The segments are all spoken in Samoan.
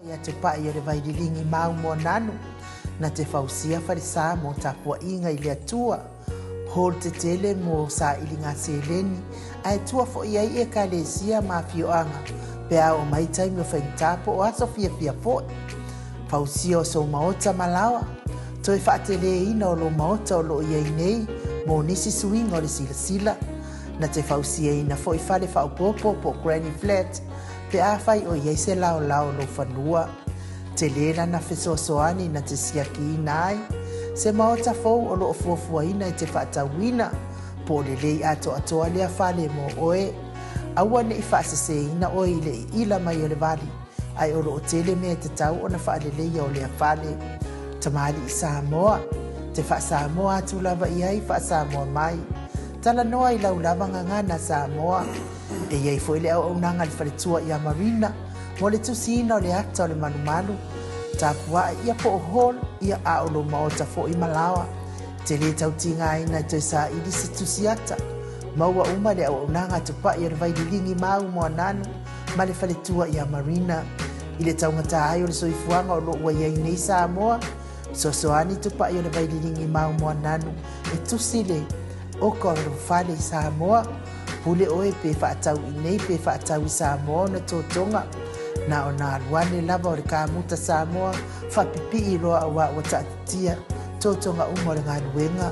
Ia Tupai o le Vaililigi mau Moananu, na te fausia falesa mo tapuaiga i le Atua, hall tetele mo sailiga seleni, ae tua foi ai Ekalesia ma afioaga pe a oo mai taimi o faigata po o aso fiafia foi. Fausia o sou maota ma laoa, toe faateleina o lou maota o lo o i ai nei mo nisi suiga o le silasila. Na te fausiaina foi fale faaopoopo po o granny flat pe afai o i ai se laolao o lou fanua. Tele lana fesoasoani na te siakiina ai se maota fou o lo o fuafuaina e te faatauina, po o lelei atoatoa lea fale mo oe. Aua ne i faaseseina oe i le iila mai o le vali, ae o lo o tele mea e tatau ona faaleleia o lea fale. Tamalii Samoa, te faa-Samoa atu lava i ai, faa-Samoa mai. Talanoa i lau lava gagana Samoa. E i ai foi le auaunaga a le faletua ia Marina mo le tusiina o le ata o le malumalu, tapua'i ia po o hall ia a o lou maota foi ma laoa. E te lē tau tigaina e toe saili se tusi ata. Maua uma le auaunaga a Tupa'i o le Vaililigi mau Moananu ma le faletua ia Marina. I le taugata ai o le soifuaga o lo o ua i ai nei Samoa, fesoasoani Tupa'i o le Vaililigi mau Moananu e tusi le oka o lou fale i Samoa. Pule oe pe faatau i nei pe faatau i Samoa ona totoga. Na ona alu ane lava o le kamuta Samoa faapipii loa auā ua taatitia totoga uma o le galuega.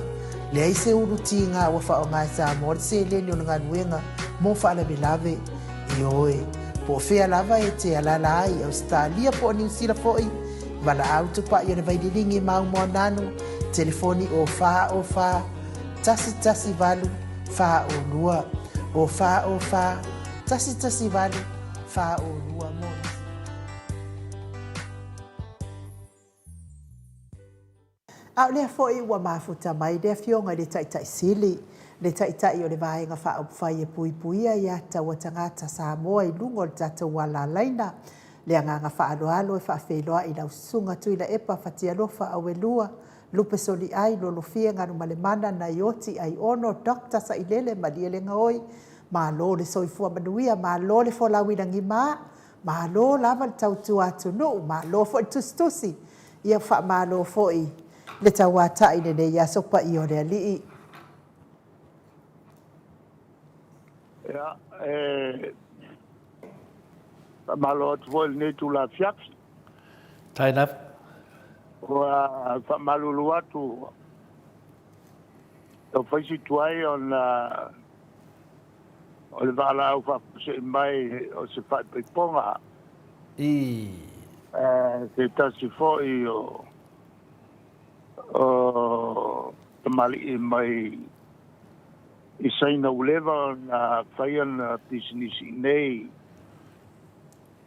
Leai se ulu tiga ua faaaoga e Samoa le seleni o le galuega mo faalavelave. Ioe, po o fea lava e te alaala ai i Ausetalia po o Niu Sila foi, valaau Tupai o le Vaililigi mau Moananu, telefoni o 4 o 4 1 1 8 4 o 2, o 4 o 4 1 1 8 4 o 2 mo nisi. A o lea foi ua mafuta mai le Afioga i le Taitai Sili, le Taitai o le Vaega Faaupufai e Puipuia ia Taua Tagata Samoa i luga o le tatou alalaina. Le agaga faaaloalo e faafeiloai i lau Susuga Tuilaepa Fatialofa Auelua Lupe Soliai Lolofia Galumalemana Naioti Aiono Doctor Sailele Malielegaoi, malo le soifua manuia, malo le folau i lagima, malo lava le tautua atunuu, malo foi le tusitusi, ia faamalo foi le tauatai i lenei aso paia o le Alii. Ia, e faamalo atu foi i lenei itula afiafi. Tai lava. Ua faamalulu atu tau fai si tuai ona o le valaau faafuasei mai o se faipaipoga. I. Se tasi foi o o tamalii mai i Saina ua leva ona fai ana pisinisi iinei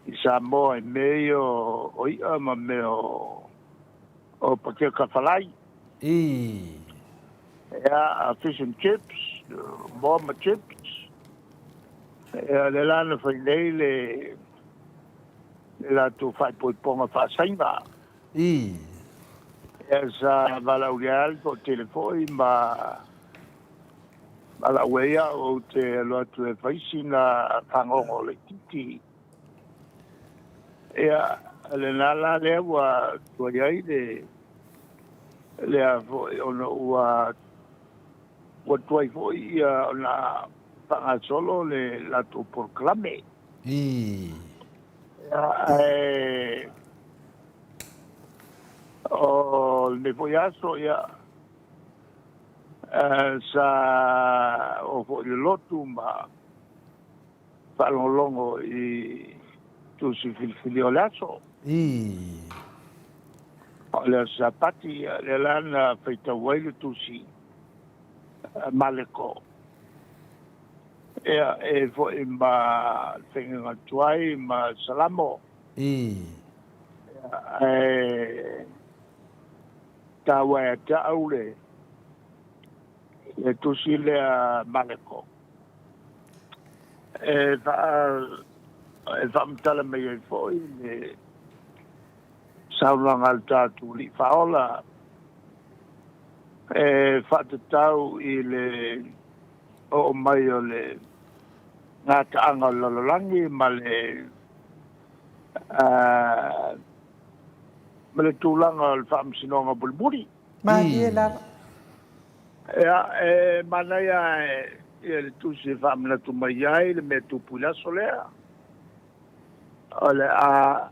i Samoa i mea ia o i'a ma mea o pakeka falai. I. Ia, fish and chips, moa ma chips. Ia, lea la na fai nei le le latou faaipoipoga faa-Saina. I. Ia, sa valaaulia ai le toatele foi ma valaau ai au ou te alu atu e fai sina fagogo laitiiti. Ia, lena la lea ua tuai ai le lea foi ona ua ua tuai foi ia ona faagasolo le latou polokalame. I. Ia, ae o lenei foi aso, ia, sa oo foi i le lotu ma faalogologo i tusi filifili o le aso. I. O le aso Sapati, ia, lea la na faitau ai le tusi Maleko. Ia, e foi ma le faiga tuai ma Salamo. I. Ia, ae taua ia te au le le tusi lea Maleko. E e faamatala mai ai foi le saunoaga a le tatou Alii Faaola e faatatau i le oo mai o le gataaga o le lalolagi ma le Ma le tulaga o le faamasinoga mulimuli. Malie lava. Ia, e manaia ia le tusi e faamanatu mai ai le mea tupu i le aso lea. O le a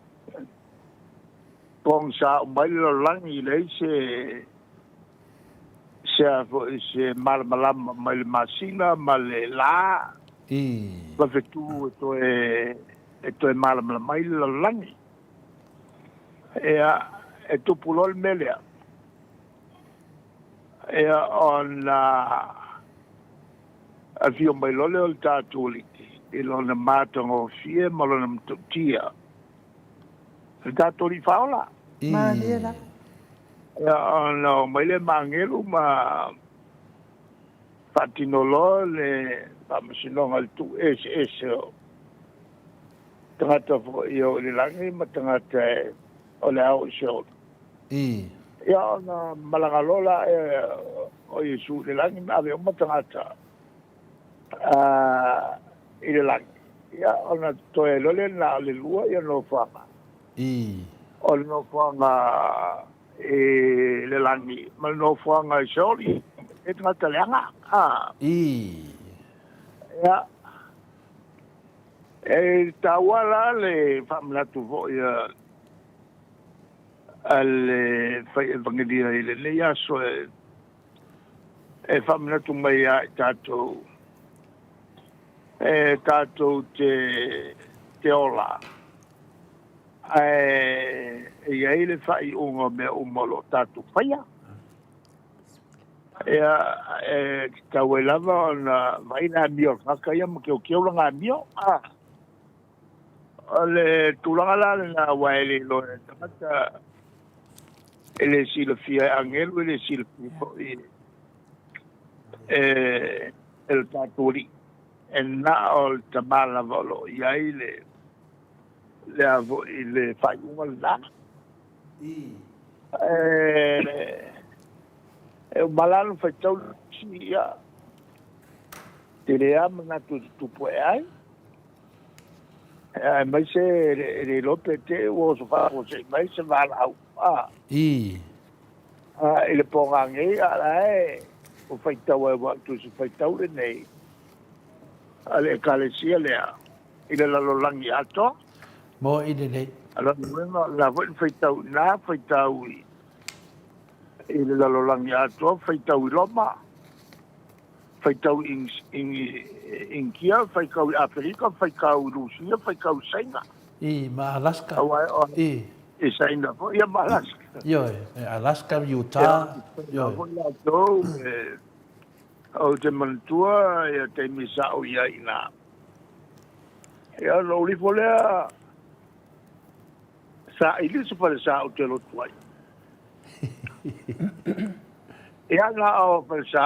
pogisa uma ai le lalolagi, leai se se a foi se malamalama mai le masina ma le la ma fetu e toe malamalama ai le lalolagi. Ia, e tupu loa le mea lea. Ia, ona afio mai loa lea o le tatou Alii i lona matagofie ma lona matautia, le tatou Alii Faaola. Malie lava. Ia, ona o mai le ma agelu ma faatino loa le faamasinoga i le tuu eseese o tagata foi e o i le lagi ma tagata o le ao i Seoli. Ia, ona malaga loa la o Iesu i le lagi ma ave uma tagata i le lagi. Ia, ona toe loa lea na o le lua ia nofoaga. O le nofoaga i le lagi ma le nofoaga i Seoli, e tagata leaga. Ia, e taua la le faamanatu foi a le fai evangelia i lenei aso e faamanatu mai ia i tatou e tatou te ola ae e i ai le faaiuga o mea uma o lo o tatou faia. Ia, e tatau ai lava ona vaai le amio a le tagata ia ma keokeo lana amio. O le tulaga la lena aua e le iloa e le tagata, e le silafia e agelu, e le silafia foi e le tatou Alii. E na o le Tama lava o lo o i ai le a foi le faaiuga lena. E uma la ona faitau le tusi, ia, tele lava manatu e tutupu ae ai. Aemaise e le iloa pe te i ua oso faafuasei mai se valaau i le pogā nei, a o la e ua faitau ai aua o le tusi faitau lenei a le Ekalesia lea i le lalolagi atoa. Mo i lenei. A lona uiga, o lena foi na faitau i ina, faitau i le lalolagi atoa, faitau i Roma, faitau i Initia, faitau i Aferika, faitau i Rusia, faitau i Saina. I, ma Alaska. I Saina foi, ia ma Alaska. Ioe, Alaska, Utah. Ioe. Foi latou, ou te manatua ia taimi sa ou i ai i ina. Ia, ona ou lifo lea, saili se falesa ou te lotu ai. Ia, na o falesa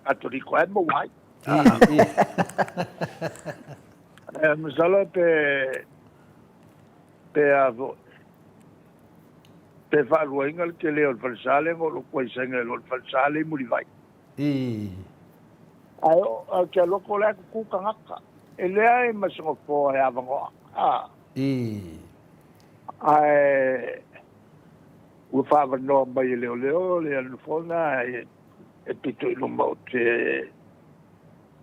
Katoliko e maua ai. E masalo pe pe a foi pe faaluaina le tele o le falesa lea na ou lotu ai i Saina i lo le falesa lea i Mulivai. Ae ou te alu atu o la e tutu tagata. E leai ma se nofoa e avanoa. Ae ua faaavanoa mai e leoleo le nofoa lena e pito i luma ou te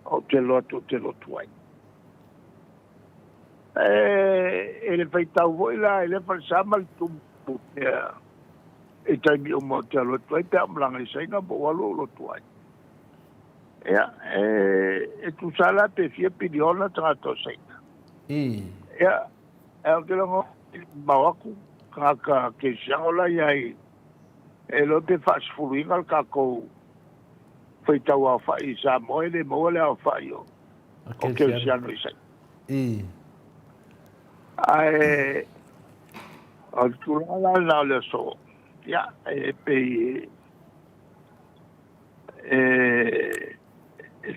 ou te alu atu ou te lotu ai. E le faitau foi la i lea falesa ma le tumu pea i taimi uma ou te alu atu ai pe a ou malaga i Saina ma ou alu ou lotu ai. Ia, e tusa la pe fia piliona tagata o Saina. Ia, e ou te logo mamao atu tagata kerisiano la i ai e iloa pe faasefuluina le tatou faitau aofai i Samoa e le maua le aofai o kerisiano i Saina. Ae o le tulaga la lena o le aso, ia, e pei e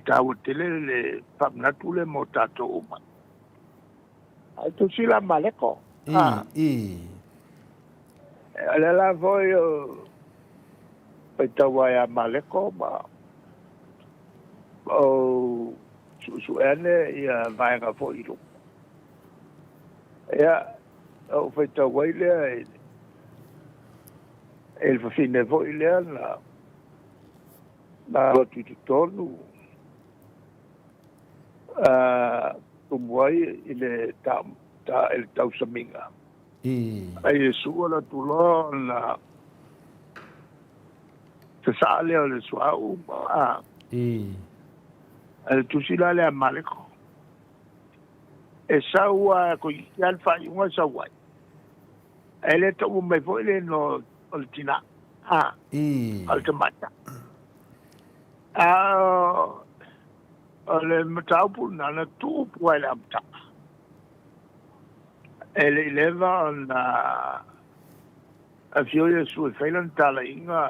taua tele le faamanatu lea mo tatou uma. Ae tusi la Maleko. O lea la foi o faitau ai a Maleko ma o suesue ane ia vaega foi i luma. Ia, Ou faitau ai lea i le fafine foi lea na na alu atu i totonu tumu ai i le i le tausamiga. Ai Iesu o le atu loa ona sasaa lea o le suauu ma Ae le tusi la lea a Mareko, e sau a toeitiiti lava le faaiuga e sau ai, ae le taua mai foi le igoa o le tina, a o le tamaitai. A o le mataupu lena na tupu lava i le amataga, e le i leva ona afio Iesu e fai lana talaiga,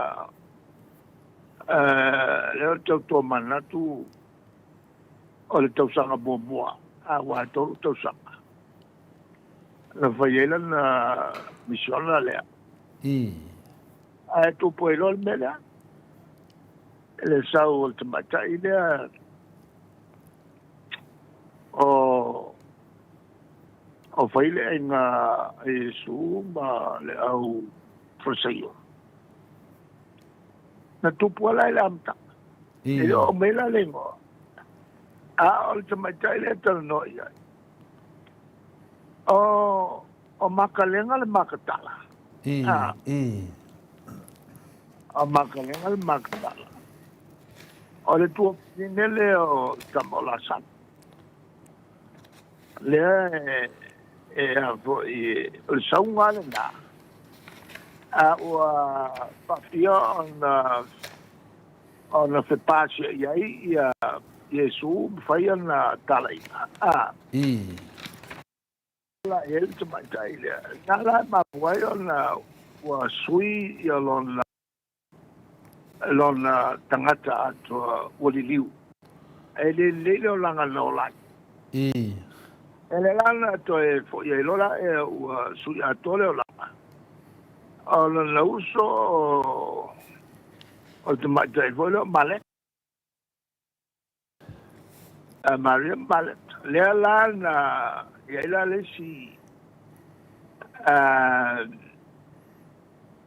lea ou te tau tomanatu o le tausaga muamua, aua e 3 tausaga na fai ai lana misiona lea. Ae tupu ai loa le mea lea, le sau o le tamaitai lea o o fai le aiga a Iesu ma le au Farisaio. Na tupu lava la i le amataga. E le o aumai la le igoa. A o le tamaitai lea e talanoa i ai, o Makalega le Makatala. O Makalega le Makatala. O le tuafafine lea o le tama o Lasalo. Lea e a foi, o le sauga lena, a ua faafia ona ona fepasia ai ia Iesu ma fai ana talaiga. La i ai le tamaitai lea. Na la e mafua ai ona ua sui ia lona tagata atoa ua liliu. E le lelei le olaga na ola ai. E le la na toe foi ai loa la ea ua sui atoa le olaga. O lona uso o le tamaitai foi lea o Malet. Maria Malet. Lea la na i ai la le isi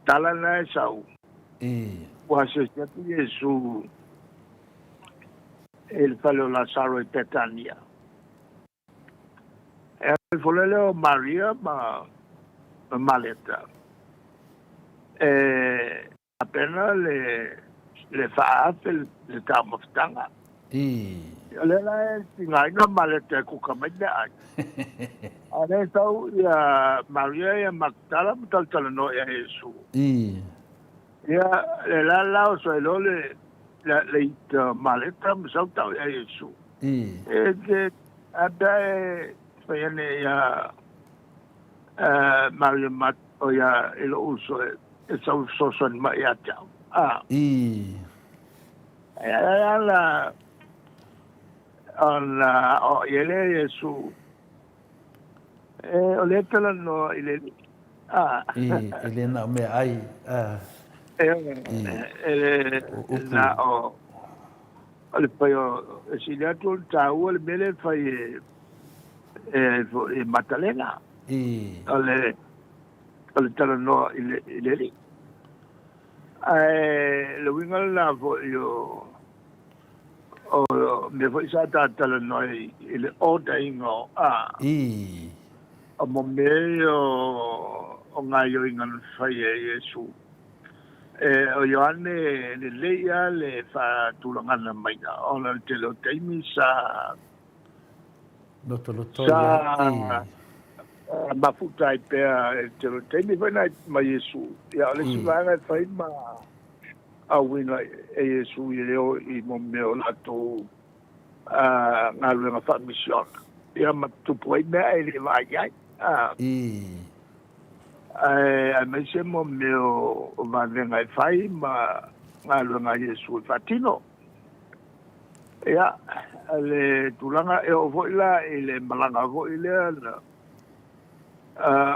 tala na e sau. Ua asiasi atu Iesu i le fale o Lasaro i Petania. E alu ifo loa lea o Maria ma Maleta e tapena le faaafe le taumafataga. O lea la e tigaina Maleta e kuka mai meaai. A o lea e sau ia Maria ia Makatala ma talatalanoa ia Iesu. Ia, le la la oso ai loa le ita Maleta ma sau tau ia Iesu. E te a pea e fai ane ia Maria Mat o ia i lou uso e sau fesoasoani mai ia te au. E ai ala ona o i ai lea Iesu e o lea talanoa i le Alii. E le na o meaai. E le na o O le fai o, e sili atu ona taua le mea lea e fai e Matalena. O le talanoa i le Alii. Ae le uiga lena foi o mea foi sa ta talanoa ai i le order ina o a. O mo mea ia o gaioiga na fai e Iesu. E o Ioane lelei lava le faatulagaga maiga ona o le tele o taimi sa Lotoloto ia i. Sa mafuta ai pea e le tele o taimi foi na ma Iesu. Ia o le isi vaega e fai ma auina e Iesu i e o i mo mea o latou galuega faamisiona. Ia ma tupu ai mea e le vaai ai. Ae aemaise mo mea o vavega e fai ma galuega a Iesu e faatino. Ia, le tulaga e oo foi la i le malaga foi lea na,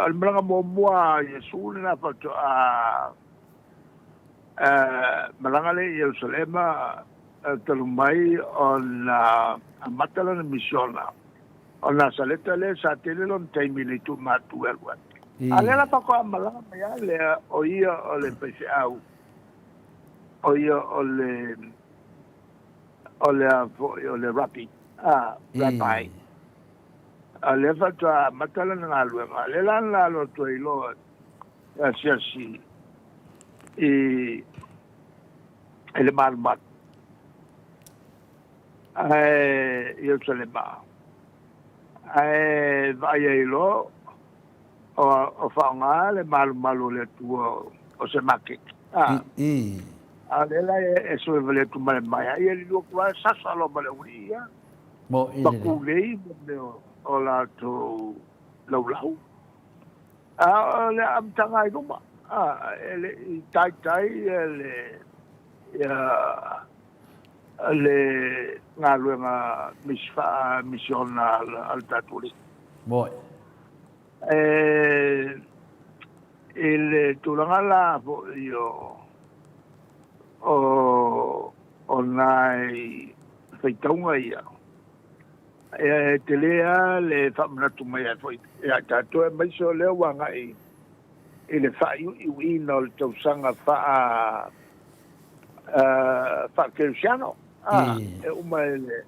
o le malaga muamua a Iesu lena faatoa malaga lea i Ierusalema talu mai ona amata lana misiona. O Nasaleta lea sa tele lona taimi i le itu matu e alu ai. A lea la faatoa malaga mai lava lea o ia o le faifeau, o ia o le o le a foi o le rabbi, a, rabbi. A lea faatoa amata lana galuega. Lea la na alu atu ai loa e asiasi i i le malumalu ae Ierusalema. Ae vaai ai loa o faaaoga le malumalu o le Atua o se maketi. A, a o lea la e sue wale atu ma le maea, ia liliu atu lava e sasa loa ma le aualii ia. Mo'i Ma lelei. Kulei ma mea o latou laulau. A o le amataga i luma, a, e le i taitai le, ia, le galuega faa-misiona a le tatou Alii. Mo'i. E i le tulaga la foi o o o nai faitauga ia, e tele lava le faamanatu mai ai foi ia i tatou, aemaise o lea ua agai i le faaiuiuina o le tausaga faa faakerisiano, a, e uma i le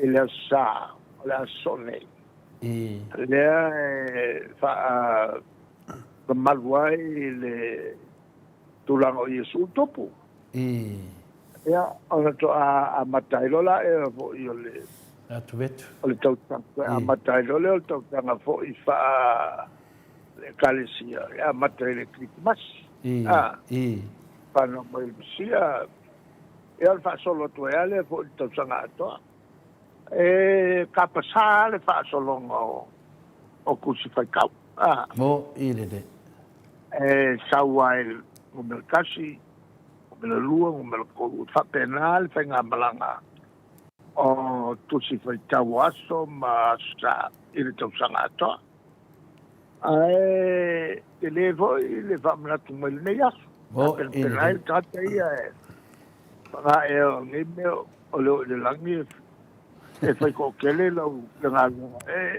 i le Aso Sa, o le aso nei. Lea e faamamalu ai le tulaga o Iesu tupu. Ia, ona toa amata ai loa la ea foi o le Atu vetu. O le tausaga, toe amata ai loa lea o le tausaga foi faa le Ekalesia, e amata i le Kerisimasi. A, whanau mai le Mesia, ia o le faasolo atu ai lava lea foi i le tausaga atoa. E kapasā le faasologa o tusi faitau. A. Mo'i lelei. E sau ai le numera 1, numera 2, numera 3. E faapena le faigamalaga o tusi faitau o aso ma aso sa i le tausaga atoa. Ae tele foi le faamanatu mai lenei aso. Mo'i Penapena ai lelei. le tagata ia e fagaea o nei mea o le oo i le lagi e fai toatele lau le galuega.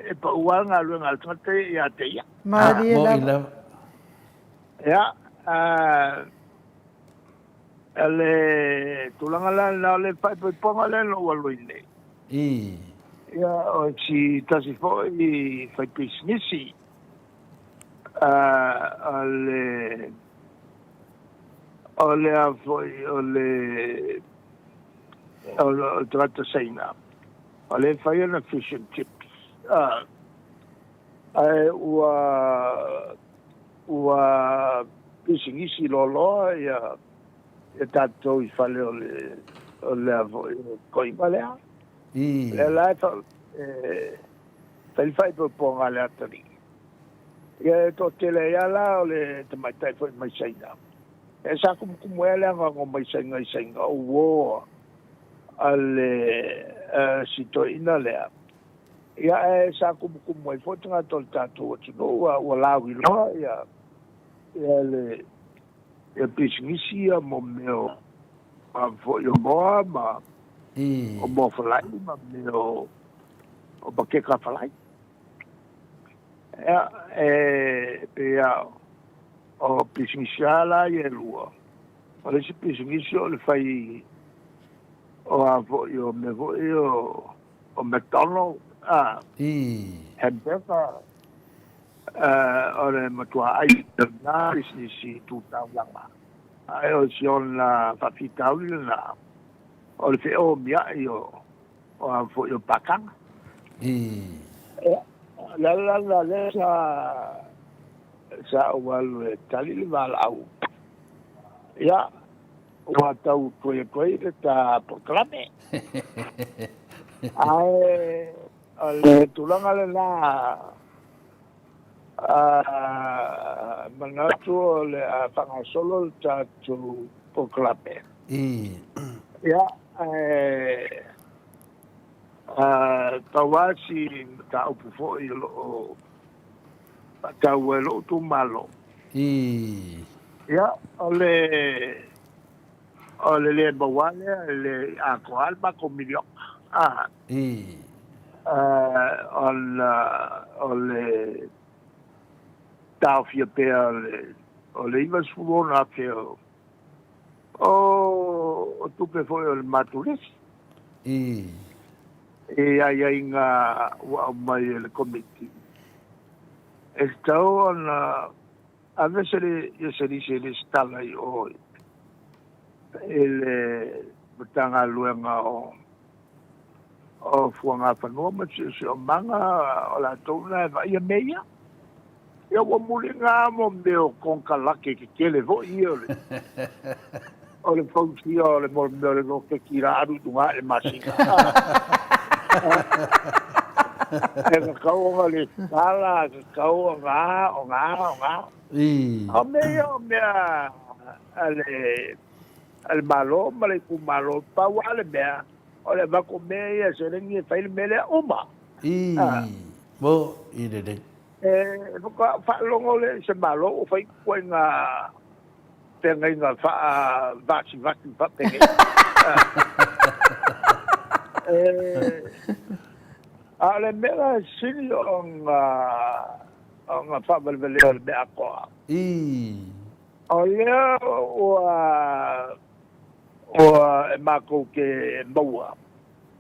E pau lava le galuega a le tagata ia ia te ia. Malie Mo'i lava. Lava. Ia, le tulaga la lena o le faaipoipoga lea na ou alu ai nei. Ia, o si tasi foi fai pisinisi, o le o le a foi o le o le tagata Saina, o le fai ana fish and chips. Ae ua ua pisinisi loaloa ia ia tatou i fale o le o le a foi o toiga lea. Lea la e e fai le faaipoipoga a le atalii. Ia e toatele ai lava la o le tamaitai foi mai Saina. E sa kumukumu ai le anoano mai Saina i Saina o uō a le si toeaina lea. Ia ae sa kumukumu ai foi tagata o le tatou atunuu ua lauiloa ia ia le ia pisinisi ia mo mea o foi o moa ma o moa falai ma mea o o pakeka falai. Ia, e pei lava o pisinisi lava la ia e lua. O le isi pisinisi o le fai o a foi o mea foi o o McDonald, a, hamburger, o le matua ai lena pisinisi tu taulaga. Ae o si ona faafitauli lena, o le feomiai o o a foi o pakaga. Ia, le ala la lea sa sa ou alu e tali le valaau. Ia, ua tau tuai atu ai le ta polokalame. Ae o le tulaga lena, a manatu o le a faagasolo le tatou polokalame. Ia, ae pau lava si mataupu foi o lo o faataua e lou itumalo. Ia, o le o le le maua lea, e le atoa lava le matou miliona. A, ona o le taofia pea o le 96,000 o tupe foi o le matou lisi. I aiaiga ua aumai e le Komiti, e tatau ona ave se lisi e resitala i o i le Matagaluega o Fuagafanua ma Siosiomaga, o latou na e vaaia mea ia. Ia ua muliga mo mea o konekarate tetele foi ia o le fausia o le mea o le loketi la alu i luga ae le masina. E tatau ona resitala, e tatau ona a, ona a, ona a. O mea ia o mea a le Malo ma le itumalo, pau lava le mea, o le avatu o mea ia seleni e fai le mea lea uma. Mo i lelei. E faatoa faalogo lea i se Malo ua fai ituaiga feagaiga faavasivasi faapenei. A o le mea la e sili ona faavalevalea o le mea atoa, o lea ua e matou te maua,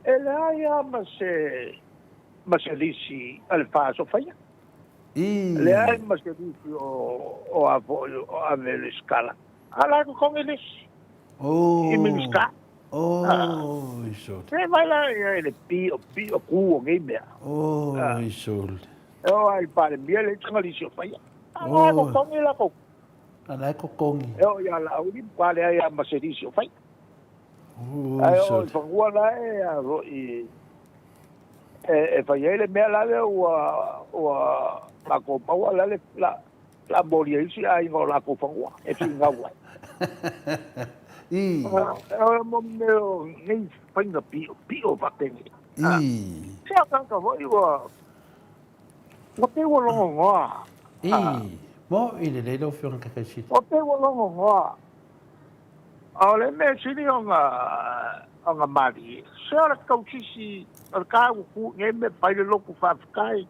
e leai lava ma se ma se lisi a le FAS o faia. Leai ma se lisi o a foi o ave le sikala. A la e totogi lisi i Minisita. Se vai la ia i le pio pio ku o nei mea. E oo lava i le Palemia e leai sana lisi o faia. A la e totogi latou. A la e totogi. E oo ia Laauli matua leai lava ma se lisi o faia. Ae oo i fanua la e a foi e fai ai le mea la lea ua latou maua la le la molia isi aiga o latou fanua e finau ai. O mo mea o nei faiga pio pio faapenei. Se a tagata foi ua pei ua logonoa. Mo i lelei lau Afioga Takaisili. Ua pei ua logonoa. A o le mea sili ona malie, se o le tausisi o le ka ua tu nei mea fai le lotu faafetai.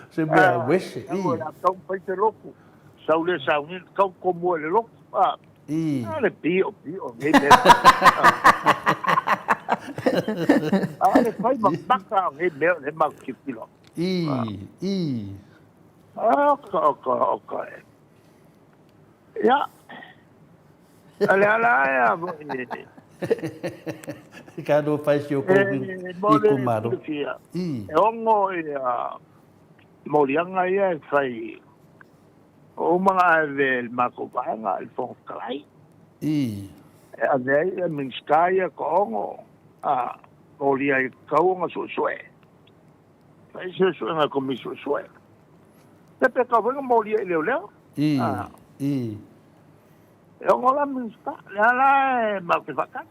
Se mea wese. I. O le a tau fai se lotu. Sau le sauni, tau komu e le lotu. A le pio pio nei mea. A le fai ma maka o nei mea o le mau tilotilo. I. Oka, oka, oka e. Ia, a le ala e a voi e. Ka no fai si o kou i kumaro. E ongo ia moliaga ia e fai o umanga ave le matou vaega i le Fofoga Fetalai. E ave ai le Minisita ia Toongo a molia ai tatau ona suesue. Fai suesuega a Komisi Suesue. Pe pe tau foi na molia i leoleo. E ono la Minisita, lea la e matou te faatali.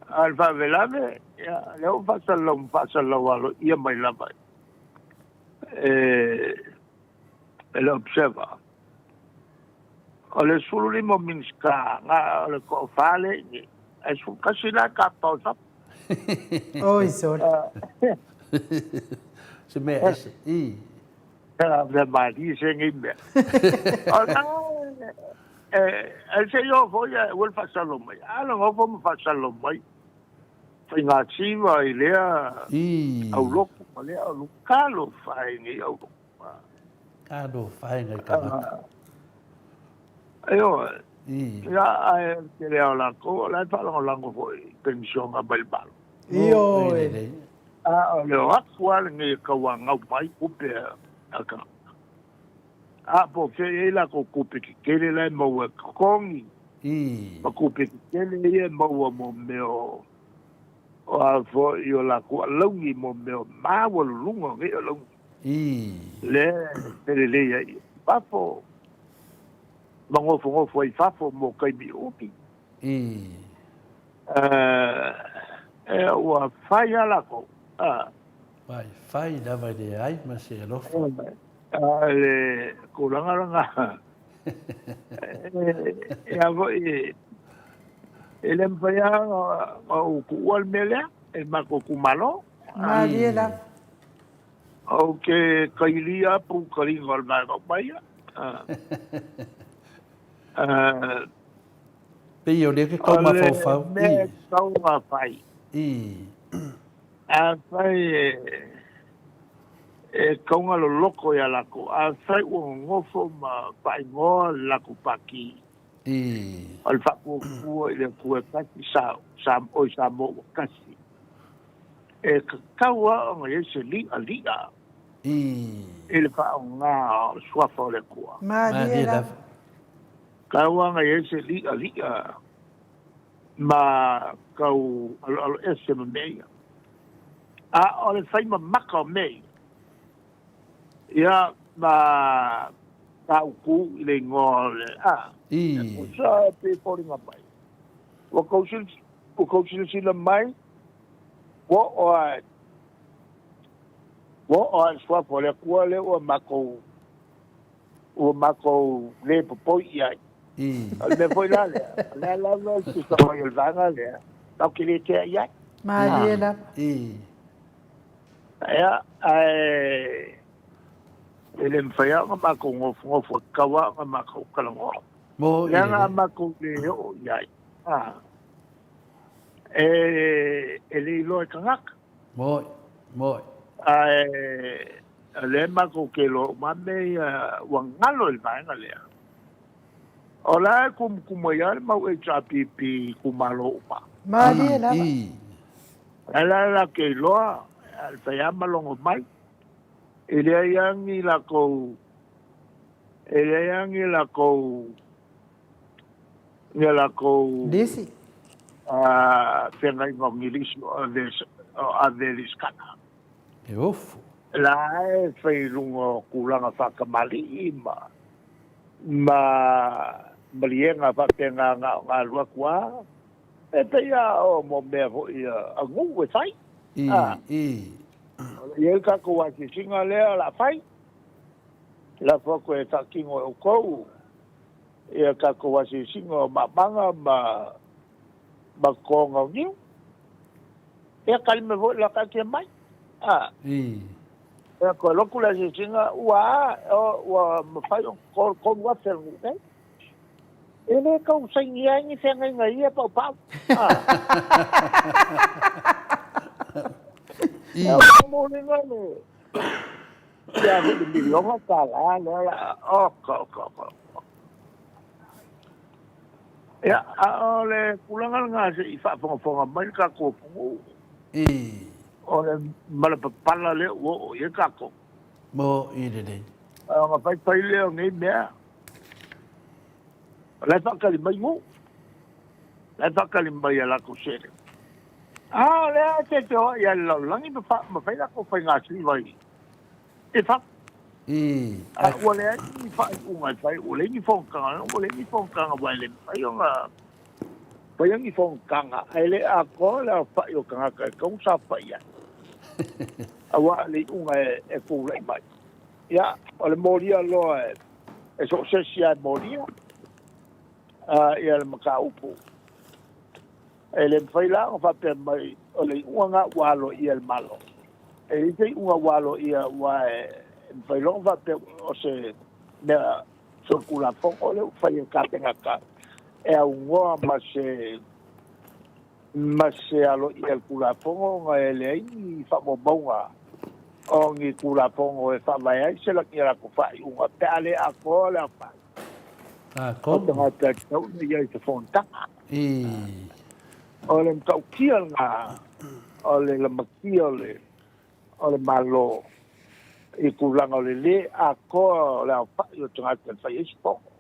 A le faalavelave, ia, lea ua faasalalau ma faasalalau aloaia mai lava e le Observer. O le 15 o Minisita, na o le toafa lea i inei, ae 11 la e tapao i fafo. Oi, sole. Se mea ese. I. Mea malie se nei mea. O la, e se i o foi e ua le faasalalau mai. A le nofo ma faasalalau mai. Faiga siva i lea aulotu ma lea aulotu. Talofa e nei aulotu. Talofa e ngai tagata. Ioe. Ia, ae o le tele lava o latou, o la e faalagolago foi i penisione mai le Malo. Ioe. A o le o atu lava lenei e tauanau mai tupe a tagata. A po o fea e i ai latou tupe tetele la e maua e totogi, ma tupe tetele ia e maua mo mea o a foi o latou alauni mo mea o maualuluga o nei alauni. Lea e felelei ai i fafo ma nofonofo ai i fafo mo taimi umi. E ua fai lava latou. Fai, fai lava e leai ma se alofa. A le tulaga lena, e a foi. E le mafai lava ona ou tuua le mea lea e le matou itumalo. Malie lava. Ou te kailia pu kaliga o le vaega uma ia. Pei o lea ke tau mafaufau. O le mea e tatau ona fai. Afai e tatau ona loloko ia latou, afai ua nonofo ma faaigoa le latou pati o le Faatuatua i le Atua e Tasi, oi Samoa ua tasi, e tatau lava ona i ai se li'ali'a i le faaaoga o le Suafa o le Atua. Malie lava. Tatau lava ona i ai se li'ali'a ma tau aloaloese ma mea ia. A o le fai mamaka o mea ia, ia ma tautu i le igoa o le a. Sa pe foliga mai. Ua kou ua kou silasila mai, ua oo lava ua oo lava i le Suafa o le Atua lea ua matou ua matou le popoi i ai. O le mea foi la lea, o le a lava le tusa mai o le vaega lea, tatou te le tea i ai. Malie lava. Ia, ae e le mafai lava ona matou nofonofo, e tatau lava ona matou talanoa. Leaga a matou le oo i ai, e le iloa e tagata. Moi, moi. Ae o lea matou te iloa uma lava mea ia ua galo i le vaega lea. O la e tumutumu ai lava le mau HRPP i itumalo uma. Malie lava. Ae la latou te iloa, a fai lava ma logo mai. E leai lava ni latou, e leai lava ni latou, ni latou. Lisi. Feagaiga o ni lisi o ave e lesitala. E ofu. La e fai i luga o tulaga faatamalii ma ma maliega faapena na o na alu atu lava. E pei lava o mo mea foi a nuu e fai. I, i. E i ai le tatou asiasiga lea o le a fai. Lafo atu e faatino e outou ia tatou asiasiga o maamaga ma ma totoga o niu. Ia tali mai foi la taatia mai. A. I. Ia toe lotu le asiasiga ua a ua mafai ona toto le 3,000 a le nuu nei. E le tau sainia ai ni feagaiga i ia paupau. A. I. Ia o moliga le ia foi le miliona tala lea la oka oka oka. Ia, a o le tulaga lena se i faafogafoga mai le tatou atunuu. I. O le malapapala lea ua oo i ai tatou. Mo i lelei. Ona faifai lea o nei mea. O la e faatali mai nuu. La e faatali mai a latou seleni. A o lea e te feoai lava i le lalolagi ma, fa, ma fai latou faiga siva i, i fafo. I. A ua leai ni faaiuga e fai, ua leai ni fonotaga, ua leai ni fonotaga aua e le mafai ona faia ni fonotaga, ae le atoa le aofai o tagata e tatau ona saofai ai. Aua le iuga e tulai mai. Ia, o le molia loa e, e so o se isi lava e molia ia le mataupu. E le mafai la ona faapea mai o le iuga lena ua aloaia e le Malo. E leai se iuga ua aloaia aua e mafai loa ona faapea o se mea solitulafono lea ua fai e le Kapeneta e aunoa ma se ma se aloaia e le Tulafono ona e leai ni faamaumauga o ni Tulafono e faavae ai se lagi a latou faaiuga pe a le atoa le aofai o tagata e tatau ona i ai i se fonotaga. O le matautia lena o le lamatia o le Malo i tulaga o le lē atoa o le aofai o tagata e fai ai se fono.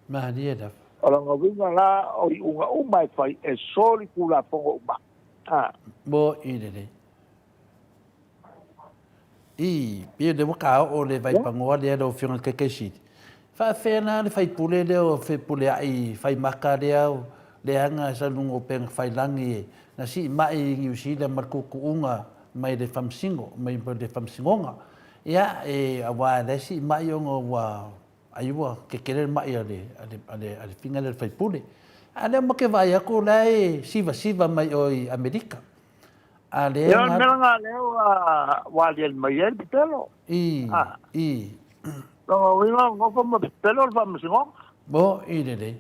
Malie lava. O lona uiga la, o iuga uma e fai e soli Tulafono uma. A. Mo i lelei. I, pei o lea ua kaoo le vaipanoa lea lau Afioga i le Taitaisili. Faafefea la le faipule lea o Fepuleai Faimaka lea leaga sa luga o upega failagi e na sii mai i Niu Sila ma le tuutuuga mai le Faamasino, mai le Faamasinoga. Ia, e, aua o la e sii mai ona ua Ai ua kekele le mai a le, a le, a le, a le figa lea le faipule. A lea ma ke vaai atu o la e sivasiva mai o i Amerika. A lea Ia, o le mea lena lea ua ua aliali mai ai le pepelo. I, i. Lona uiga, nofo ma pepelo le faamasinoga. Mo i lelei.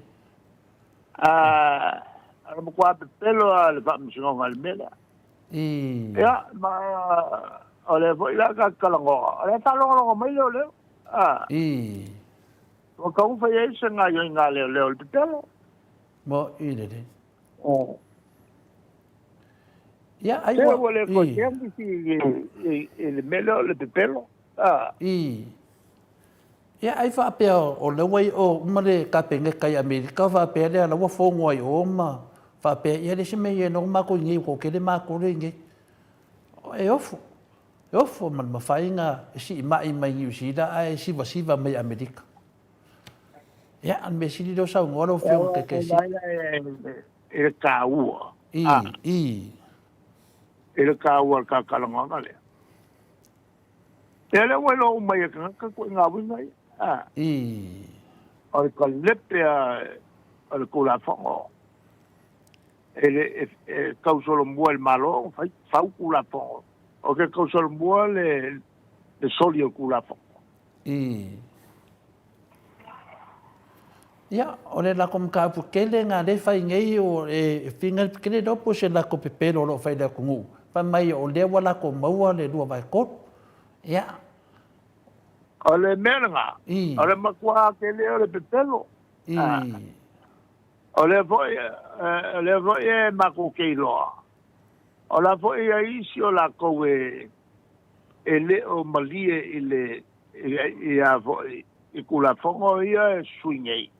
A, o le matua pepelo lava o le faamasinoga i le mea lea. I. Ia, ma o lea foi la ta te talanoa, o lea e faalogologo mai leoleo. A. I. Ua taumafai ai se gaoioiga a leoleo i le pepelo. Mo i lelei. Ia, ai ua... Ua le toe kea nisi i le mea lea o le pepelo. I. Ia, ai faapea o lea ua i o uma le Kapeneta i Amerika, faapea lea la ua fono ai o ma faapea, ia le isi mea ia noho matou i nei, ua toatele matou lea i nei. E ofo, e ofo ma le mafai ona siimai mai Niu Sila ae sivasiva mai Amerika. Ia, o le mea sili lea o saunoa lau Afioga Tekesi. I le taua. I, i. I le taua o le talanoaga lea. Ia lea ua iloa uma e tagata ituaiga uiga ia. I. O le kalepe lava o le Tulafono e le e tausolomua i le Malo ona fai fau Tulafono. O ke tausolomua le le soli o le Tulafono. I. Ia, o le lako mataupu tele na lea e fai nei, o e finga tele iloa po o se lako pepelo o lo o fai i le atunuu, fai mai o lea ua lako maua le 2/3. Ia. O le mea lena, o le matua tele o le pepelo. I. O lea foi, o lea foi e matou te iloa, o la foi e i ai isi o latou e e le o malie i le i a foi i Tulafono ia e sui nei,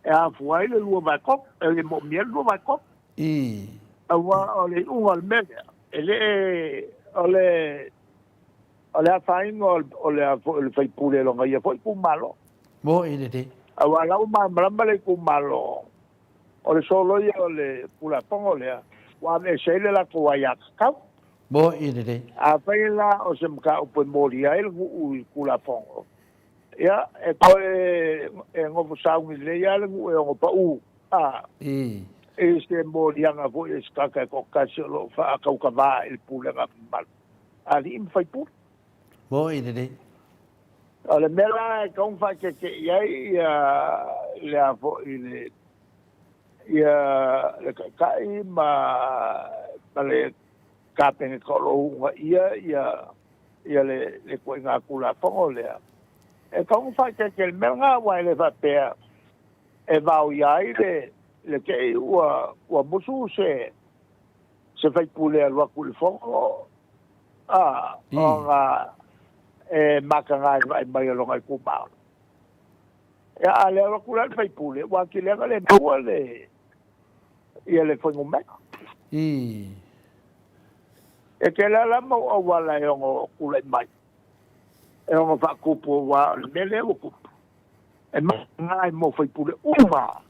e afua ai le 2/3, e le moomia le 2/3. I. Aua o le iuga o le mea lea, e le o le o le afaina o le a foi o le faipule lona ia foi itumalo. Mo i lelei. Aua la ua malamalama le itumalo, o le soloia o le Tulafono lea, ua aveese ai le latou aiatatau. Mo i lelei. Afai la o se mataupu e molia ai le nuu i Tulafono, ia, e toe e nofo sauni lelei lava le nuu e ono pau, a, I. i se moliaga foi a se tagata e toatasi o lo o faatautavā i le pulega mamalu a alii ma faipule. Mo i lelei. O le mea la e tatau ona faaeteete i ai ia le a foi le ia le taitai ma ma le Kapeneta o lo o uunaia ia ia le le ituaiga Tulafono lea, e tatau ona faaeteete i le mea lena, aua e le faapea e vaoia ai le le te i ua ua musu se se faipule e alu atu i le fono a ona e mataga i le vaai mai a lona itumalo. Ia, a le alu atu la le faipule, ua atili ai ona le maua le ia le fuainumera. I. E tele lava la mau auala e ono tulai mai, e ono faatupu aua o le mea lea ua tupu. E mataga ai mo faipule uma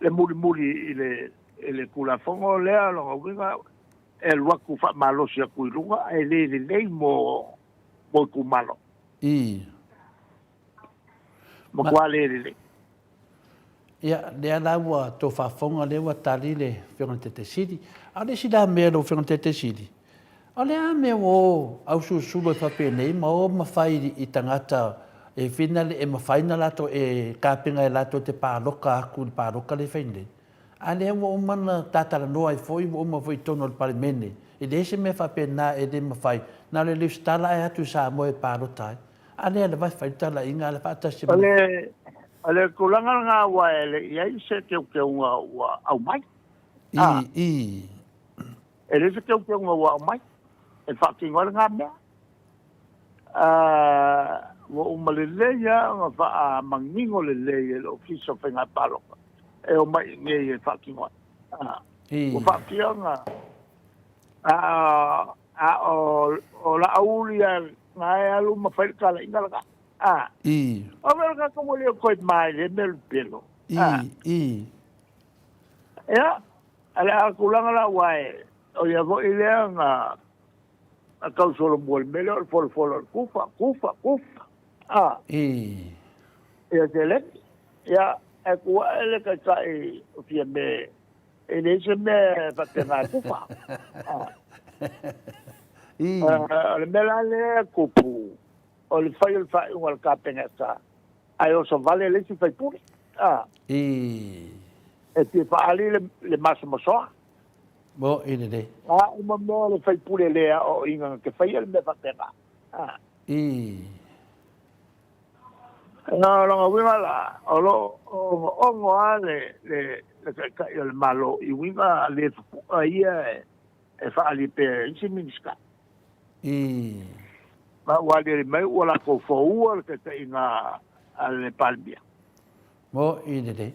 le mulimuli i le i le Tulafono lea, lona uiga e alu atu faamalosi atu i luga ae le lelei mo mo itumalo. I. Matua le lelei. Ia, lea la ua tou faafofoga lea ua tali le Afioga i le Taitaisili. A o le isi la mea lau Afioga i le Taitaisili, o le a mea ua o ausulusulu ai faapenei ma o ma fai i tagata e fina le e mafai ona latou e tapena e latou te paloka atu i le paloka lea e fai nei. A lea ua uma ona ta talanoa ai foi, ua uma foi i totonu o le Palemene, e leai se mea faapena e le mafai, na o le lesitala ae atu i Samoa e palota ai. A lea lava e fai le talaiga a le faatasi ma le. O le tulaga lena aua e le i ai se teuteuga ua aumai. I, i. E leai se teuteuga ua aumai e faatino ai lena mea. Ua uma lelei lava ona faamanino lelei e le Ofisa o Faiga Palota e omai i inei e faatino ai. Ua faapea ona a o Laauli na e alu ma fai le talaiga lena. I. O mea lena ua le toe ma i le mea o le pelo. I, i. Ia, a le a tulaga la ua e, o ia foi lea na a tau solomua i le mea lea o le folafola o le kufa, kufa, kufa. I. Ia seleni. Ia, Ae ku aʻe le Taitai o Fiame, e leai se mea e faapena e kufa. O le mea la lea e tupu, o le fai o le faaiuga a le Kapeneta, ae oso vale le isi faipule. E fia faaali le masomasoa. Mo i lelei. A uma mea o le faipule le aoaoina na te faia le mea faapena. O lona uiga la, o lo o ogoongo lava le Taitai o le Malo i uiga le pupu'a ia e faaali pea e isi Minisita. Ma ua aliali mai ua latou foua le taitaiga a le Palemia. Mo i lelei.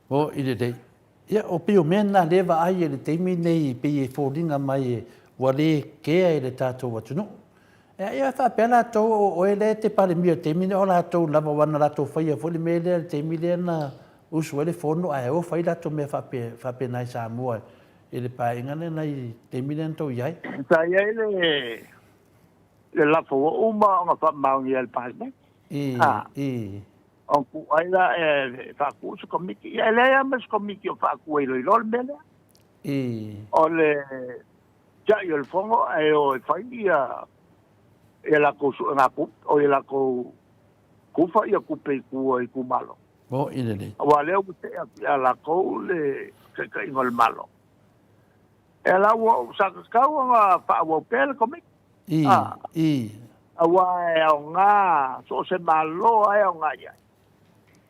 Mo i lelei. Ia, o pei o mea na lea vaai i le taimi nei pei e foliga mai ua le kea i le tatou atunuu. Ia, ia faapea latou o oe lea e te Palemia i le taimi nei, o latou lava aua na latou faia foi le mea lea i le taimi lea na usu ai le fono ae o fai latou mea faapena i Samoa i le paeaiga lea i le taimi lea na tou i ai. Sa i ai le lafo ua uma ona faamaonia e le Palemene. I, i. Ona tuu ai la e faatu se komiti. Ia e leai lava ma se komiti o faatu e iloilo le mea lea. I. O le tiai o le fono ae o e fai ia ia latou suega tupe, o ia latou tufa ia tupe i tua i itumalo. Mo i lelei. Aua lea ua tee atu ia latou le taitaiga o le Malo. E la ua sa tatau ona faaauau pea le komiti. I, i. Aua e aoga, so o se Malo lava e aoga i ai.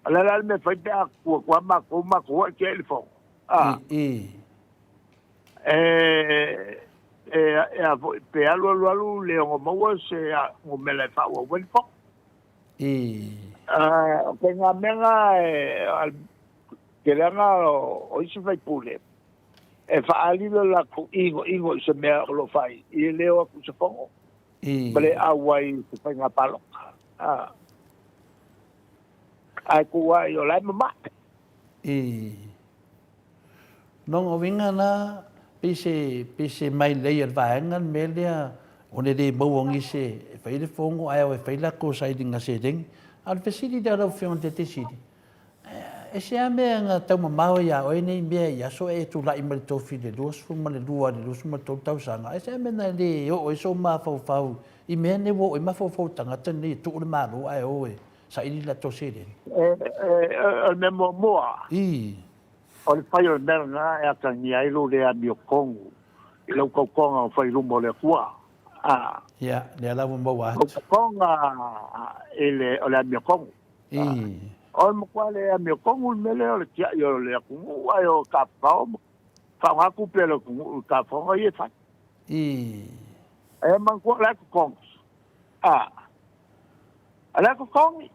O le a la le mea e fai pe a tu atu lava matou, matou lava e tiai le fono. I, i. E, e, e a foi, pe alu alu alu le ono maua se numera e faaauau ai le fono. I. O faiga mea na e, tele lava o isi faipule, e faaali lo latou inoino i se mea o lo o fai, i le o atu i se fono, ma le auai i se faiga palota. Ae tuu ai o la e mamae. I. Lona uiga la, pei se, pei se mailei a le vaega le mea lea, ona e le maua nisi e fai le fono ae o e fai latou sailiga seleni. A o le fesili lea lau Afioga i le Taitaifono, e se a mea na taumamao ia oe nei mea i aso e tulai mai le tofi i le 22 i le 23 tausaga, e se a mea na le oo ai sou mafaufau i mea nei ua oo ai mafaufau o tagata nei e tuu le Malo ae o e saili latou seleni? O le mea muamua, o le fai o le mea lena e atagia ai lou le amiotonu i lau tautoga o fai i luma o le Atua. Ia, lea la ua maua atu. Lau tautoga i le, o le amiotonu. O le matua le amiotonu le mea lea o le tiai o le atunuu ae o tafafao ma faaaoga tupe a le atunuu i tafaoga ia e fai. Ae manatua o la e totogi. O la e totogi.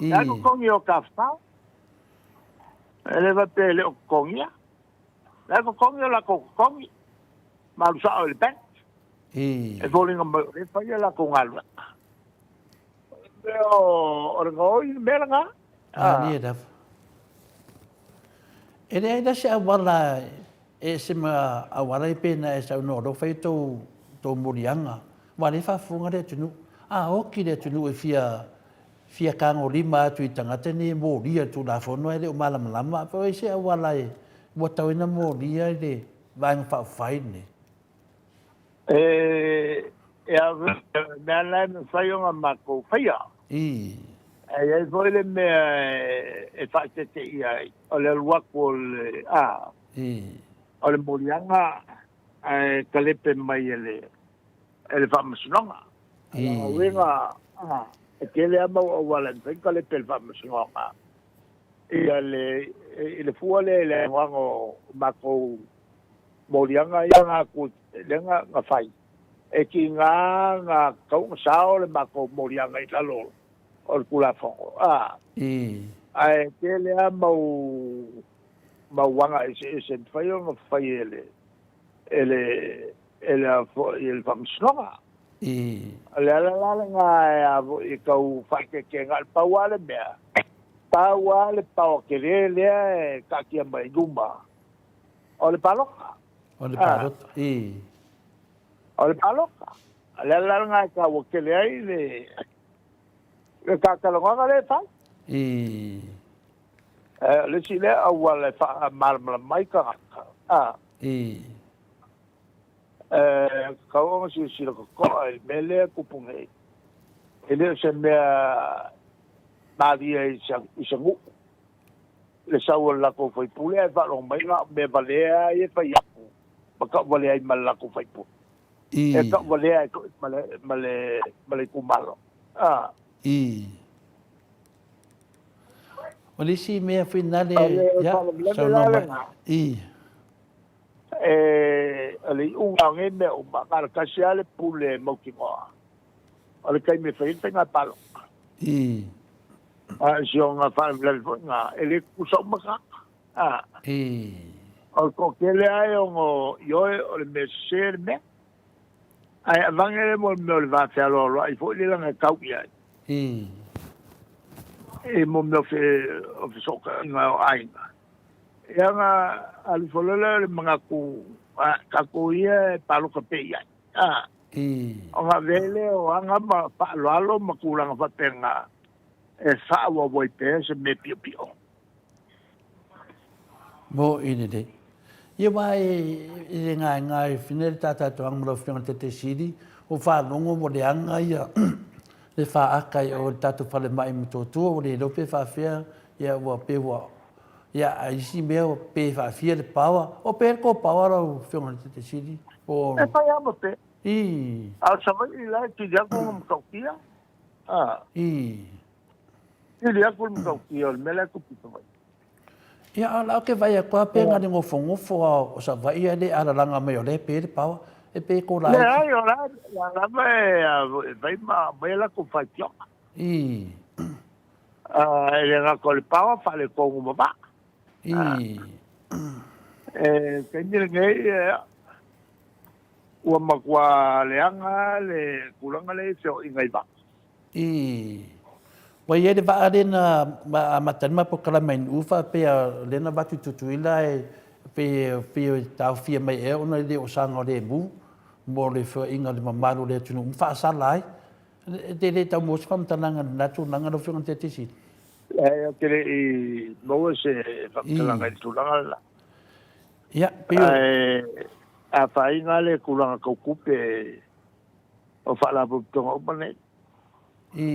O la e totogi o tafafao. E le faapea e le o totogia. O la e totogi o latou totogi. Ma alu sao i le bank. E foliga mai o lea e fai a latou galuega. O le gaoi le mea lena. Malie lava. E leai la se auala e ese ma auala ia pei ona e saunoa o lea ua fai tou, tou moliaga. Aua o lea e faafofoga le atunuu. A oti le atunuu e fia, fia tagolima atu i tagata nei e molia le Tulafono ae le o malamalama, pe o ai se auala e, ua tatau ai ona molia i le Vaega Faaupufai lenei? E, e a mea la e mafai ona matou faia. E i ai foi le mea e faaeteete ai, o le alu atu o le, a, o le moliaga ae talepe mai e le, e le Faamasinoga. O lona uiga, a, e tele lava mau auala e mafai ona talepe e le Faamasinoga ia le, i le fua lea i le anoano o matou moliaga ia na atu lea na fai, e tiga na tatau ona sao le matou moliaga i lalo o le Tulafono. A, ae tele lava mau mau aga eseese e mafai ona fai e le e le e le foi e le Faamasinoga. O le ala la lena e a foi e tau faaeteetega, pau lava le mea, pau lava le paoa tele lea e taatia mai i luma, o le palota. O le palota, i. O le palota. O le ala lena e taua tele ai le, le talatalanoaga lea e fai. I. O le isi lea auala e faamalamalama ai tagata, a. I. E tatau ona silasila totoa i le mea lea e tupu nei. E le o se mea malie i se nuu le sau o le latou faipule ae faalogo mai na o mea valea lava ia e fai atu ma tauvalea ai ma le latou faipule. E tauvalea ai foi ma le itumalo. A. I. O le isi mea foi nale, ia, saunoa mai. I. E, o le iuga o nei mea uma, na o le tasi lava le pule mautinoa, o le taimi e fai ai le faiga palota. I. A o si ona faalavelave foi lena, e le tutusa uma tagata. A. I. O le toatele lava e ono ioe o le mea sese le mea. Ae avane le mo le mea o le va fealoaloai foi lea leaga e tau i ai. I. I mo mea o fesootaiga o aiga. Ia ona alu ifo loa lea o le manatu, a, tatou ia e palota pea i ai. A, ona avea ai lea o aga ma faaaloalo ma tulaga faapena e faaauau ai pea se mea piopio. Mo i lelei. Ia aua e le gaegae fine le ta tatou aga ma lau Afioga i le Taitaisili, ua faalogo ua leaga ia le faaka i o i le tatou falemai i Motootua, ua le iloa pe faafefea, ia ua pei ua Ia, a isi mea ua pe faafia le power. O pea le tou power lau Afioga i le Taitaisili? Po o... E fai lava ma pe. I. A o Savaii la e tili atu ona matautia. A. I. Tili atu le matautia o le mea la e tupu i Savaii. Ia, a o la ou te vaai atu lava pe na o le nofonofo lava o Savaii ae le alalaga mai o lea e pe le power. E pe ko laiti. Leai, o la lava e fai ma aumai a latou faitioga. I. E le gata o le paoa, faaletonu ma vaa. I. E taimi lenei, ua matua leaga le tulaga lea i feoaiga i vaa. I. Ua i ai le vaa lea na amata ai le matou polokalame i Nu'u faapea lea na avatu i Tutuila e pei e taofia mai ea ona e le o saogalemu mo le feoaiga o le mamalu o le atunuu ma faasala ai. E te le tau maua se faamatalaga i lena tulaga lau Afioga i le Taitaisili? Leai, ou te le i maua se faamatalaga i le tulaga lena. Ia, pei o... Ae afaina le tulaga tau tupe o faalapotopotoga uma nei. I,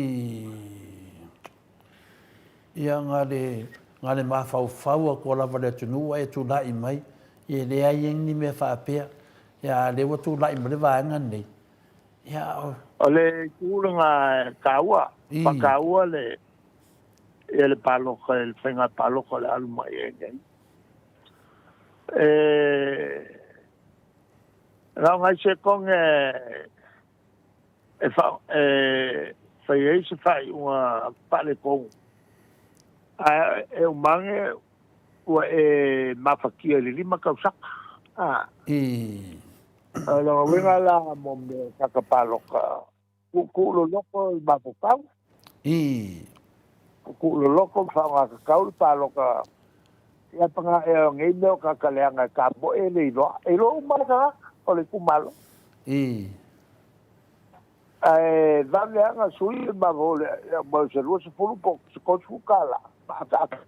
ia, na le, na le mafaufau atu lava le atunuu ae tulai mai, ia e leai ai ni mea faapea. Ia, a o lea ua tulai mai le vaega lenei, O le tulaga e taua, faataua le ia le palota i le faiga palota o le alu mai ai nei. E na o nai sekone e fa e fai ai se faaiuga faaletonu. Ae e umange ua e mafatia i le 5 tausaga. A. I. O lona uiga la mo mea o tagata palota, tuutuu loloto i mafaufau. I. Tuutuu loloto ma faaaoga tatau le palota. Ia paga ea o nei mea o tagata leaga e tamoe e le iloa. E iloa uma le tagata o le itumalo. I. Ae vave lava ona sui le mafaufau o le se 20 po o se 30 tala ma ataata.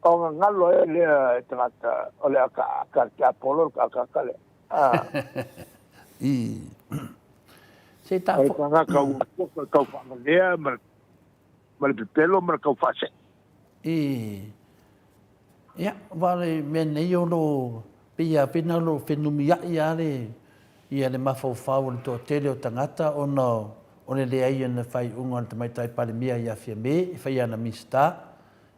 Ona galo ai lea e tagata o le akaaka a le tiapolo le akaaka lea. I. Se ta O le tagata ua toka tau faavalea ma ma le pepelo ma le tau faasee. I. Ia, aua o le mea nei o lo o pei lava pei na o lo o fenumiai lava le ia le mafaufau o le toatele o tagata ona o le leai o ni faaiuga a le Tamaitai Palemia ia Fiame e fai ana Minisita.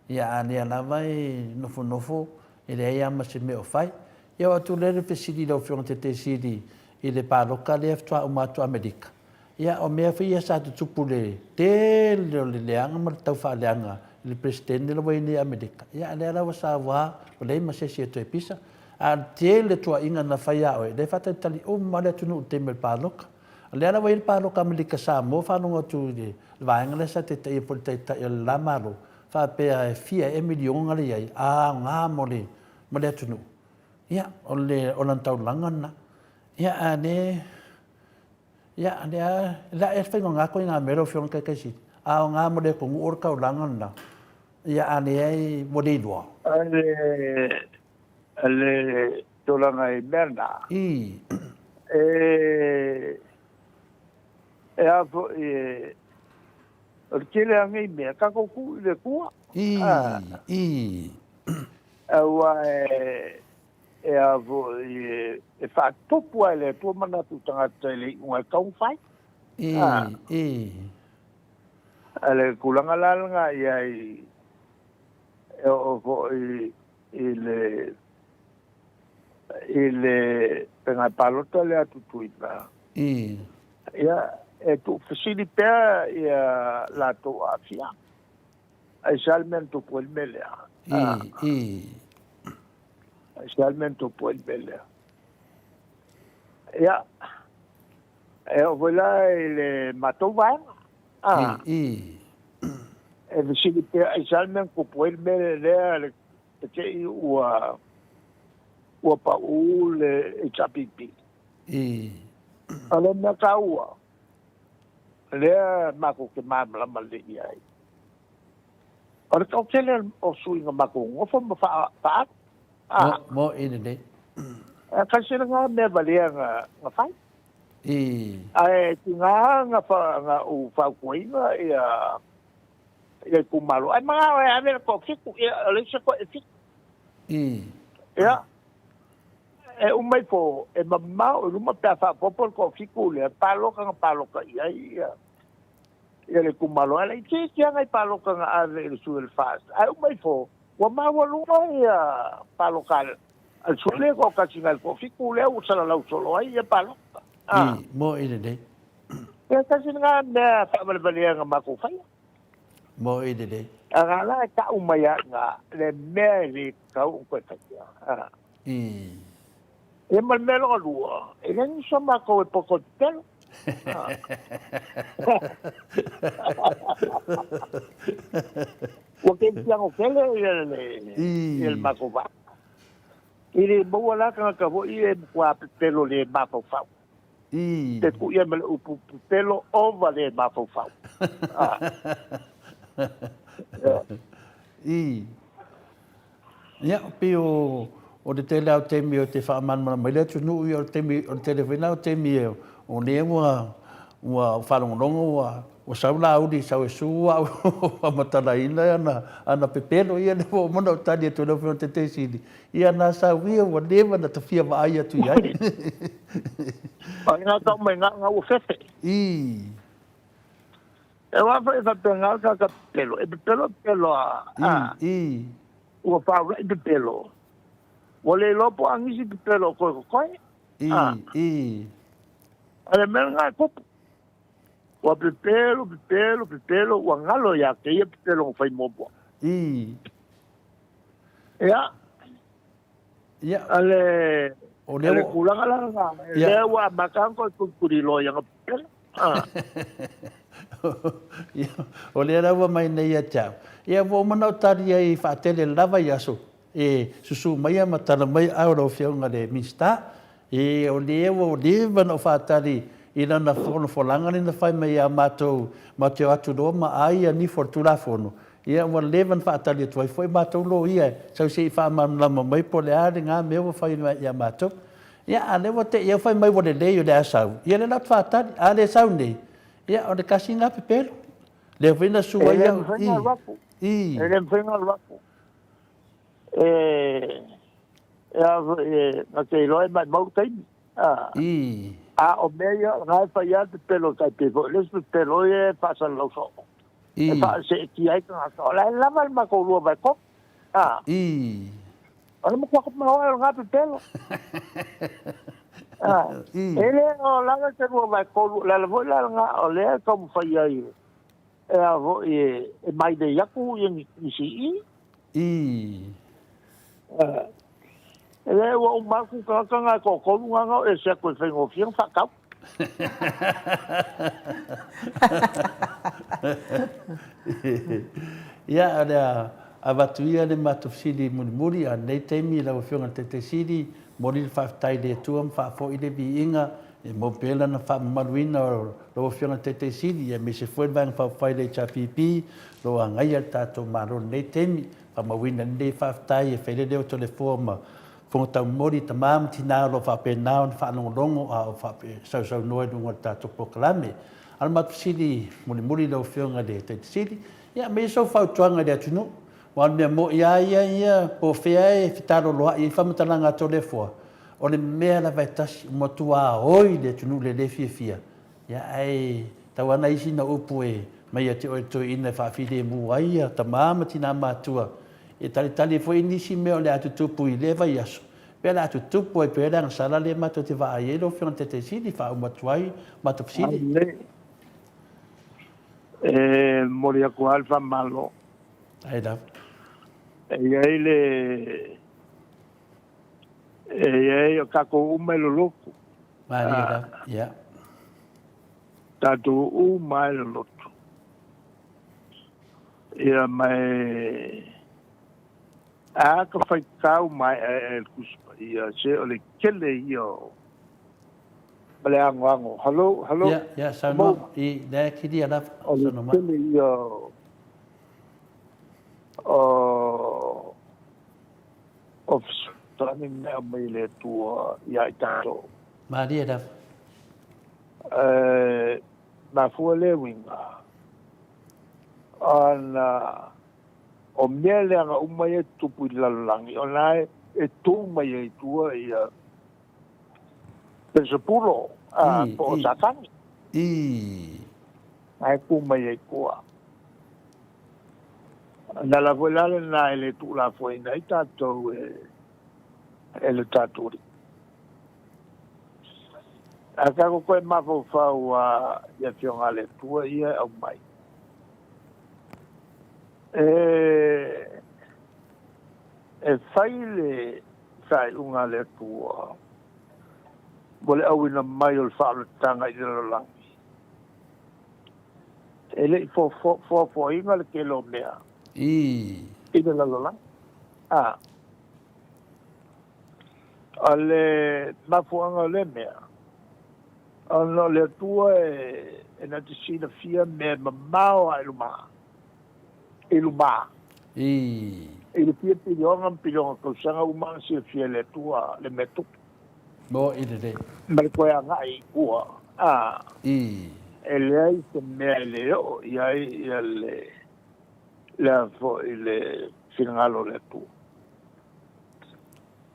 Ia a lea lava e nofonofo e leai lava ma se mea o fai. Ia oo atu lea le fesili i lau Afioga Taitaisili i le paloka lea faatoa uma atu Amerika. Ia o mea foi ia sa tutupu i le tele o le leaga ma le taufaaleaga i le Peresetene la ua i ai nei i Amerika. Ia a lea la ua saua ua leai ma se isi e toe pisa. A o le tele o tuuaiga na fai ia oe, lea e faatalitali uma lava le atunuu i le taimi o le paloka. O lea la ua i ai le paloka Amerika Samoa faalogo atu i le vaega lea sa taitaia po o le taitai o le la Malo, faapea e fia ea miliona le i ai, a aoga mo le, mo le atunuu. Ia, o le, o lana taulaga lena. Ia, a le, ia, lea, la e faigata atu i ngā mea lau Afioga i le Taitaisili. Aoga mo le atunuu o le taulaga lena, ia a leai ua le iloa. Ale, le tulaga i mea na. I. E, e a foi e, o le tele a nei mea, tatou tuu i le Atua. I, i. Aua e, e a foi e, e faatupu lava e le Atua manatu i tagata i le iuga e tatau ona fai. I, i. A le tulaga la lena i ai, e oo foi i le, i le faiga palota lea a Tutuila. I. Ia, e tuufesili pea ia latou aafiaga. Aisea le mea na tupu ai le mea lea? I, i. Aisea le mea na tupu ai le mea lea? Ia, e oo foi la i le matou vaega. I, i. E fesili pea, aisea le mea na tupu ai le mea lea, le te i ua, ua pau le HRPP. I. O le mea taua, lea matou te malamalama lelei i ai, o le toatele o sui na matou nonofo ma faaalu. Mo, mo i lenei. E kasi lena mea valea na, na fai. I. Ae tiga na, fa, na ou fautuaina ia, ia itumalo. Ai manao e ave le toafitu, ia, o le isi koe e fitu. I. Ia, e uma ifo, e mamao i luma pe a faaopoopo le toafitu lea, paloka na paloka i ai ia, ia le itumalo. Ae laitiiti lava nai paloka na ave i le sui o le FAST. Ae uma ifo, ua maualuga ia paloka a le sui lea e toatasi nai le toafitu lea ua salalau solo ai ia paloka. I, mo'i lelei. Ia tasi lena mea faavalevalea na matou faia. Mo'i lelei. Aga la e tau mai lava i ina le mea e le tatau ona toe faia. I. Ia ma le mea lona lua, e leai nisi o matou e poto i pepelo. Ua kerisiano tele ia le, ia le matou vaa. E le maua la tagata foi ia e matua pepelo le mafaufau. I. Pe tuu i ai ma le upu pepelo ova le mafaufau. I. Ia, pei o, o le tele lava o taimi o te faamalamalama ai le atunuu, ia o le taimi, o le tele foi lena o taimi e, o lea ua, ua faalogologo ua, ua sau Laauli, sau e su au faamatalaina ana, ana pepelo, ia lea ua uma ona ou tali atu i lau Afioga i le Taitaisili, ia na sau ia ua leva ona ta fia vaai atu i ai. Ai ngā tau mai ngā ngā ua fefe. I. E wā whai whapea ngā ka ka pepelo. E pepelo pepelo a. I, i. Ua whāurai pepelo. Ua le iloa po o angisi pepelo o koe ko koe. I, i. A le mea ngā e kupu. Ua pepelo, pepelo, pepelo, ua ngalo ia te ia pepelo nga whai muamua. I. Ia. Ia. A le, o lea le tulaga la nga, lea ua amata ona toe tulituliloa ia nga pepelo. Ia, o lea la ua mai nei ia te au. Ia, ua uma ona ou tali ai faatele lava i aso e susu maia ma tala mai au lau Afioga i le Minisita. E, o lea ua leva ona ou faatali i lana folafolaga lea na fai mai ia matou, matou te o atu loa ma ai ia nifo o le Tulafono. Ia, ua leva ona faatali atu ai foi matou loia e sau se i faamalamalama mai po o le a lena mea ua fai mai ia matou. Ia, a o lea ua te i au fai mai ua lelei o le a sau, ia lea la ou te faatali. A le sau nei, ia, o le kasi lena pepelo. Lea foi na sua ai au i, i. E le mafai ona alu atu. E, e a foi, e, na te iloa e maumau le taimi. A, I. A o mea ia, o lena e fai lava le pepelo tai pei foi o le isi pepelo ia e faasalalau soo. I. E faaseetia ai tagata. O la e lava le matou lua vaekoko. A. I. O le matua maoae o lena pepelo. A, e le o lava se lua vaetolu, o le ala foi la lena o lea e taumafai ai e a foi e mai nei atu ia nisi i. I. A, e le ua uma atu tagata na e toatolu na na o ese atu e faigofie ona faatau. Ia, o le a avatu ia le matou fesili mulimuli a lenei taimi i lau Afioga i le Taitaisili, momoli le faafetai i le Atua ma faafoi le viiga E mau pea lana faamamaluina o lau Afioga i le Taitai Sili, aemaise foi le Vaega Faaupufai a le HRPP, o lo o agaia le tatou Malo i lenei taimi. Faamauina lenei faafetai e fai le leo Toleafoa ma Fofoga Taumoli, tama ma tina o lo o faapena ona faalogologo a o sausaunoa i luga o le tatou polokalame. A o le matou fesili mulimuli i lau Afioga i le Taitai Sili, ia aumai sou fautuaga i le atunuu, aua o le mea moni lava ia ia po o fea e fetaloloai ai faamatalaga a Toleafoa, o le mea lava e tasi, ua matua oi le atunuu i le le fiafia, ia ae tau lava nai isi na upu e mai ia te oe le toeaina e faafilemu ai ia tama ma tina matutua e talitali ai foi nisi mea o le a tutupu i lea vaiaso, pe o le a tutupu ai pea le agasala lea matou te vaai ai lau Afioga i le Taitai Sili, faauma atu ai matou fesili. Ae e momoli atu lava le faamalo. Ai lava. E i ai le e i ai o tatou uma e lolotu. Malie lava, ia. Tatou uma e lolotu. Ia ma e a ka faitau mai e e le Tusi Paia, se o le tele ia o ma le anoano. Hello, hello. Ia, ia, saunoa, i, lea e kilia lava, O le saunoa mai. tele ia o o fesoasoani na aumai e le Atua ia i tatou. Malie lava. E mafua lea uiga ona o mea leaga uma ia e tutupu i le lalolagi, o la e tu mai ai i tua ia Pelesepulo po o Satani. Na e tu mai ai i tua. O le ala foi la lena e le tuulafoaiina ai tatou e le tatou Alii. A tatou toe mafaufau i Afioga a le Atua ia e aumai, e fai le faaiuga a le Atua mo le auina mai o le faaolataga i le lalolagi. E le i foafoaina le tele o mea i le lalolagi. A o le mafuaaga o lea mea, ona o le Atua e na te silafia mea e mamao lava i luma, i luma. I le fia piliona ma piliona tausaga uma ona silafia e le Atua le mea tupu. Moe lelei. Ma le toe agai i tua, a. E leai se mea e le oo i ai ia le, le a foi le finagalo o le Atua.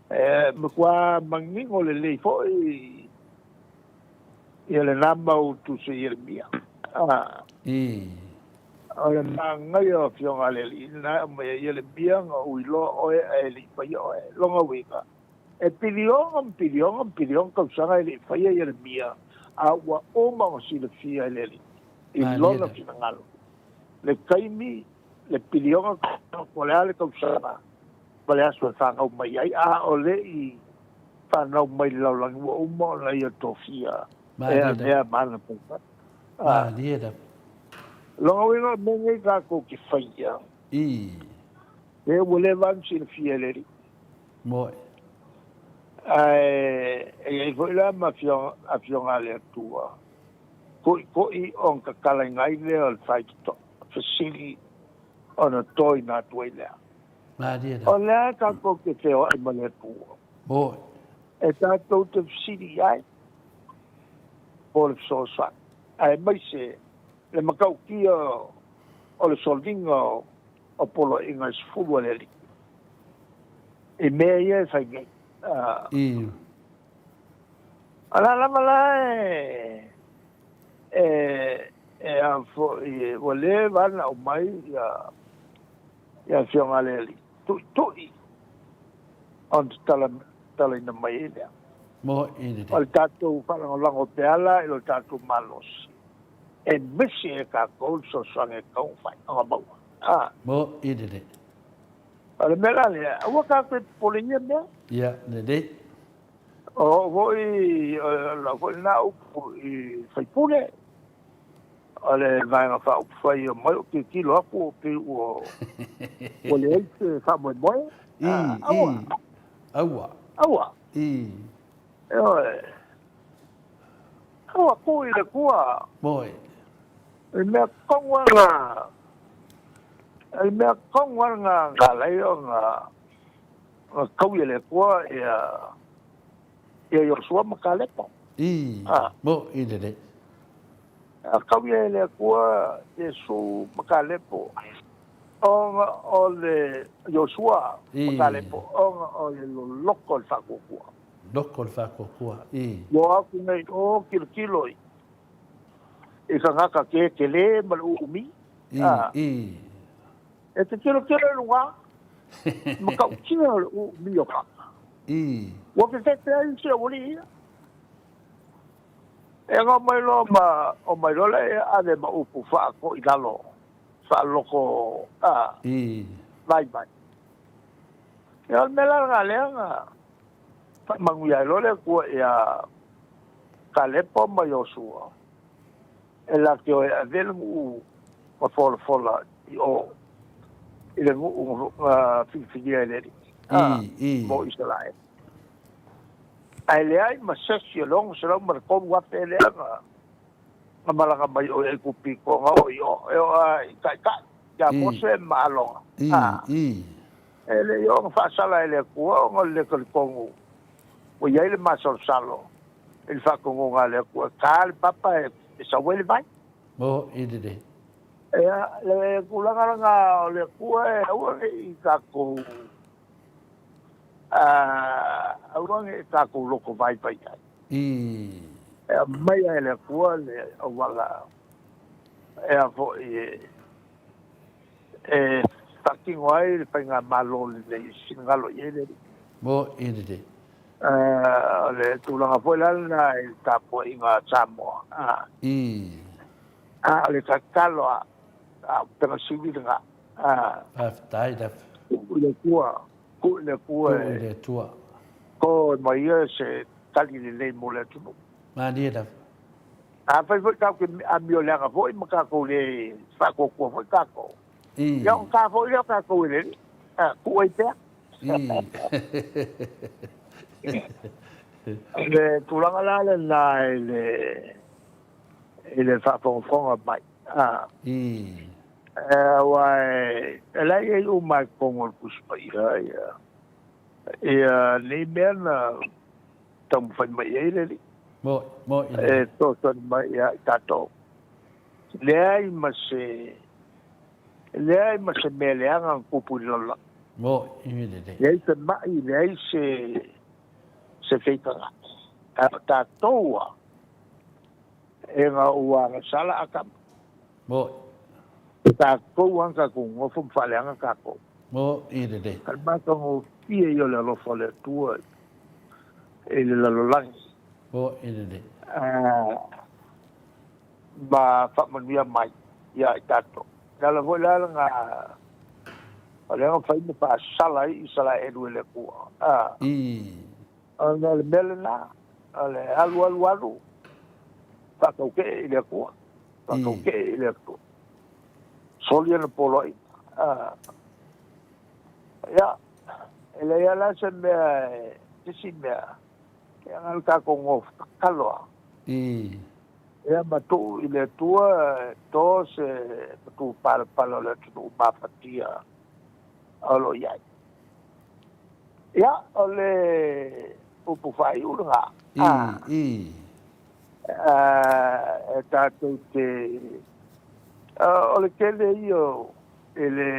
E matua manino lelei foi ia lena mau tusi Ieremia. A. O le manaia o Afioga a le Alii lena e aumai ai Ieremia na ou iloa oe ae le i faia oe. Lona uiga, e piliona ma piliona ma piliona tausaga e le i faia Ieremia, a ua uma ona silafia e le Alii i lona finagalo le taimi, le piliona tausaga, po o le a le tausaga ma le aso e fanau mai ai, a o le i fanau mai i le lalolagi, ua uma ona ia tofia e avea ma ana paipai. Malie lava. Lona uiga o mea nei tatou te faia, e ua leva ona silafia e le Alii. Moe. Ae e i ai foi la ma afioga a le Atua, koʻikoʻi ona tatalaina ai lea o le faitotoa, fesili ona toina atu ai lea. Malie lava. O le a tatou te feoai ma le Atua? Moe. E tatou te fesili i ai po o le fesoasoani, aemaise le matautia o le soliga o poloaiga e 10 a le Alii i mea ia e fai nei. O la lava la e a foi, ua leva ona aumai ia Afioga a le Alii tuitui ona tatalaina mai ai lea. O le tatou faalagolago pea la i lo tatou malosi, e misi e tatou le fesoasoani e tatau ona fai, ona maua. Moe lelei. O le mea la lea, aua tatou te popole i ia mea. Ia, lelei. O au foi, o lau foi lena upu i sui usufono, o le Vaega Faaupufai e omai ou tilotilo atu pei ua leai se faamoemoe. Aua. Aua. Aua. Ioe. Ua ku i le Atua. Moe. I mea tonu lava na, i mea tonu lava na na ala ai ona ona taui e le Atua ia ia Iosua ma Kalepa. I, moe lelei. A taui e le Atua Iesu ma Kalepo ona o le Iosua ma Kalepo ona o le loloto o le faatuatua. Loko le faatuatua i. Ua o atu nei o tilotilo i i tagata ke tele ma le uumi. I, i. E te tilotilo i luga, matautia o le uumi o tagata. I. Ua fefefe ai si aualii ia. E ga mai loa ma omai loa lea e ave ma upu faakoilalo, faaloko, a. I. Vaivai. Ia o le mea la lena lea na faamanuia ai loa le Atua ia Kalepo ma Iosua, e latou te o e ave le nuu na folafola i o i le nuu na filifilia e le Alii mo Isaraelu. Ae leai ma sesi o le 603,000 lea na malaga mai o i Aikupito na o i o, e oo lava i Taitai ia Mose ma Alona. E le i oo na faasala e le Atua ona o le lē talitonu ua i ai le masalosalo i le faatonuga a le Atua e ta le papa e sau ai le vai. Mo i lelei. Ia, le tulaga lena o le Atua e aua ne i tatou, aua ne i tatou loto vaivai ai. I. E aumaia e le Atua le auala ea foi e e faatino ai le faigamalo lelei e finagalo i ai le Alii. Mo i lelei. O le tulaga foi la lena i le tapuaiga a Samoa. I. A o le tatalo a Upega Sili lena. Faafetai lava. Tuu i le Atua, tuu i le Atua. Tuu i le Atua. Toe mai ia se tali lelei mo le atunuu. Malie lava. Afai foi tatou te amioleaga foi ma tatou le faatuatua foi tatou, ia ona ta foi lea o tatou e le Alii, tuu ai pea. O le tulaga la lena i le i le faafogafoga mai. Aua e la e i ai uma i totonu o le Tusi Paia ia ia nei mea na taumafai mai ai le Alii. Moe, moe. E fesoasoani mai ia i tatou. Leai ma se, leai ma se mea leaga na tupu i le lalolagi. Moe, i lelei. Leai se mai, leai se, se feitaga. Ae o tatou lava, e na ua agasala Atama. Moe. O tatou lava na tatou nonofo ma faaleaga tatou. Mo i lelei. A o le matagofie ia o le alofa o le Atua i le lalolagi. Mo i lelei. Ma faamanuia mai ia i tatou. Le ala foi la lena o lea na fai ma faasala ai Isaraelu e le Atua. I. Ona o le mea lena, o le alu alu alu, faataukee i le Atua. Faataukee i le Atua. Soli ana poloaiga. Ia, e leai lava la se mea, se isi mea, ia na o le tatou nofo tatalo lava. Ia ma tuu i le Atua e to se matupalapala o le atunuu mafatia o lo o i ai. Ia, o le upu faaiu lena. E tatou te, o le tele ia e le,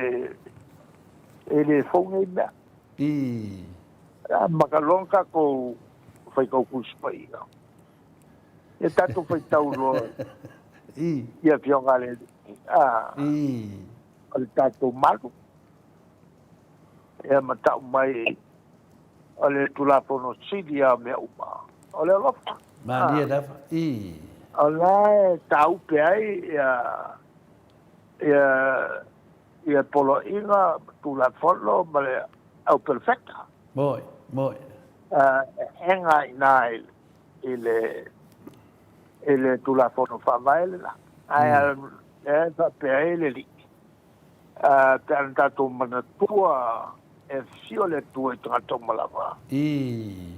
e le fou nei mea. E amata loa ona tatou faitau Tusi Paia. Ia tatou faitau loa i Afioga a le Alii, o le tatou malu. Ia ma tau mai o le Tulafono Sili lava o mea uma, o le alofa. Malie lava, i. O la e tāupe ai ia, ia, ia poloaiga, Tulafono ma le au perofeta. Moe, moe. E ega i ina i le, i le Tulafono Faavae lena. Ae e faapea ai le Alii. Ā, pe ana tatou manatua e afio le Atua i tagata uma lava. I.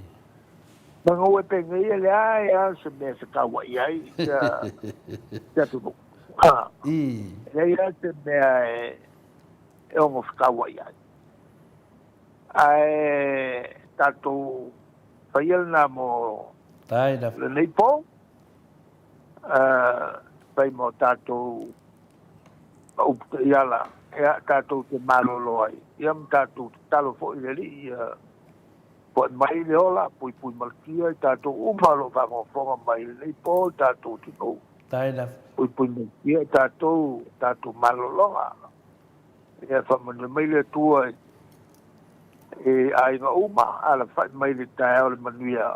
Manu e penei e leai a se mea e fekauaʻi ai se atunuu. E leai lava se mea e ono fekauaʻi ai. Ae tatou faia lena mo lenei po, fai mo tatou ma upu taiala, ia tatou te malolo ai, ia ma tatou tatalo foi i le Alii ia Fo'i mai le ola, puipui malutia i tatou uma o lo o faafogafoga mai i lenei po i tatou atunuu. Puipui malutia i tatou, tatou malologa. Ia faamanuia mai le Atua i aiga uma, alafa'i mai le taeao le manuia,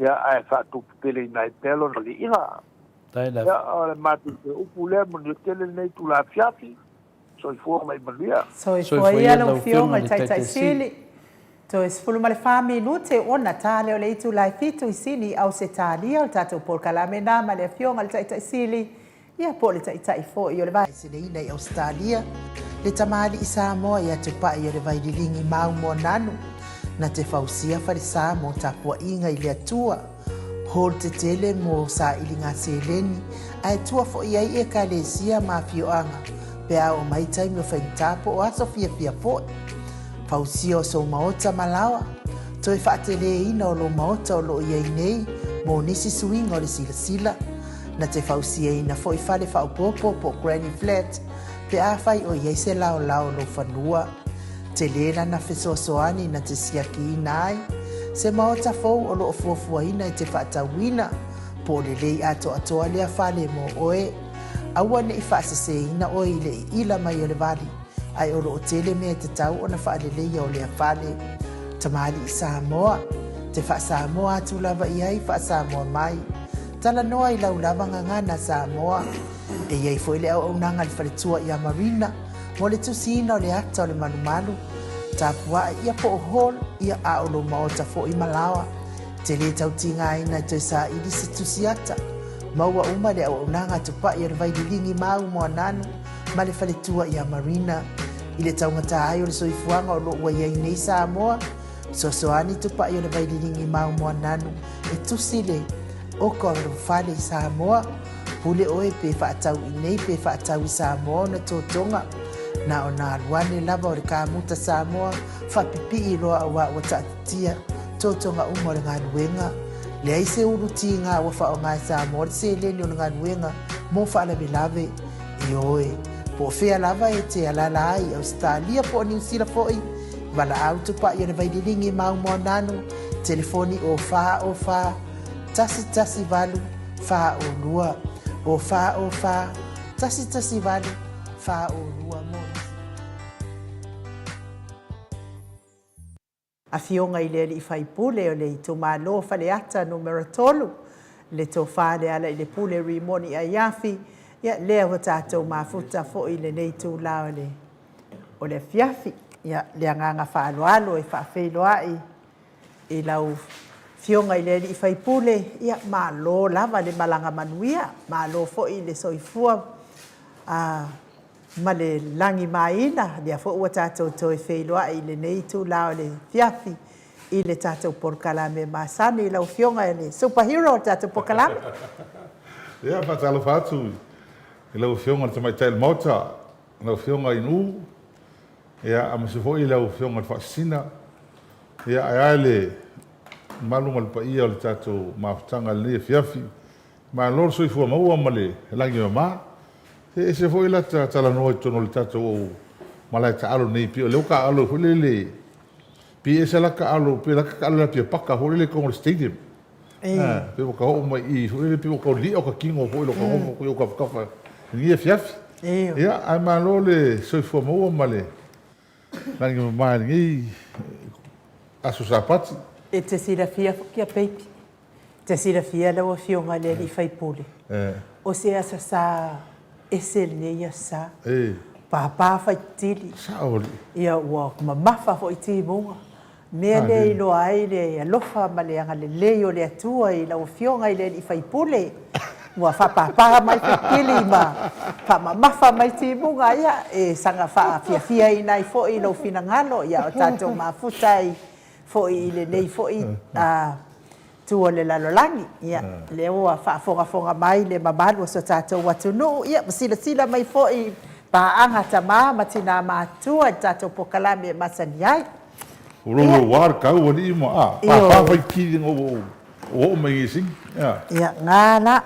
ia ae faatuputeleina ai pea Lona viiga. Ia, o le matou toe upu lea, manuia tele lenei itula afiafi. Soifua ma ia manuia. Soifua ia lau Afioga i le Taitai Sili. Toe 14 minute ona ta lea o le itula e fitu i Sini, Ausetalia, o le tatou polokalame na ma le Afioga i le Taitai Sili, ia po o le Taitai foi o le Vaeseleina i Ausetalia, le tamalii Samoa ia Tupai o le Vaililigi Mau Moananu, na te fausia falesa mo tapuaiga i le Atua. Hall tetele mo sailiga seleni ae tua foi ai ekalesia ma afioaga pe a oo mai taimi o faigata po o aso fiafia foi. Fausia o sou maota ma laoa, toe faateleina o lou maota o loo iai nei mo nisi suiga o le silasila. Na te fausiaina foi fale faaopoopo po o granny flat pe afai o iai se laolao o lou fanua. Tele lana fesoasoani na te siakiina ai se maota fou o lo o fuafuaina e te faatauina, po o lelei atoatoa lea fale mo oe. Aua ne i faaseseina oe i le iila mai o le vali, ae o lo o tele mea e tatau ona faaleleia o lea fale. Tamalii Samoa, te faa-Samoa atu lava i ai, faa-Samoa mai. Talanoa i lau lava gagana Samoa. E i ai foi le auaunaga a le faletua ia Marina mo le tusiina o le ata o le malumalu, tapuaʻe ia po o hall ia a o lou maota foi ma laoa. Te lē tau tigaina e toe saili se tusi ata. Maua uma le auaunaga a Tupaʻi o le Vaililigi Mau Moananu ma le faletua ia Marina. I le taugata ai o le soifuaga o lo o ua i ai nei Samoa, fesoasoani Tupaʻi o le Vaililigi Mau Moananu e tusi le oka o lou fale i Samoa. Pule oe pe faatau i nei pe faatau i Samoa ona totoga. Na ona alu ane lava o le kamuta Samoa faapipii loa auā ua taatitia totoga uma o le galuega. Leai se ulu tiga ua faaaoga e Samoa le seleni o le galuega mo faalavelave. Ioe, po o fea lava e te alaala ai i Ausetalia po o Niu Sila foi, valaau tupai o le Vaililigi Mau Moananu, telefoni o 4 o 4 1 1 8 4 o 2, o 4 o 4 1 1 8 4 o 2 mo nisi. Afioga i le Alii Faipule o le Itumalo Faleata Numera 3, le Tofa Lealailepule Rimoni Aiafi, ia lea ua tatou mafuta foi i lenei itula o le o le afiafi. Ia, le agaga faaaloalo e faafeiloai i lau Afioga i le Alii Faipule, ia malo lava le malaga manuia, malo foi le soifua ma le lagimaina, lea foi ua tatou toe feiloai i lenei itula o le afiafi i le tatou polokalame masani. Lau Afioga i le Super Hero o le tatou polokalame. Ia, faatalofa atu i lau Afioga i le Tamaitai o le Maota, lau Afioga Inu, ia, aemaise foi lau Afioga i le Faasisina, ia, ae a le mamalu ma le paia o le tatou mafutaga i lenei afiafi. Malo le soifua maua ma le lagi e mama. E ese foi lata talanoa i totonu o le tatou malae taalo nei, pei o lea ua taaalo foi lele, pei e ese la taalo, pei la ta taalo i le Apia Paka foi lele i totonu o le stadium. Pei ua ta oo mai i i foi lele, pei ua tau li'a o ta tino foi i lota nofo atu i ou tafatafa i lenei afiafi. Ia, ae malo le soifua maua ma le lagi e mama i lenei aso Sapati. E te silafia foi kia baby. Te silafia lau Afioga i le alii faipule, o se aso sa ese lenei aso sa. Pāpā faititili, ia ua mamafa foi timuga. Mea lea e iloa ai le alofa ma le agalelei o le Atua i lau Afioga i le alii faipule, ua faapāpā mai faititili ma faamamafa mai timuga, ia e saga faafiafiaina ai foi lou finagalo, ia o tatou mafuta ai foi i lenei foi itu o le lalolagi. Ia, lea ua faafogafoga mai le mamalu o si o tatou atunuu, ia, ua silasila mai foi i paaga a tama ma tina matutua i le tatou polokalame e masani ai. Ua louloua le tau alii ma a papa faitili ina ua ou oo mai i Niu Sila. Ia, na la.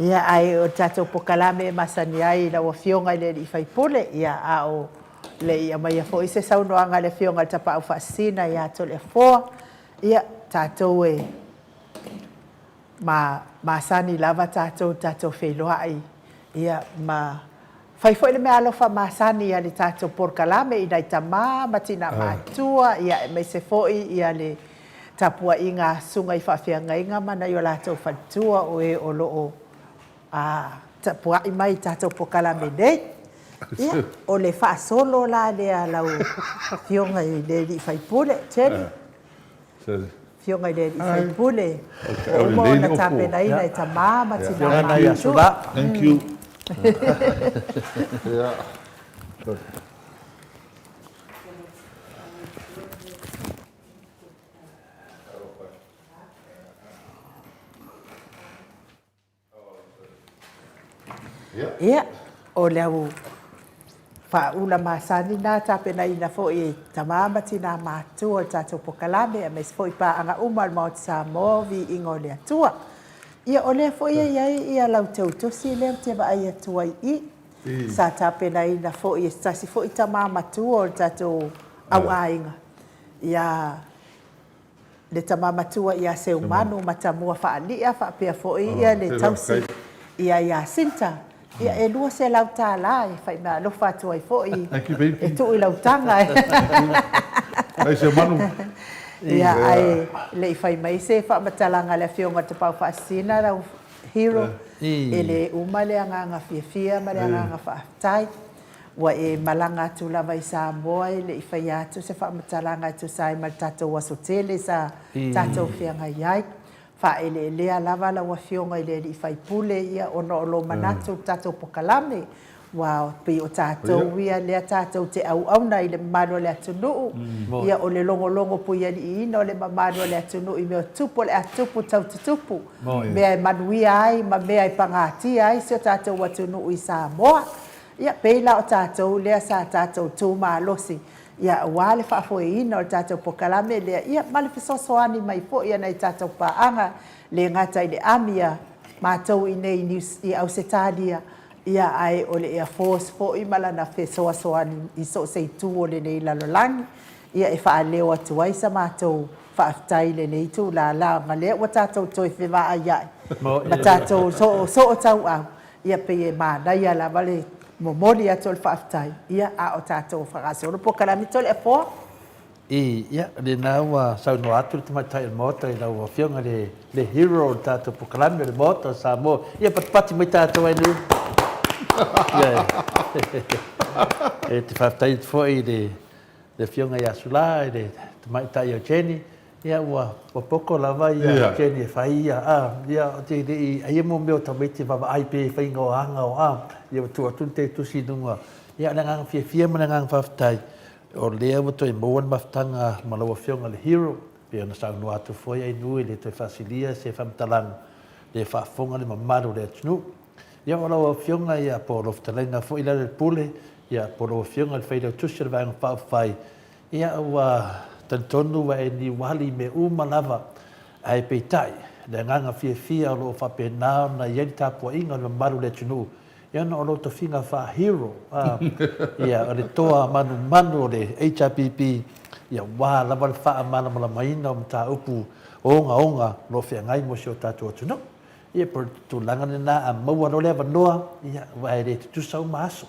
Ia, ae o le tatou polokalame e masani ai i lau Afioga i le sui usufono, ia, a o le i aumaia foi se saunoaga a le Afioga i le Tapaau Faasisina ia Toleafoa, ia, tatou e ma masani lava tatou i le tatou feiloai, ia, ma fai foi le meaalofa masani a le tatou polokalame i nai tama ma tina matutua, ia, aemaise foi ia le tapuaiga a susuga i faafeagaiga ma nai o latou faletua o e o lo o tapuai mai i tatou polokalame nei. Ia, o le faasolo la lea a lau Afioga i le sui usufono, Jenny. Afioga i le sui usufono, ua uma ona tapenaina e tama ma tina matutua. Thank you. Ia, o le au faaula masani lena tapenaina foi e tama ma tina matutua o le tatou polokalame aemaise foi paaga uma a le Maota Samoa, viiga o le Atua. Ia, o lea foi e i ai ia lau teutusi lea ou te vaai atu ai i i, sa tapenaina foi e se tasi foi tama matua o le tatou auaiga, ia le tama matua ia Seumanu Matamua Faalia faapea foi le tausi ia Iasinta, ia e $200 e faimeaalofa atu ai foi e tuu i lau taga. Ia ae le i fai mai se faamatalaga a le Afioga i le Tapaau Faasisina lau Hero, e le uma le agaga fiafia ma le agaga faafetai. Ua e malaga atu lava i Samoa e le i faia atu se faamatalaga e tusa ai ma le tatou aso tele sa tatou feagai ai. Faaeleelea lava lau Afioga i le alii faipule ia ona o lou manatu i le tatou polokalame, aua pei o tatou ia lea tatou te auauna i le mamalu o le atunuu, ia o le logologo puialiiina o le mamalu o le atunuu i mea o tupu o le a tupu tau tutupu, mea e manuia ai ma mea e pagatia ai si o tatou atunuu i Samoa. Ia, pei la o tatou lea sa tatou tu malosi, ia, aua le faafoeina o le tatou polokalame lea, ia, ma le fesoasoani mai foi a nai tatou paaga, le gata i le ami a matou i inei i Niu, i Ausetalia, ia, ae o le Air Force foi ma lana fesoasoani i so o se itu o lenei lalolagi, ia, e faaleo atu ai sa matou faafetai i lenei itula, leaga lea ua tatou toe fevaaiai ma tatou sootauau. Ia pei e manaia lava le momoli atu o le faafetai, ia a o tatou faagasolo polokalame Toleafoa. I, ia, lena ua saunoa atu le Tamaitai o le Maota i lau Afioga i le hero o le tatou polokalame o le Maota o Samoa. Ia patipati mai tatou ai nei. Ia, e te faafetai atu foi i le Afioga ia Sula, i le Tamaitai o Jenny, Ia ua poto lava ia Jenny e fai ia a ia ou te le i aia mo mea o tamaiti e vaavaai pe faiga o aga o a ia ua tuu atu le tei tusi i luga. Ia o le agaga fiafia ma le agaga faafetai o lea ua toe maua le mafutaga ma lau Afioga le Hero pei ona saunoa atu foi Ainuu e le toe faasilia se faamatalaga le faafofoga le mamalu o le atunuu. Ia o lau Afioga ia po o lau fetalaiga foi Lealailepule ia po o lau Afioga i le Failautusi o le Vaega Faaupufai Ia, ua talitonu ua e niuali i mea uma lava, ae peitai, le agaga fiafia o lo o faapena ona i ai le tapuaiga o le mamalu o le atunuu, ia ona o lou tofiga faa-hero, a, ia, o le toa manumanu o le HRPP, ia, aua lava le faamalamalamaina o mataupu ogaoga o lo o feagai mo si o tatou atunuu. Ia, po o le tulaga lena, a maua loa le avanoa, ia, aua e le tutusa uma aso.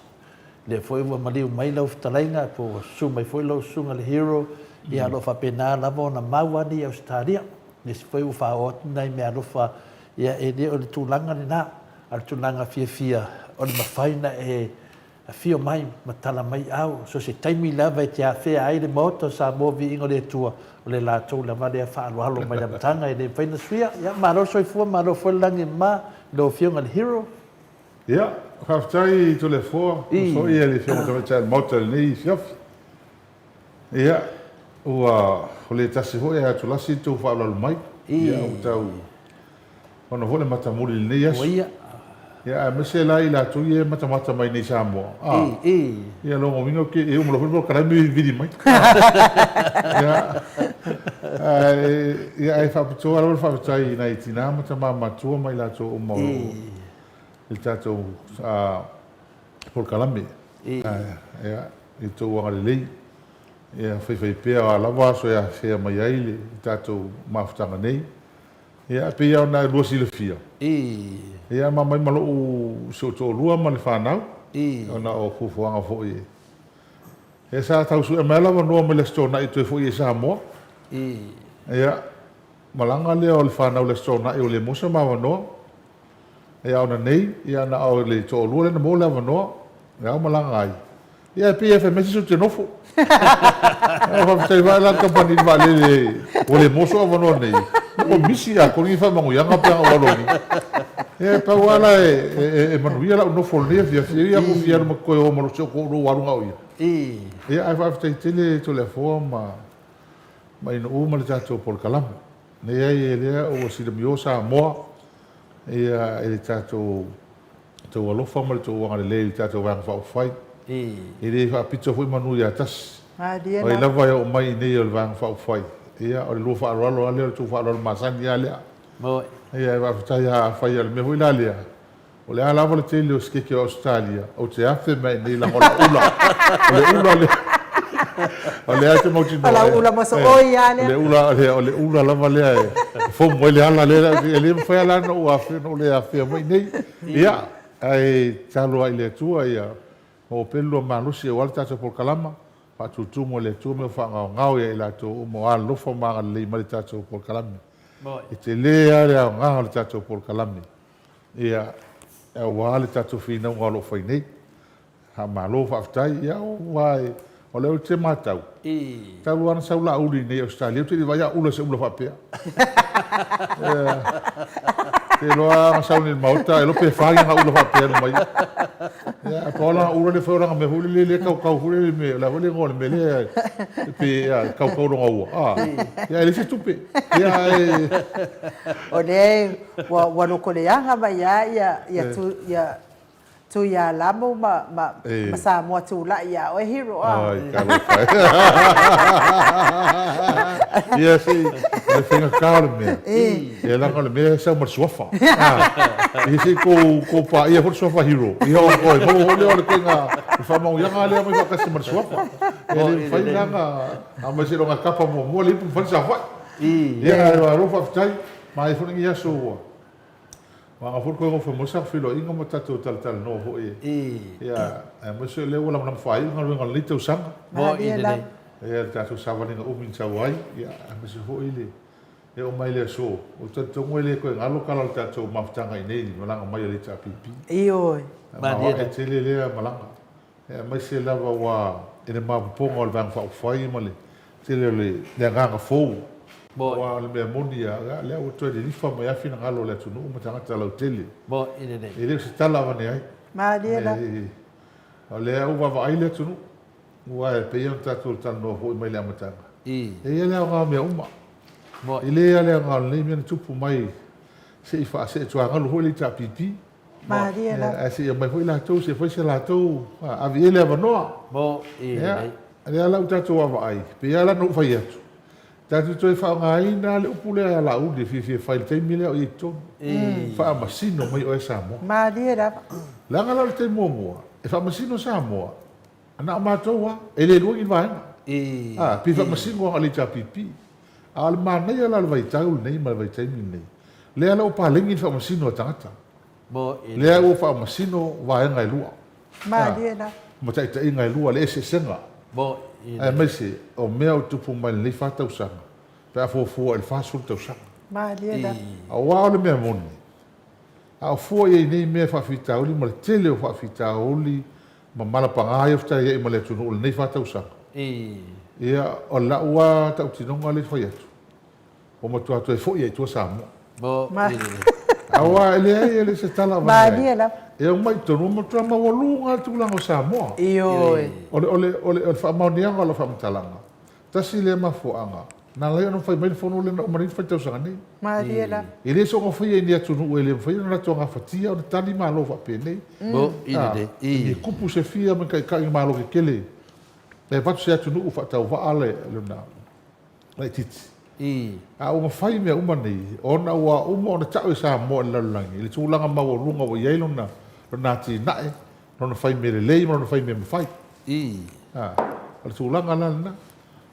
Lea foi ua maliu mai lau fetalaiga po ua susu mai foi lau susuga le Hero, ia o lo o faapena lava ona mau ane i Ausetalia. Le isi foi ua faaoo atu nai meaalofa, ia e le o le tulaga lena, a o le tulaga fiafia o le mafai ona e afio mai ma tala mai au, so o se taimi lava e te afea ai le Maota o Samoa Viiga o le Atua, o le latou lava lea faaaloalo mai le amataga e le mafai ona suia. Ia malo le soifua, malo foi le lagi e mama i lau Afioga i le Hero. Ia, faafetai Toleafoa, uso ia le Afioga Tamaitai o le Maota i lenei afiafi. Ia, ua le tasi foi ae atulasi le tou faaaloalo mai. Ia ua tau ona foi le matamuli i lenei aso. Ia aemaise la i latou ia e matamata mai nei i Samoa, a, ia lona uiga ou te, e uma loa foi le polokalame vili mai. Ia, ae, ia ae faapitoa lava le faafetai i nai tina ma tama matua ma i latou uma o lo o i le tatou polokalame. Ia, i le tou agalelei, ia faifaipea o a lava aso e afea mai ai le tatou mafutaga nei. Ia, e pei lava ona lua silafia, ia ma aumai ma lou si ou toalua ma le fanau, ona o fuafuaga foi e. Ia sa tau sue mai lava avanoa mai le Aso Toonai e toe foi ai i Samoa. Ia, malaga lea o le fanau i le Aso Toonai ua le maua se ma avanoa. Ia ona nei, ia na o le toalua lea na maua le avanoa, lea ua malaga ai. Ia e pei e fai mai se isi ou te nofo. Ia faafetai foi la i le kamupani vaalele ua le maua sou avanoa nei. Ua misi atoa ni faamanuiaga pe ana ou alu atu. Ia e pau lava la e manuia lau nofo i lenei afiafi. E ui lava ua fia alu ma toe o ma si ou toalua ua alu na o ia. Ia ae faafetai tele Toleafoa ma Inouu ma le tatou polokalame. Leai, o lea ua silamio Samoa ia i le tatou tou alofa ma le tou agalelei i le tatou Vaega Faaupufai. E le faapito foi manu ia tasi. O ai lava e oo mai i inei o le Vaega Faaupufai, ia o le lua faaaloalo lava lea, o le tou faaaloalo masani lava lea. Ia e faafetai lava, afai o le mea foi la lea, O le a lava le tele o sikeke o Ausetalia, ou te afe mai i inei leaga o lau ula, o le ula lea, o lea ou te mautinoa. O lau ula mosooi lava lea. O le ula, o le ula lava lea e fomu ai le ala lea, e le mafai lava la ona ou afe, ona ou le afea mai i inei. Ia, ae tatalo lava i le Atua ia maua pea le lua malosi aua le tatou polokalama, faatutumu e le Atua mea faagaogao ia i latou uma o alolofa ma agalelei mai i le tatou polokalame. E tele lava le aoga o le tatou polokalame. Ia, aua le tatou finauga o lo o fai nei. Faamalo faafetai. Ia, aua o lea ou te matau, talu lava ona sau Laauli i inei i Ausetalia, ou te le i vaai a o ula i se ula faapea. Ou te iloa lava ana sau nei i le Maota, e iloa pe fa ni ana ula faapea na mai ai. Ia, ae pau lana ula lea e fai o lana mea foi lele lea e kaukau foi lele i le mea, o le a foi le igoa o le mea lea pe e kaukau lona ua, a, ia ae leai se tupe. Ia, ae... O lea Ua ua lotoleaga mai lava ia ia tu ia Tuialamu ma ma ma Samoa tulai ia oe Hero a. Ai talofa e. Ia se i o le faigata o le mea. Ia leaga o le mea e sau ma le suafa. Ia se i tou tou paia foi le suafa Hero. Ia ona toe maua foi lea o le ituaiga faamanuiaga lea e aumai faatasi ma le suafa. E le mafai la ona aumai seiloga e tapa muamua le ipu ma fai le saofai. Ia ae malo faafetai. Maia foi lenei aso ua maga foi le toe nofo mai sa feiloaiga ma tatou talatalanoa foi ia aemaise o lea ua lamalama faaiu galuega o lenei tausaga. Ia le tatou savaliga umi na sau ai ia aemaise foi le e oo mai le aso ou te talitonu e le toe galo tala o le tatou mafutaga i nei i le malaga mai a le HRPP. Ioe. Maoae tele lea malaga. Aemaise lava ua i le maopoopoga o le Vaega Faaupufai ma le tele o le agaga fou. Aua o le mea moni lava, o lea ua toe lilifa mai lava finagalo o le atunuu ma tagata lautele. E le o se tala avane ai. O lea ua vaavaai le atunuu, aua e pei ona tatou talanoa foi mai le amataga, e i ai le aoga o mea uma. E le lava le aoga o lenei mea na tupu mai se i faaseetuagalu foi le HRPP. Malie lava. Ae se i aumai foi latou se i fai se latou, ave i ai le avanoa. Ia, lea la ua tatou vaavaai, pei lava la ona ou fai atu, tatou te toe faaaogaina lava le upu lea a Laauli e fiafia e fai i le taimi lea o i ai i totonu, faamasino mai oe Samoa. Malie lava. Leaga la o le taimi muamua e faamasino Samoa, na o matou lava, e le lua ni vaega. A, pei faamasino lava o le HRPP. A o le manaia la o le vaitau lenei ma le vaitaimi lenei, lea la ua paleni le faamasino a tagata. Lea ua faamasino vaega e lua. Malie la. Ma taitaiga e lua, le eseesega. Aemaise o mea o tupu mai lenei fa tausaga, pe a fuafua i le 40 tausaga. Malie la. Aua o le mea moni, a o fua i ai nei mea faafitauli ma le tele o faafitauli ma malapaga ia ua fetaiai ma le atunuu i lenei fa tausaga, ia, o lau lava tautinoga lea e fai atu, ua matua toe foi lava i tua Samoa. Aua e leai, e le o se tala avane ai. E omai i totonu, ua matua maualuga le tulaga o Samoa. Ioe. O le faamaoniaga o lau faamatalaga, tasi lea mafuaaga. Na ala ai ona fai mai le fono lea na uma nei ona fai i le tausaga nei. Malie lava. E le soona faia i ni atunuu e le mafai ona latou gafatia ona tali malo faapenei. Mo i lelei. I kupu se fia ma taitai o malo tetele e avatu se atunuu faatauvaa le lona laitiiti. A ua mafai mea uma nei ona ua uma ona tau e Samoa i le lalolagi i le tulaga maualuga ua i ai lona lona atinae, lona fai mea lelei ma lona fai mea mafai. O le tulaga la lena.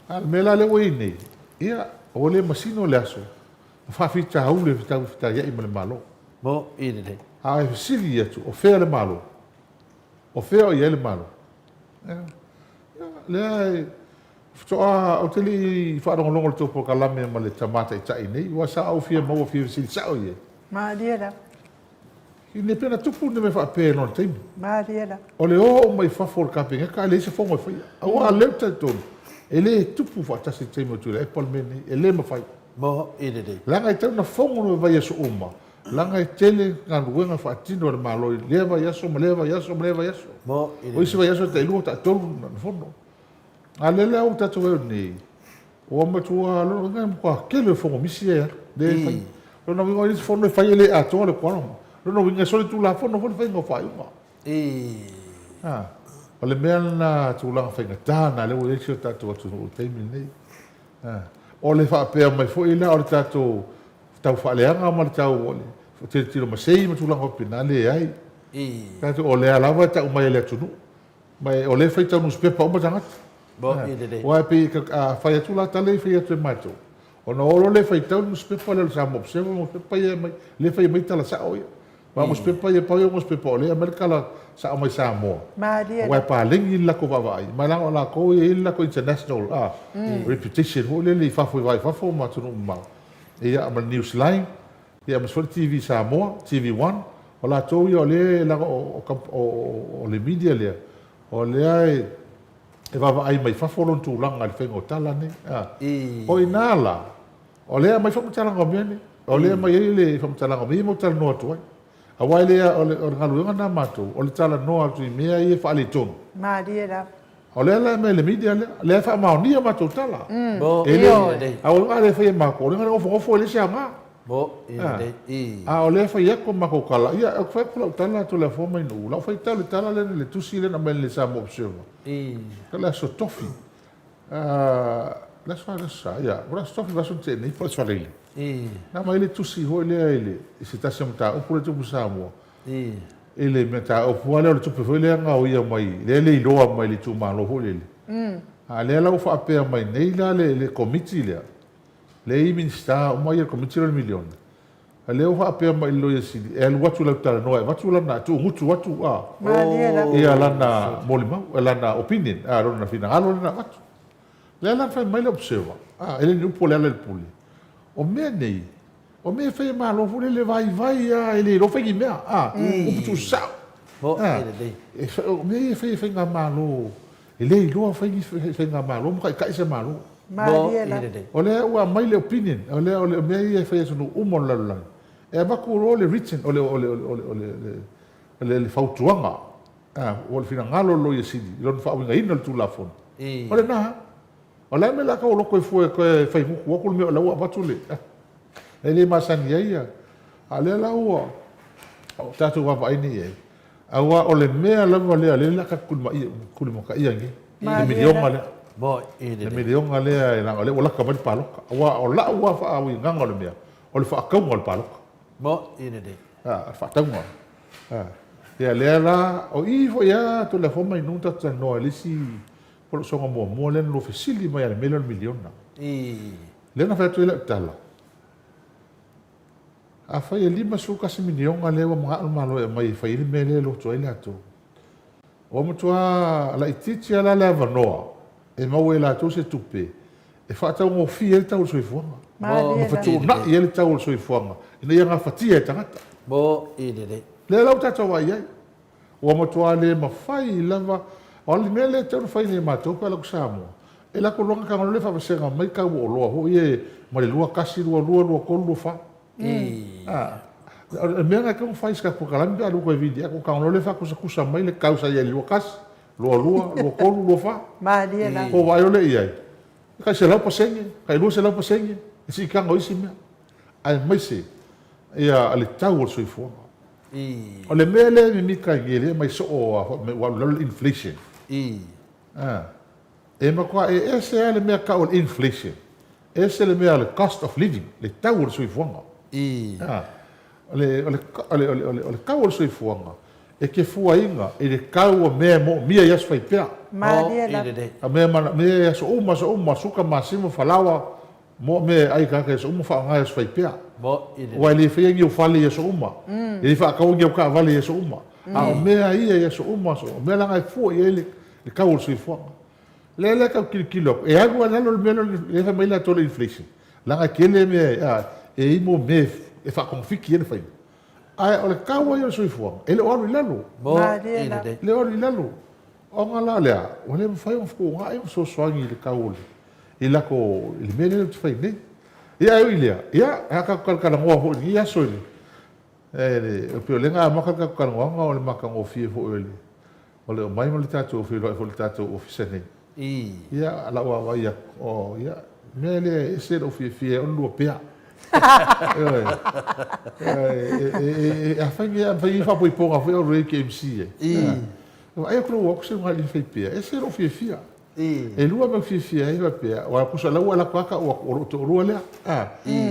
A o le mea la lea ua i ai nei, ia, ua le masino le aso ma faafitauli e fetauai ma le Malo. Mo i lelei. A e fesili atu, o fea le Malo? O fea o i ai le Malo? Ia, lea e faatoa, ou te le i faalogologo i le tou polokalame ma le Tama Taitai nei, aua sa ou fia maua, fia fesili sao i ai. Malie lava. Ina pe na tupu ni mea faapea i lona taimi. Malie lava. O le o uma i fafo o le Kapeneta ae leai se fono e faia. Aua o lea ou te talitonu, e le tupu faatasi i le taimi o Tuilaepa le mea lenei, e le mafai. Mo i lelei. Leaga e tatau ona fono le vaiaso uma, leaga e tele galuega faatino a le Malo i lea vaiaso ma lea vaiaso ma lea vaiaso. Mo i lelei. O isi vaiaso e tailua, taitolu ona fono. A o lea la ua tatou vaai nei, ua matua, lona uiga e matua tele o fono misi ia e alu, lea e fai. Lona uiga o isi fono e fai e le atoa le quorum. Lona uiga e solitulafono foi le faiga o faaiuga. O le mea lena, tulaga faigata lena lea ua i ai si o tatou atunuu i le taimi lenei. O le faapea mai foi la o le tatou tau faaleaga ma le tau tilotilo masei ma tulaga faapena, leai. Tatou, o lea lava e tau mai e le atunuu. Ma o lea e faitau nusipepa uma tagata. Aua e pei a fai atu la tala ia e fai atu e matou, ona o loa lea e faitau le nusipepa lea o le Samoa Observer ma nusipepa ia e aumai, lea e fai mai tala sao ia. Aua o nusipepa ia, pau ia o nusipepa o lea e aumai le tala sao mai Samoa. Aua e paleni le latou vaavaai, ma leaga o latou e i ai le latou international reputation foi lele i fafo i va i fafo ma atunuu mamao. Ia ma le Newsline, Ia aemaise foi le TV Samoa, TV One, o latou ia o lea leaga o le media lea, o lea e vaavaai mai fafo lona tulaga i le faiga o tala nei. O i ina la, o lea e aumai faamatalaga o mea nei, o lea e aumai ai le faamatalaga o mea ia matou te talanoa atu ai. Aua e le, o le galuega lena a matou, o le talanoa atu i mea ia e faaletonu. Malie lava. O lea la e aumai e le media lea, lea e faamaonia matou tala. E le, a o le fai e matou, o lea e nofonofo e leai se aoga. A o lea e fai atu a matou tala, ia ou te fai atu lau tala Toleafoa mai Nuu, lau faitau i le tala lea, le tusi lea na aumai i le Samoa Observer. O le Aso Tofi, le aso fa, le aso sa, ia, o le Aso Tofi, vaiaso na tea nei po o le Aso Faraile. Na aumai le tusi foi lea i le, i se tasi o mataupu lea e tupu i Samoa. I le mataupu lava lea o le tupe foi lea na gaoia mai, lea e le iloa mai le itumalo foi lele. A o lea la ua faapea mai nei la le Komiti lea, lea e i ai Minisita uma ia i le Komiti lea o le miliona, a o lea ua faapea mai i le Loia Sili e alu atu e latou talanoa e avatu lana, tuugutu atu a, ia lana molimau, lana opinion, a, lona finagalo lea na avatu. O lea la na fai mai le Observer, a, e le o ni upu a Lealailepule, o mea nei, O mea e fai e Malo foi lele vaivai a e le iloa fai ni mea a upu tuusao a o mea ia e fai e faigamalo e le iloa fai ni faigamalo ma taitai se Malo. O lea ua aumai le opinion o lea o mea ia e fai e atunuu uma o le lalolagi e avatu loa le written o le o le o le le fautuaga a o le finagalo o le Loia Sili i lona faauigaina o le Tulafono o lena. O le a le mea o le a tau loto ai fua e toe fai gutu atu le mea o la ua avatu le e le masani ai ia. A o lea la ua tatou vaavaai nei i ai, aua o le mea lava lea o lea o le a tatou tulimataia nei, le miliona lea. Le miliona lea leaga o lea ua lata mai le palota. Aua o lau lava faauigaga o le mea, o le faatauga o le palota. A, o le faatauga. Ia lea la, o i foi lava Toleafoa ma Inu tatou talanoa i le isi O lou soga muamua lea na lua fesili mai a le mea lea o le miliona. Lea na fai atu ai lau tala, afai e $51 miliona lea ua manao le Malo e aumai e fai ai le mea lea e lotu ai latou, ua matua laitiiti lava la le avanoa e maua e latou se tupe e faataugofie ai le tau o le soifuaga, ma fetuunai ai le tau o le soifuaga ina ia gafatia e tagata. Lea la ua tatou vaai i ai. Ua matua le mafai lava. O le mea lea e tatau ona fai nei e matou pe a alu atu Samoa, e alu atu loa tago loa faavasega mai tau o oloa foi ia mai le 2 1, 2 2, 2 3, 2 4. O le mea lena e tatau ona fai i se tatou polokalame pe a alu atu e vili atu, tago loa lea faakusakusa mai le tau sa i ai i le 2 1, 2 2, 2 3, 2 4. Malie lava. Ona vaai loa lea i ai. E tai 100%, tai 200% le siitaga o isi mea, aemaise ia le tau o le soifuaga. O le mea lea e mimita ai nei, lea e aumai soo lava fai mai ua alu i lalo le inflation. E matua e ese lava le mea tau o le inflation, ese le mea o le cost of living, le tau o le soifuaga. O le, o le, o le, o le, o le tau o le soifuaga, e te fuaina i le tau o mea e moomia i aso faipea. Malie lava. O mea e manaomia i aso uma, aso uma, suka, masima, falaoa, moa mea e ai tagata i aso uma, faaaoga i aso faipea. Aua e le faia ni ou fale i aso uma, e le faataua ni au taavale i aso uma, a o mea ia i aso uma, aso uma, o mea leaga e fua i ai le tau o le soifuaga. Lea la e tau tilotilo atu, e alu lava i lalo le mea lea fai mai latou o le inflation, leaga e tele mea e i ai mo mea e faatogafiti ai le faiga. Ae o le tau lava ia o le soifuaga, e le o alu i lalo. E le o alu i lalo. Ona la lea, ua le mafai ona fetuunai ma fesoasoani i le tau o le, i latou, i le mea lea ou te fai nei. Ia ae ui i lea, ia, a tatou talatalanoa foi i lenei aso i le, e pei o lea na amata le tatou talanoaga o le matagofie foi o le, o le omai ma le tatou feiloai foi i le tatou Ofisa nei. Ia, lau vaavaai atu, oh, ia, o le mea lea e ese lou fiafia ai, o le lua pea. Ioe. Afai nei, a mafai nei faapoipoga foi au e te MC ai. Vaai atu lou atu se uga fai pea, ese lou fiafia. E lua mea fiafia ai faapea, aua tusa o la ua alu atu lava tau atu, o lou toalua lea.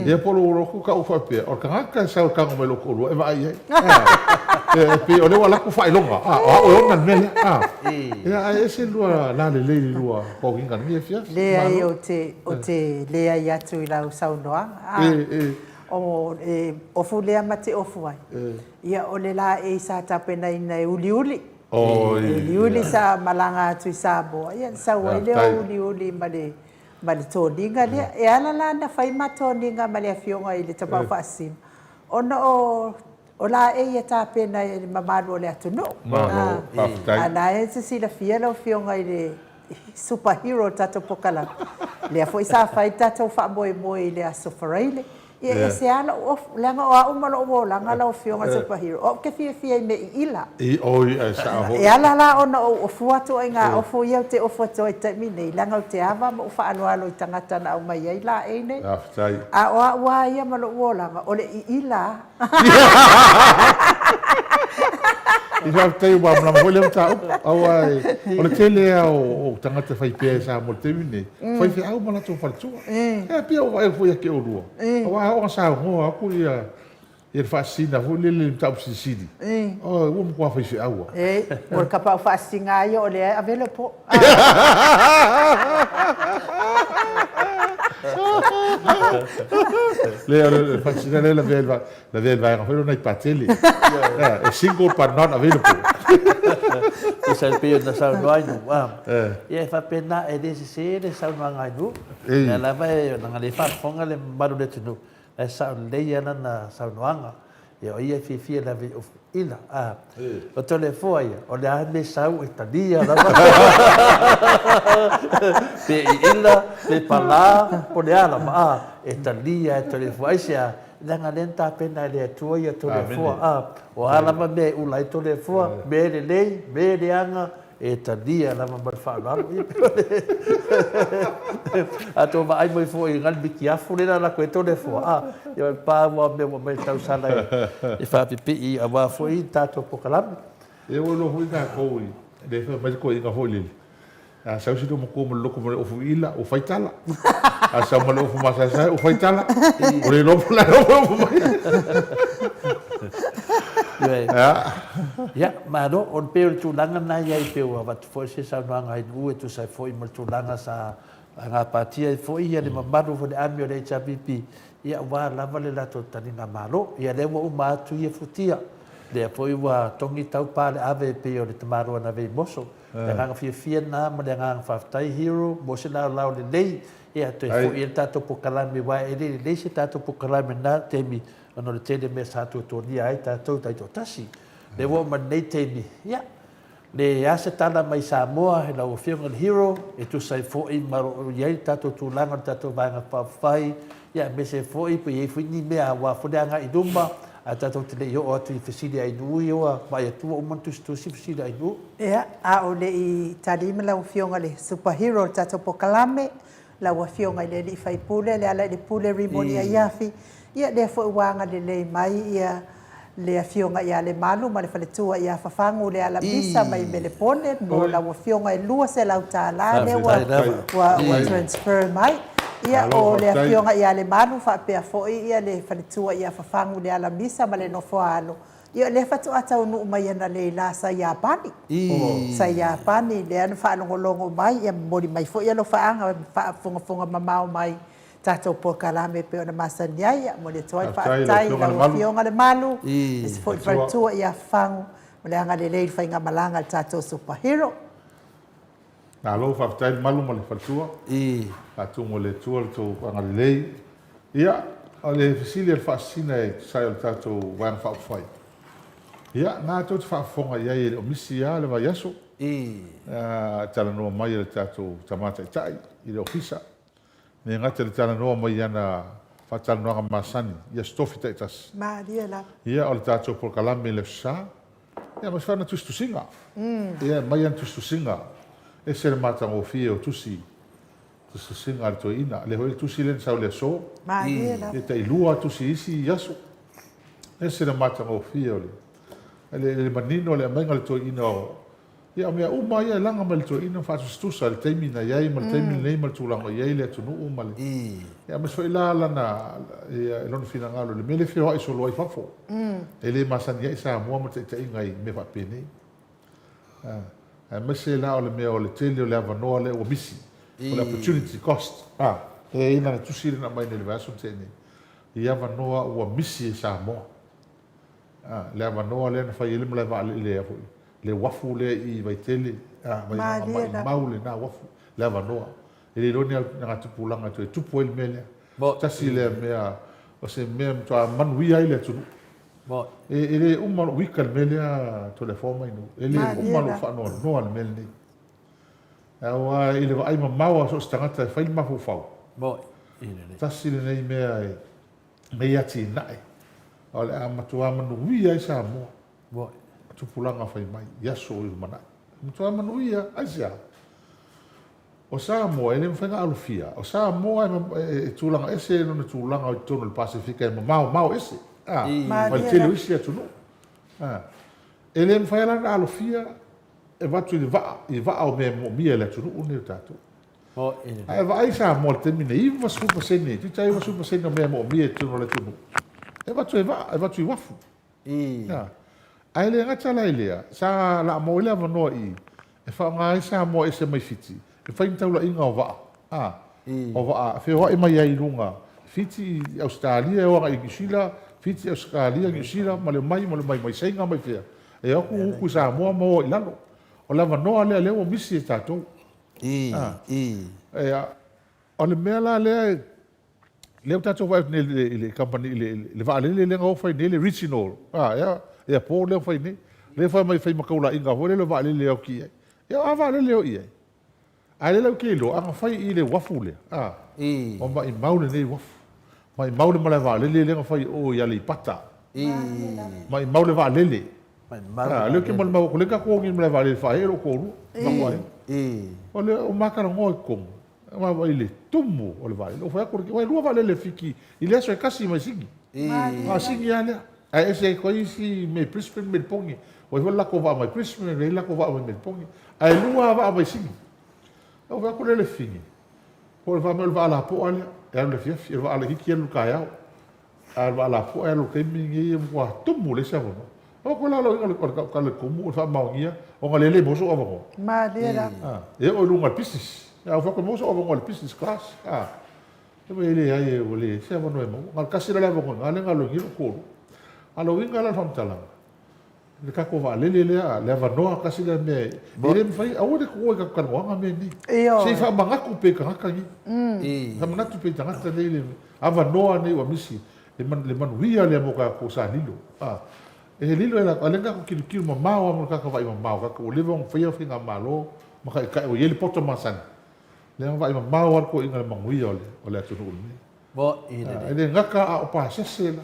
Ia po o lou alu atu tau faapea, o le tagata e sau e tago mai i lou toalua e vaai i ai. E pei o lea ua alu atu faailoga, o au e ona le mea lea. Ia ae ese le lua lalelei i le lua toniga i lenei afiafi. Leai, ou te leai atu i lau saunoaga. O le ofu lea ma te ofu ai, ia o le laei sa tapenaina e Uliuli. E uliuli sa malaga atu i Samoa, ia ona sau ai lea o Uliuli ma le ma le toniga lea. E ala la ona fai ma toniga ma le Afioga i le Tapaau Faasisina, ona o o laei e tapena e le mamalu o le atunuu. Malo, faafetai. A na e te silafia lau Afioga i le super hero o le tatou pokalame, lea foi sa fai le tatou faamoemoe i le Aso Faraile. Ia e ese lava lou ofu, leaga o au ma lou olaga lau Afioga le super hero, o au ou te fiafia i mea iila. I, oi, ae sao foi. E ala la ona ou ofu atu ai ngā ofu ia ou te ofu atu ai i taimi nei, leaga ou te ava ma ou faaaloalo i tagata na aumai ai laei nei. Faafetai. A o au lava ia ma lou olaga, o le iila lava. I faafetai ua malamalama foi lea mataupu, aua o le tele lava o tagata faipea i Samoa i le taimi lenei, o faifeau ma latou faletua. Ia pei ua vaai atu foi ia te oulua, aua a oo ina saunoa atu ia le faasisina foi lele i le mataupu silisili, oi ua matua faifeau lava. E, o le tapaau faasisina lava ia o lea e available. Lea o le faasisina lea e lavea i le vaega foi lea o nai patele. E single but not available. Tusa e pei ona saunoa ai Nu'u, ia e faapena e le sese le saunoaga a Nu'u, lea lava e leaga le faafofoga le mamalu o le atunuu, la e sao lelei lava lana saunoaga. Ia o ia e fiafia i le ave i ofu ila. A, o Toleafoa ia, o le a mea sau e talia lava. Pe iila, pe palā, po o le a lava, a, e talia e Toleafoa. Aisea? Leaga lea na tapena e le Atua ia Toleafoa, a, o a lava mea e ula ai Toleafoa, mea lelei, mea leaga, E talia lava ma le faaaloalo. Ia pei o le A tou vaai mai foi i le mitiafu lea na alu atu ai Toleafoa, a, ia o le pa ua mea ua aumai e tausala e faapipii aua foi le tatou polokalame. Ia ua iloa foi tatou i le fai mai le toeaina foi lele, a sau si loomatua ma le loto ma le ofu iila, ua fai tala. A sau ma le ofu masaesae, ua fai tala. Ua le iloa po o le a le ofu mai. Ia, malo, o le pei o le tulaga lena e i ai pei ua avatu foi se saunoaga i Nu'u e tusa ai foi ma le tulaga sa gapatia ai foi le mamalu o le ami o le HRPP, ia aua lava le latou taliga malo. Ia lea ua uma atu ia futia, lea foi ua togi taupa le ave e pei o le tamaloa na ave i Moso. Le agaga fiafia lena ma le agaga faafetai Hero mo se laolao lelei ia toe foi ai le tatou polokalame aua e le lelei se tatou polokalame i lena taimi ona o le tele o mea sa tuatuagia ai tatou taitoatasi. Lea ua oo mai lenei taimi, ia, le a se tala mai Samoa i lau Afioga i le Hero e tusa ai foi ma o lo o i ai le tatou tulaga o le tatou Vaega Faaupufai, ia, aemaise foi pe i ai foi ni mea aua foi le agai i luma, ae tatou te le i oo atu i fesili a Ainuu ia ua vaai atu ua uma ona tusitusi fesili a Ainuu. Ia, a o le i tali ma lau Afioga i le Super Hero o le tatou polokalame, Lau Afioga i le alii faipule, Lealailepule Rimoni Aiafi, ia lea foi ua agalelei mai ia le Afioga ia Lemalu ma le faletua ia Fafagu Lealamisa mai Melepone mo lau Afioga e $200 lea ua ua transfer mai. Ia o le Afioga ia Lemalu faapea foi ia le faletua ia Fafagu Lealamisa ma le nofo a alo, Ia o lea faatoa taunuu mai analeila sa Iapani. Sa Iapani, lea na faalogologo mai, ia momoli mai foi alofaaga ma faafogafoga mamao mai i tatou polokalame e pei ona masani ai. Ia momoli atu ai le faafetai i lau Afioga Lemalu, aemaise foi le faletua ia Fafagu mo le agalelei i le faigamalaga a le tatou Super Hero. Malo faafetai Lemalu ma le faletua. Faatumu e le Atua le tou agalelei. Ia, o le fesili a le Faasisina e tusa ai o le tatou Vaega Faaupufai, ia, na tou te faafofoga i ai e le o misi lava le vaiaso, e talanoa mai a le tatou Tama Taitai i le Ofisa. E le gata i le talanoa mai i ana faatalanoaga masani i Aso Tofi taitasi. Malie lava. Ia, o le tatou polokalame i le Aso Sa, ia ma se ana tusitusiga. Ia, e aumai ana tusitusiga, ese le matagofie o tusi tusitusiga a le toeaina. Lea foi le tusi lea na sau i le aso. Malie lava. Ia tailua tusi i isi aso. Ese le matagofie o le, le manino o le aumaiga o le toeaina o, ia o mea uma ia e laga mai le toeaina ma faatusatusa i le taimi na i ai ma le taimi lenei ma le tulaga o i ai le atunuu ma le, ia aemaise foi la lana, ia lona finagalo i le mea lea e feoai solo ai i fafo. E le masani ai Samoa ma le taitaiga i mea faapenei. Aemaise la o le mea o le tele o le avanoa lea ua misi, o le opportunity cost, e i ai lana tusi lea na aumai nei i le vaiaso na tea nei, i avanoa ua misi e Samoa. Le avanoa lea na fai ai le malae vaalele, le uafu lea i Vaitele, maimau lena uafu, le avanoa. E le iloa ni augatupulaga e toe tupu ai le mea lea. Tasi lea mea, o se mea e matua manuia ai le atunuu. E le uma lou ika i le mea lea Toleafoa ma Inu. E le uma lou faanoanoa i le mea lenei. Aua i le vaai mamao a so o se tagata e fai le mafaufau, tasi lenei mea e, lenei atinae, o le a matua manuia ai Samoa, tupulaga fai mai i aso o i lumanai. Matua manuia, aisea? O Samoa e le mafai ona alofia. O Samoa e tulaga ese lona tulaga i totonu o le Pasefika e mamaomao ese mai le tele o isi atunuu. E le mafai la ona alofia e avatu i le vaa, i vaa o mea e moomia e le atunuu lenei o tatou. Ae vaai Samoa i le taimi lenei, 90%, toeitiiti lava 90% o mea e moomia i totonu o le atunuu, e avatu e vaa, e avatu i uafu. Ia. Ae le gata la i lea, sa laa maua ai le avanoa i i e faaaoga ai Samoa ese mai Fiti e fai ni taulaiga o vaa, a, o vaa e feoai mai ai i luga Fiti i Ausetalia e o agai i Niu Sila, Fiti, Ausetalia, Niu Sila ma le omai ma le omai mai Saina mai fea, e o atu utu i Samoa ma o i lalo. O le avanoa lea lea ua misi e tatou. A. Ia, o le mea la lea e Lea ua tatou vaai atu nei i le kamupani, i le vaalele lea na o fai nei, le regional airport lea ua fai nei. Lea fai mai fai ma taulaiga foi lele o vaalele e oti i ai. Ia o a vaalele e o i ai? A lea la ou te iloa, ana fai i le uafu lea, a, ua maimau lenei uafu. Maimau le malae vaalele lea na fai i o i Aleipata. Maimau le vaalele. A, lea ou te molimau atu, lea na tatou o nei i le malae vaalele faaee lou toalua, ma matou aiga. O le, o ma talanoa i totonu. Vaavaai i le tumu o le vaalele. Ou fai atu, ua lua vaalele e Fiti i le aso e tasi mai Sini. A o Sini lava lea. Ae ese ai koe isi mea i Brisbane, Meliponi. Ua i ai foi le latou vaa mai Brisbane, ua i ai le latou vaa mai Meliponi. Ae lua lava vaa mai Sini. Ou fai atu lea i le Fini, po o le fai mai o le vaa lapoa lea, e alu i le afiafi, o le vaa laitiiti e alu i le taeao. A o le vaa lapoa e alu i le taimi lenei e matua tumu leai se avanoa. Aua koe la o le tala i le tumu o le faamaonia ona lea e le maua sou avanoa. Malie lava. E oo i luga i le business. A ua fai atu e maua sou avanoa i le business class. A, e leai ua leai se avanoa e maua. Na o le tasi la le avanoa i ina lea na alu ai nei lou toalua. A o le uiga la o le faamatalaga, le tatou vaalele lea, le avanoa tasi lea mea e le mafai, aua le tuua i tatou talanoaga mea nei. Ioe. Se i faamanatu pea i tagata nei. Faamanatu pea i tagata nei le avanoa nei ua misi, le manuia lea mo tatou sa lilo. E lilo e latou, a o lea na tatou tilotilo mamao lava ma le tagata vaai mamao, tatou ua leva ona faia faigamalo ma taitai ua i ai le poto masani. Lea na vaai mamao lava le toeaina i le manuia o le atunuu lenei. E le gata a o pasese la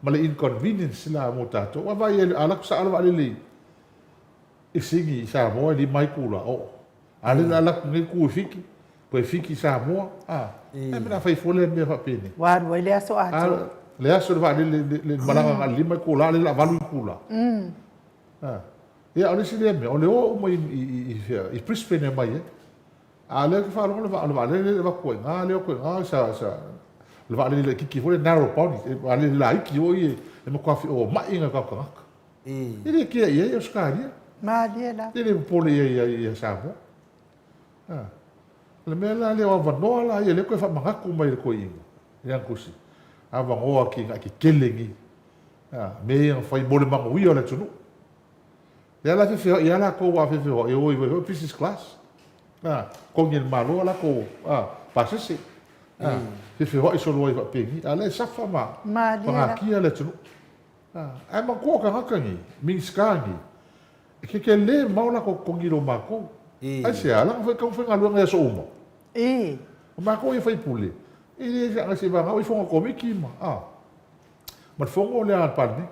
ma le inconvenience la mo tatou. Ua vaai a alu atu sao le vaalele i Sini i Samoa e 5 itula oo. A o lea o le a alu atu nei tu i Fiti. Toe Fiti Samoa, a. E mea fai fua lea mea faapenei. Ua alu ai le aso atoa. Le aso le vaalele le malaga na o le 5 itula, lea o le a 8 itula. A. Ia, o le isi lea mea, o le o uma i fea, i Brisbane e omai ai. A o lea ou te faalogo o le vaalele lea e avatu ai i ina, lea e o atu i ina, sa, o le vaalele laitiiti foi lea, narrow body, vaalele laiti foi e matua feomai nai o tatou tagata. E le kea i ai Ausetalia. Malie lava. E le popole i ai ia Samoa. A. O le mea la lea o avanoa la ia lea toe faamanatu mai e le toeaina i lana tusi, avanoa atinae tetele nei. A, mea ia na fai mo le manuia o le atunuu. Lea la e feofeoai lava latou a feofeoai e o ai foi business class. A, togi e le Malo a latou pasese. A, feofeoai solo ai faapeni, a o lea e safa ma pagatia le atunuu. A, ae manatua o tagata nei, Minisita nei, e tetele mamao latou totogi i lo matou. Aisea? Leaga foi e tatau ona faigaluega i aso uma. O matou ia sui usufono, e le saga seivagana o ifo na Komiti ma, a, ma le fono lea a le Palemene.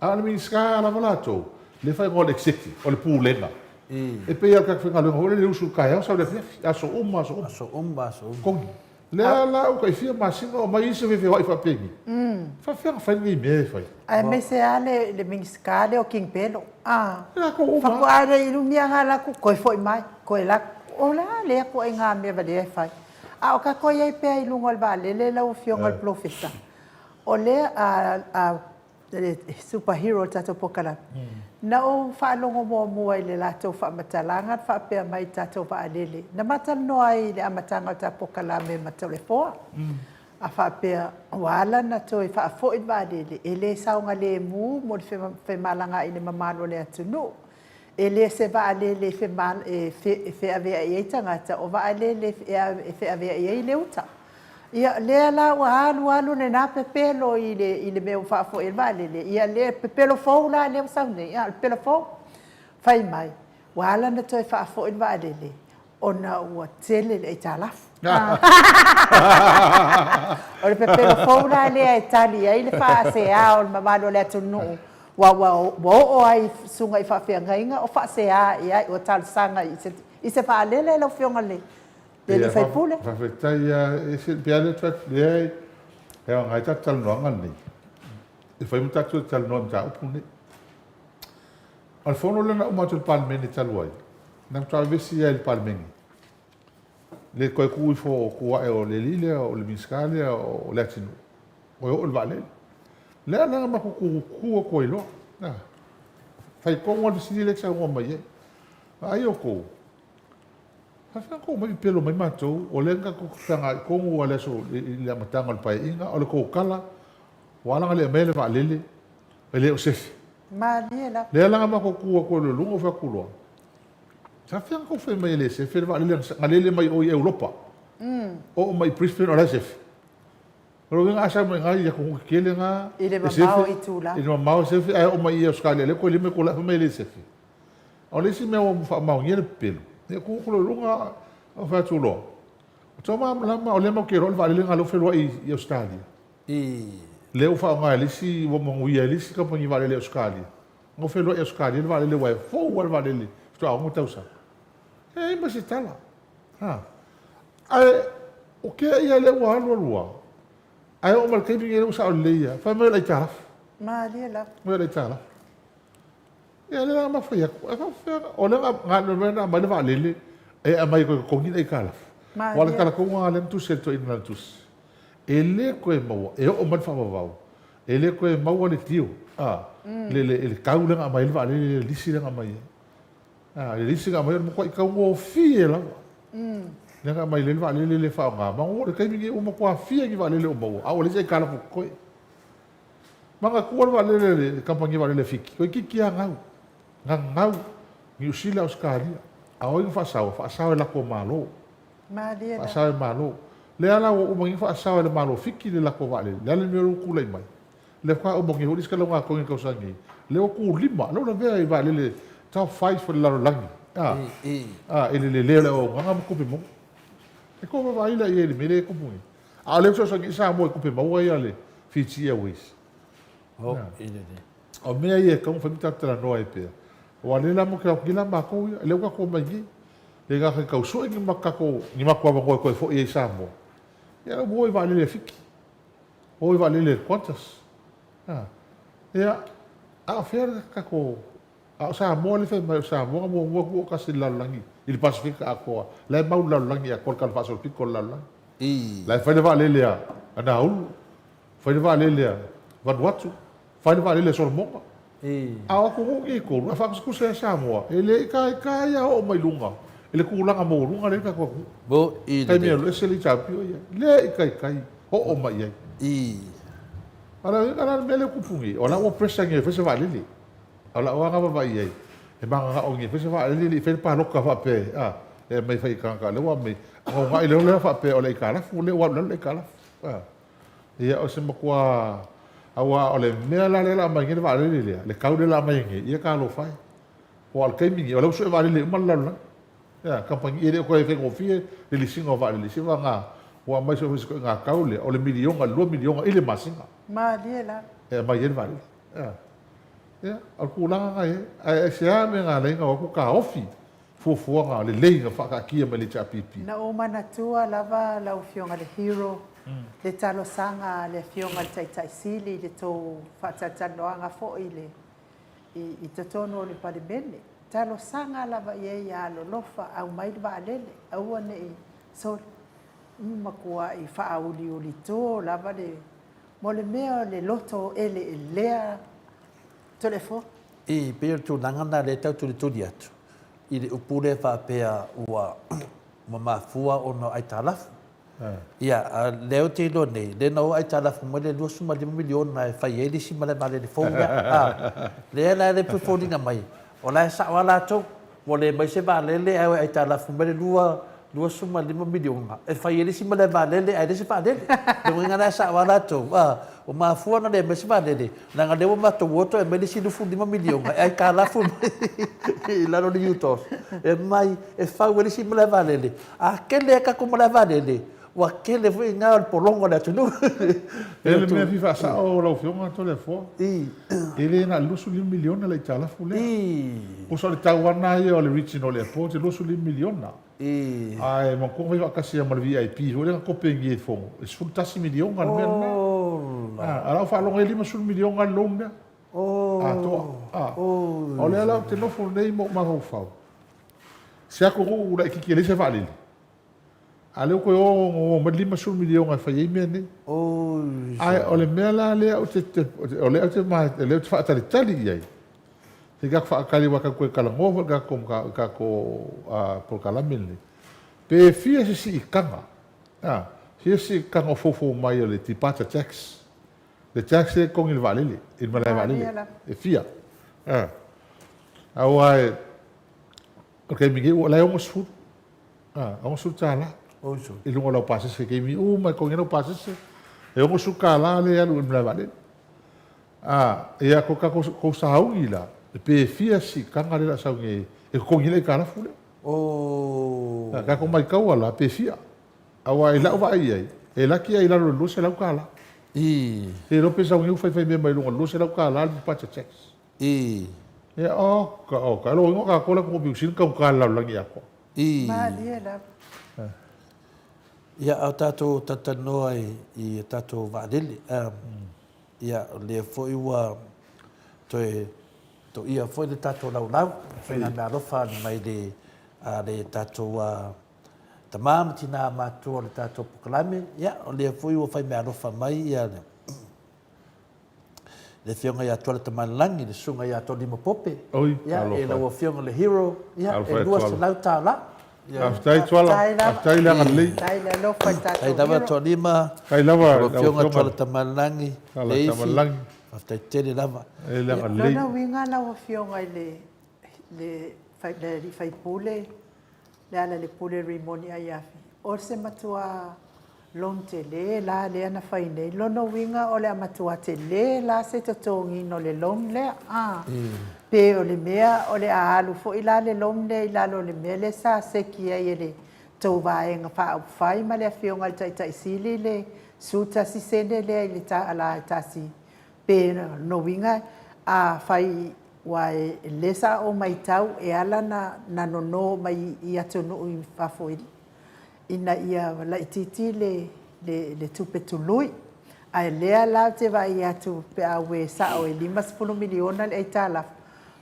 A o le Minisita lava latou, lea e faaigoa o le Executive, o le Pulega. E pei lava o le tagata faigaluega foi lea e usu i le taeao sau i le afiafi, aso uma, aso uma. Aso uma, aso uma. Togi. Lea la ua tai fia masina o aumai isi feofeoai faapenei. E faapefea ona fai lenei mea e fai? Aemaise lava le Minisita lea o King Pelo. E latou uma lava. Faatoa le i lumia lava alu atu toe foi mai, toe alu atu. O le a lea ituaiga mea valea e fai? A o tatou i ai pea i luga o le vaalele lau Afioga i le Polofesa, o lea a le super hero o le tatou polokalame, na ou faalogo muamua i le latou faamatalaga na faapea mai i le tatou vaalele, na ma talanoa ai i le amataga o le tatou polokalame ma Toleafoa, a faapea ua ala ona toe faafoi le vaalele, e le saogalemu mo le femalagaai i le mamalu o le atunuu. E le se vaalele e feaveai ai tagata, o vaalele e feaveai ai le uta. Ia, lea la ua alu alu lena pepelo i le mea ua faafoi ai le vaalele, ia le pepelo fou la lea ua sau nei, a o le pepelo fou, fai mai, ua ala ona toe faafoi le vaalele, ona ua tele le aitalafu. O le pepelo fou la lea e tali ai le faasea o le mamalu o le atunuu, aua ua oo lava i susuga i faafeagaiga o faasea i ai, ua talosaga i se vaalele lau Afioga i le sui usufono. Faafetai lava, e ese, pei lava lea ou te fai atu, leai, e aoga ai tatou talanoaga lenei, e fai ma tatou talanoa i mataupu nei. O le fono lea na uma atu i le Palemene talu ai, na matua vevesi ai le Palemene, le toe tu ifo, tu ae o le alii lea, o le Minisita lea o Leatinuu, toe oo i le vaalele. Lea la na matou tutu atu ai loa. Fai tonu lava le fesili lea e te saunoa mai ai. Vaai outou, faafefea ona outou omai pepelo mai matou, o lea na tatou feagai tonu lava i le aso i le amataga o le Paeaiga, o le tou tala, ua ala ona le aumaia le vaalele, e le o sefe. Malie lava. Lea la na matou tu atu ai loa i luga ou fai atu loa, faafefea ona tou fai mai e le sefe le vaalele na lele mai o i Europa, oo mai i Brisbane o la e sefe. O lona uiga a sau mai i ina i atunuu tetele na, I le mamao itula. I le mamao e sefe, ae oo mai i Ausetalia lea toe 5 itula ae fai mai e le sefe. O le isi mea ua faamaonia le pepelo, ia tu atu loa i luga ou fai atu loa, o tau malamalama o lea matou te iloa le vaalele lena lea ua feluai i Ausetalia. Lea ua faaaoga e le isi, ua manuia e le isi kamupani vaalele i Ausetalia. Na ua feluai i Ausetalia le vaalele aua e fou lava le vaalele faatoa 6 tausaga. E leai ma se tala. Ha. Ae o kea ia lea ua alu alu lava, ae oo mai i le taimi lenei lea ua sao lelei lava, fai mai o le aitalafu. Malie lava. Fai mai o le aitalafu. Ia lea la na fai atu, ae faapefea, o lea na alu na aumai le vaalele e aumai e toe totogi le aitalafu. Aua o le tala tonu lava lea na tusi e le toeaina na tusi, e le toe maua, e oo mai le faavavau, e le toe maua le deal, le tau lea na aumai ai le vaalele, le lisi lea na aumai ai. A, le lisi na aumai o le matuai taugofie lava. Lea na aumai le vaalele lea e faaaoga, ma ua oo i le taimi lenei ua matua fia ni vaalele o maua, a ua leai se aitalafu totoe. Manatua le vaalele a le kamupani vaalele a Fiti, toeitiiti lava gau, na gau Niu Sila, Ausetalia. A o ai na faasao? Faasao e latou Malo. Malie la. Faasao e Malo. Lea la ua uma nei faasao e le Malo Fiti le latou vaalele. O le a le mea lea ua tulai mai? Lea faatoa uma nei foi le isi kalauga togi i le tausaga nei. Lea ua tulima, lea ua lavea i vaalele top five o le lalolagi, a, a, i le lelei o le auaunaga ma tupe maua. E tou vaavaai la i ai i le mea lea e tupu nei. A o lea ua fesoasoani ai Samoa i tupe maua ia a le Fiji Airways. O mea ia e tatau ona fai ma tatou talanoa ai pea. Aua o lea la matou te o atu nei la matou ia, lea ua tatou omai nei. Le gata i tau sue ni ma tatou, ni matou avanoa e toe foi ai i Samoa, ia la ua o i vaalele a Fiti, o i vaalele a le Qantas. A, ia, a o fea le tatou, a o Samoa lea e fai mai o Samoa na muamua atu o tasi i le lalolagi, i le Pasefika atoa, la e mau le lalolagi atoa le talafaasolopito o le lalolagi. La e fai le vaalele a Nauru, fai le vaalele a Vanuatu, fai le vaalele a Solomona. A o atunuu nei e tolu, a faatusatusa ia Samoa, e le itaita ia oo mai luga i le tulaga maualuga lea e i ai le tatou atunuu. Taimi e alu ese le HRPP o i ai, le itaitai oo mai i ai. A o le uiga la o le mea lea ua tupu nei, o la ua pressure nei e fai se vaalele. O lau lava vaavaai i ai, e mananao nei e fai se vaalele, e le i faia le palota faapea, a, e aumai e fai i tagata, lea ua aumai, ona uunai loa lea faapea o le aitalafu, lea ua alu i lalo le aitalafu. Ia, o se matua, aua o le mea la lea o le a aumai nei le vaalele lea, le tau lea o le a aumai ai nei, ia talofa e. Aua o le taimi lenei, o la ua sue vaalele uma le lalolagi. Ioe, kamupani, e le o toe faigofie le lisiina o vaalele, seiavagana ua aumai so o se ituaiga tau lea, o le miliona i le $2 miliona i le masina. Malie la. E aumai ai le vaalele. Ioe. Ia, o le tulaga lena e i ai. Ae aisea mea na ala ai ona o atu taofi fuafuaga lelei na faataatia mai e le HRPP? Na ou manatua lava lau Afioga i le Hero, le talosaga a le Afioga i le Taitai Sili i le tou faatalatalanoaga foi i le i totonu o le Palemene. Talosaga lava i ai ia alolofa, aumai le vaalele, aua ne i soli. Matuai faauliulito lava le mo le mea o le loto eleelea Toleafoa. E pei o le tulaga lena lea e tau tulituli atu i le upu lea faapea ua mafua ona o aitalafu. Ia, a o lea ou te iloa nei, lea na o aitalafu mai le $25 miliona e fai ai le isi malae vaalele fou lea. A, lea la e foliga mai, o la e sao lava latou, ua le aumai se vaalele ae o e aitalafu mai le $25 miliona e fai ai le isi malae vaalele ae leai se vaalele. O lona uiga la e sao lava latou, a, ua mafua ona le aumai se vaalele, leaga o lea ua matou o toe aumai le isi $25 miliona e aitalafu mai i lalo o le UTOS e aumai e fau ai le isi malae vaalele. A tele a tatou malae vaalele, ua tele foi i ina o le pologa o le atunuu. E i ai le mea e fia faasao lau Afioga Toleafoa, e le na o le $25 miliona le aitalafu lea. Tusa o le tau lava lena ia o le regional airport e $25 miliona. Ae manatua na fai faatasi ai ma le VIP foi lea na tope i le Fono, e $11 miliona le mea lena. A o lau faalogo e $50 miliona le loan lea. Atoa. O lea la ou te nofo nei ma ou mafaufau, se atunuu laitiiti e leai se vaalele, a o lea ua toe o mai le $50 miliona e fai ai mea nei. Ae o le mea la lea ou te, o lea ou te faatalitali i ai, se i tatou faatali aua tatou te toe talanoa foi i le tatou polokalame lenei, pe fia se siitaga, fia se siitaga o foufou mai o le departure tax, le tax lea e totogi i le vaalele, i le malae vaalele, e fia? Aua o le taimi nei, o la e 60, $60 i luga o lau pasese i taimi uma e totogi ai lau pasese, e $60 lea e alu i le malae vaalele. Ia ko tatou sauni la, pe fia siitaga lea o le a sauni ai e totogi ai le aitalafu lea. A tatou maitaua la, pe fia. Aua i lau vaai i ai, e laki lava i lalo i le $200. Le iloa pe sauni ai ua faifai mea mai luga i le $200 le departure tax. Ia, oka, oka. O lona uiga o tatou le atunuu pito sili ona taugata i le lalolagi atoa. Malie lava. Ia, a o tatou talatalanoa i a tatou vaalele, ia, o lea foi ua toe toia foi le tatou laulau, faiga meaalofa mai le, a le tatou tama ma tina matutua o le tatou polokalame, ia, o lea foi ua fai meaalofa mai ia le Afioga ia Tuala Tamalelagi, le Susuga ia Tolima Pope, ia, e lau Afioga le Hero, ia, e $200. Faafetai Tuala, faafetai le agalelei. Faafetai le alofa i le tatou Hero. Faafetai lava Tualima, lau Afioga Tuala Tamalelagi, Leifi, faafetai tele lava. Lona uiga lau Afioga i le alii faipule, Lealailepule Rimoni Aiafi, o se matua loan tele la lea na fai nei. Lona uiga o le a matua tele la se totogiina o le loan lea, a? Pe o le mea o le a alu foi la le loan lea i lalo o le mea lea sa seki ai e le tou Vaega Faaupufai ma le Afioga i le Taitai Sili le 11 sene lea i le $1 e tasi. Pe lona uiga a fai Aua e lē sa ou maitau e ala na nono mai i atunuu i fafo ina ia laitiiti le tupe tului. Ae lea la ou te vaai atu pe a ue sao e $50 miliona le aitalafu,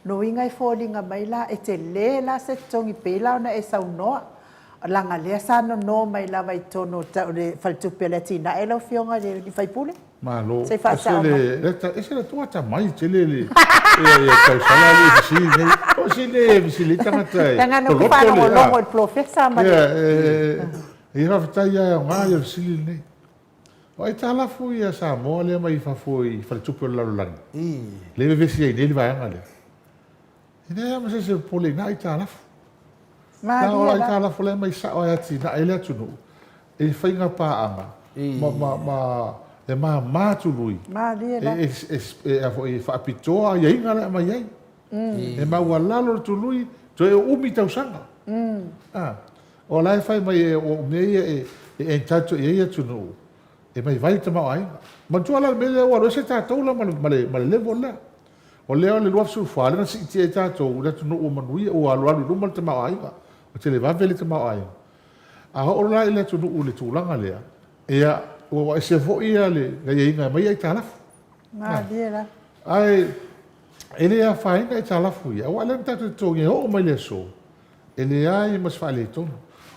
lona uiga e foliga mai la e tele la se totogi pei la ona e saunoa, leaga o lea sa nono mai lava i totonu o le Faletupe o le Atinae lau Afioga i le sui usufono. Malo. Se i faasao mai. Ese le tua atamai tele le ia tausala le fesili nei. O fesili nei e fesili ai tagata e Leaga na ou loloto le faalogologo i le polofesa ma le Ia, faafetai lava e aoga ia fesili lenei. O aitalafu ia Samoa lea mai fafo i faletupe o le lalolagi, lea e vevesi ai nei le vaega lea, e leai lava ma se isi e popole i na aitalafu. Malie la. O la. Aitalafu la e aumai sao lava e atinae ai le atunuu i faiga paaga ma e mama tului. Malie la. E faapitoa aiaiga la e aumai ai. E maualalo le tului, toe umi tausaga. O la e fai mai o mea ia e entitle i ai atunuu e vaivai le tamaoaiga. Manatua la le mea lea ua alu ese tatou la ma le level lea. O lea o le 2014 lea na siitia ai tatou i le atunuu ua manuia, ua alualu i luma le tamaoaiga, ua televave le tamaoaiga. A oo la i le atunuu i le tulaga lea, ia, ua ese foi le aiaiga e aumai aitalafu. Malie la. Ae e le afaina aitalafu ia, aua o lea na tatou totogi e oo mai le aso, E leai ma se faaletonu.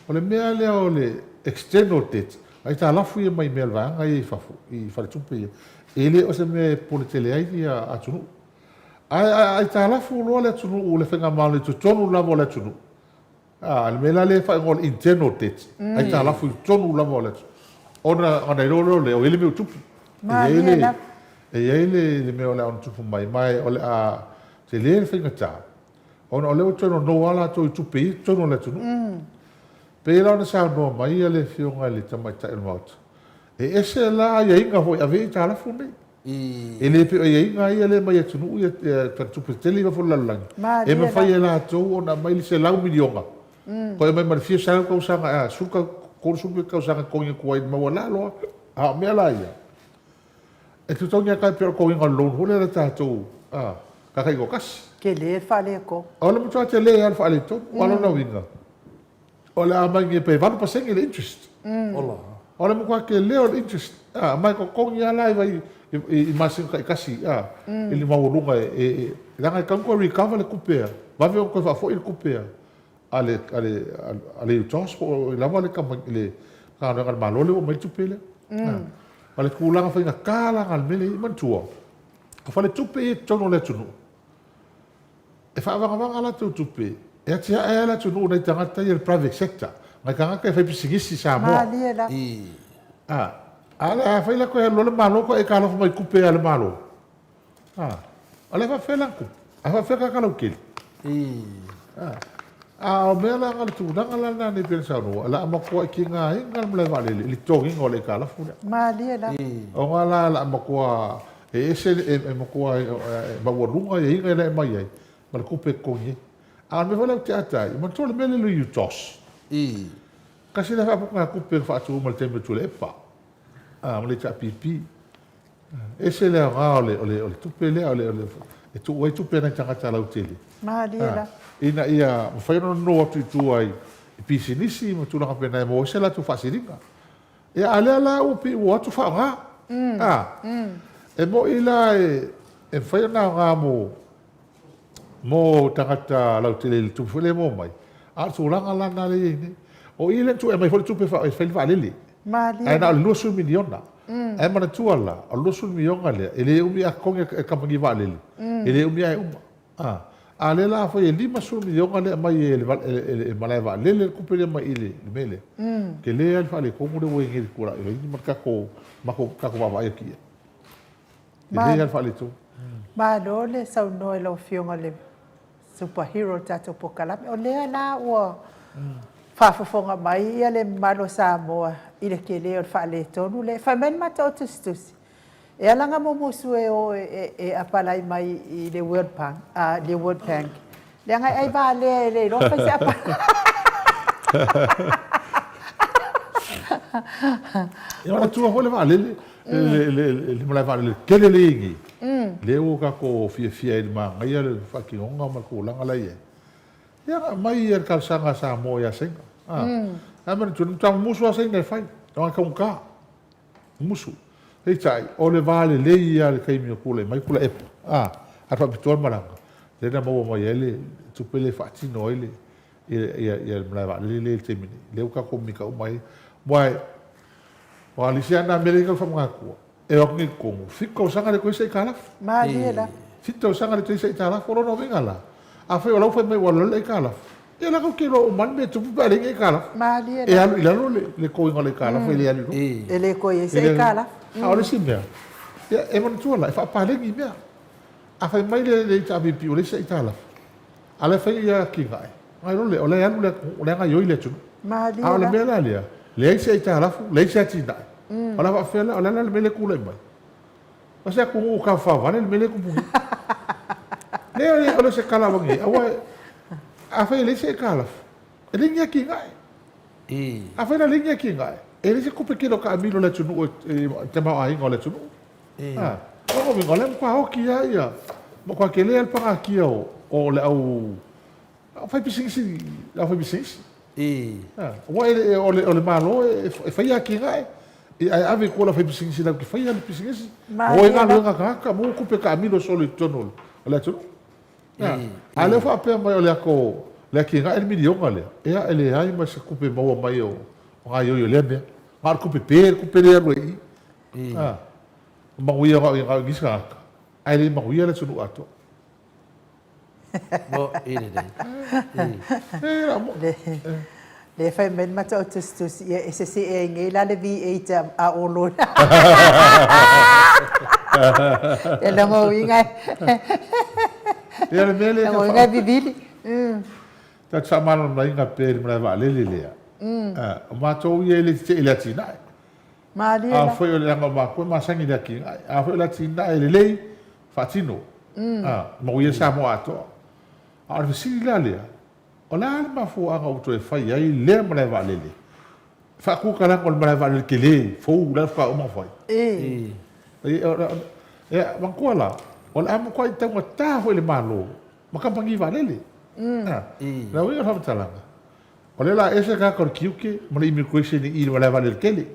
O le mea lea o le external debt, aitalafu ia mai mea vaega ia i fafo, i faletupe ia, e le o se mea e popole tele ai ia atunuu. Ae a aitalafu loa le atunuu, le faigamalo i totonu lava o le atunuu, a, le mea la lea e faaigoa o le internal debt, aitalafu i totonu lava o le atunuu, ona iloa loa lea, ua i ai le mea ua tupu. E i ai le mea o le a ono tupu mai, ma o le a tele le faigata. Ona o lea ua toe nono lava latou i tupe i totonu o le atunuu. Pei la ona saunoa mai le Afioga i le Tamaitai o le Maota, e ese la aiaiga foi e ave ai aitalafu nei. E le pei o aiaiga ia lea e aumai e atunuu ia, faletupe tetele i fafo o le lalolagi, e mafai e latou ona aumai le $100 miliona, toe aumai ma le fia selau tausaga, 30 tausaga e totogi atu ai maualalo lava. A o mea la ia, E totogi atu ai pei o le totogiga o le loan foi lea a tatou tagata taitoatasi. Tele le faaletonu. O le matua tele lava o le faaletonu. Aua o lona uiga, o le a aumai nei pe 8% le interest. Ola. O le matua tele o le interest, ma e totogi lava la i masina taitasi i le maualuga e leaga e tatau ona toe recover le tupe, vave ona toe faafoi le tupe a le a le a le UTOS po o ai lava le le Matagaluega a le Malo lea ua aumai le tupe lea. O le tulaga faigata la lena o le mea lea e i ai. Manatua, o faletupe ia i totonu o le atunuu, e faavagavaga a latou tupe e atiae ai le atunuu i nai tagata ia i le private sector, nai tagata e faipisinisi i Samoa. Malie la. A o le a fai la toe alu loa le Malo toe aitalafu mai i tupe a le Malo. A, o le a faapefea la ona tupu? A faapefea tagata lautele? A o mea la na, le tulaga la lena nei pei ona saunoa, o le a matuai tigaina le malae vaalele i le totogiina o le aitalafu lea. Malie la. Ona la o le a matua e ese, e matua maualuga aiaiga ia e aumai ai ma le tupe e totogi ai. A o le mea foi lea ou te ata ai, manatua le mea lea o le UTOS. Tasi lea faaputugatupe na faatu mai i le taimi o Tuilaepa ma le HRPP. E ese le aoga o le, o le, o le tupe lea, o le, o le, e tuu ai tupe a nai tagata lautele. Malie la. Ina ia mafai ona nono atu i tua i pisinisi ma tulaga faapena e maua ai se latou faasiliga. Ia, a o lea la ua pei ua o atu faaaoga. E moni la e mafai ona aoga mo, mo tagata lautele i le tupe foi lea e maua mai, a o le tulaga la lena lea e i ai nei. O i lea na tuu e aumai foi le tupe e fai le vaalele, ae na o le $20 miliona. Ae manatua la, o le $20 miliona lea, e le umi a totogi e le kamupani vaalele, e le umi lava e uma. A o lea la afai e $50 miliona lea e aumai e le malae vaalele le tupe lea mai i le mea lea, tele lava le faaletonu lea ua i ai nei i le tulai mai ma le tatou vaavaai atu i ai. Tele lava le faaletonu. Malo le saunoa i lau Afioga i le super hero o le tatou polokalame. O lea la ua faafofoga mai le mamalu o Samoa i le tele o le faaletonu lea. Fai mai le matou tusitusi, e ala ona mumusu e o e apalai mai i le World Bank, le World Bank, leaga e ai valea e le iloa fai se apalai. Ia manatua foi le vaalele, le malae vaalele tele lea e i ai nei, lea ua tatou fiafia ai i le manaia le faatinoga ma le tulaga la e i ai. Ia na aumai le talosaga a Samoa ia Saina. Ae manatua, na matua mumusu lava Saina e fai, leaga e taugata. Mumusu. Peitai, o le va lelei lava i le taimi o tulai mai Tuilaepa, a, a faapitoa le malaga, lea na maua mai ai le tupe lea e faatino ai le ia le malae vaalele lea i le taimi nei, lea ua tatou mita uma ai. Aua o le isi lava lena mea lea e tau faamanatua, e o atu nei i totonu, 7 tausaga e le toe i ai se aitalafu. Malie lava. 7 tausaga e le toe i ai se aitalafu. O lona uiga la, afai o la ua fai mai ua alu i lalo le aitalafu, ia o la e tatou te iloa uma lava le mea e tupu pe a leai ni aitalafu. Malie lava. E alu i lalo le totoina o le aitalafu e le alu i luga. E le toe i ai se aitalafu. A o le isi mea, ia e manatua la, e faapaleni mea. A fai mai le HRPP ua leai se aitalafu, A o la e fai ia atinae, gailole, o la e alu le atunuu, o la e gaioi le atunuu. Malie A o le mea la lea, leai se aitalafu, leai se atinae. O le a faapefea la, o le a la le mea lea e tulai mai? O se atunuu tafafao vale le mea lea e tupu nei. Leai, o le se tala avane ai, aua afai e leai se aitalafu, e leai ni atinae. Afai la e leai ni atinae, e leai se tupe tele o taamilo i le atunuu i le tamaoaiga o le atunuu. A, o lona uiga, o la e matua oti lava ia, matua tele lava le pagatia o le au faipisinisi, le au faipisinisi. Aua o le Malo e faia atinae, ae ave i tua i le aufaipisinisi latou te faia le pisinisi, maua ai galuega a tagata, maua tupe taamilo solo i totonu o le atunuu. A o lea ua faapea mai o le ato, le atinae le miliona lea, ia e leai ma se tupe maua mai o gaoioi o lea mea. Na o le tupe pe le tupe lea e alu ai i i. A, o manuia na o nisi tagata, ae le manuia le atunuu atoa. Mo i lelei. Lea fai mai le matau tusitusi, ia e sesee ai nei la le V8 a Olo. E lona uiga e. Ia le mea lea. Lona uiga e vivili. Tatou te faamalamalamaina pea i le malae vaalele lea. O matou ia e le tetee i le atinae. Malie la. Afai o le leaga o matou e masani i le atinae. Afai o le atinae e lelei, faatino. Manuia Samoa atoa. A o le fesili la lea, o le a le mafuaaga ua toe fai ai lea malae vaalele? Faatutalaga o le malae vaalele tele fou la faatoa uma ona fai. Ia, manatua la, o le a matuai taugata foi i le Malo ma kamupani vaalele. O le uiga o le faamatalaga, O lea o le a ese le tagata o le tiute ma le immigration i i le malae vaalele tele.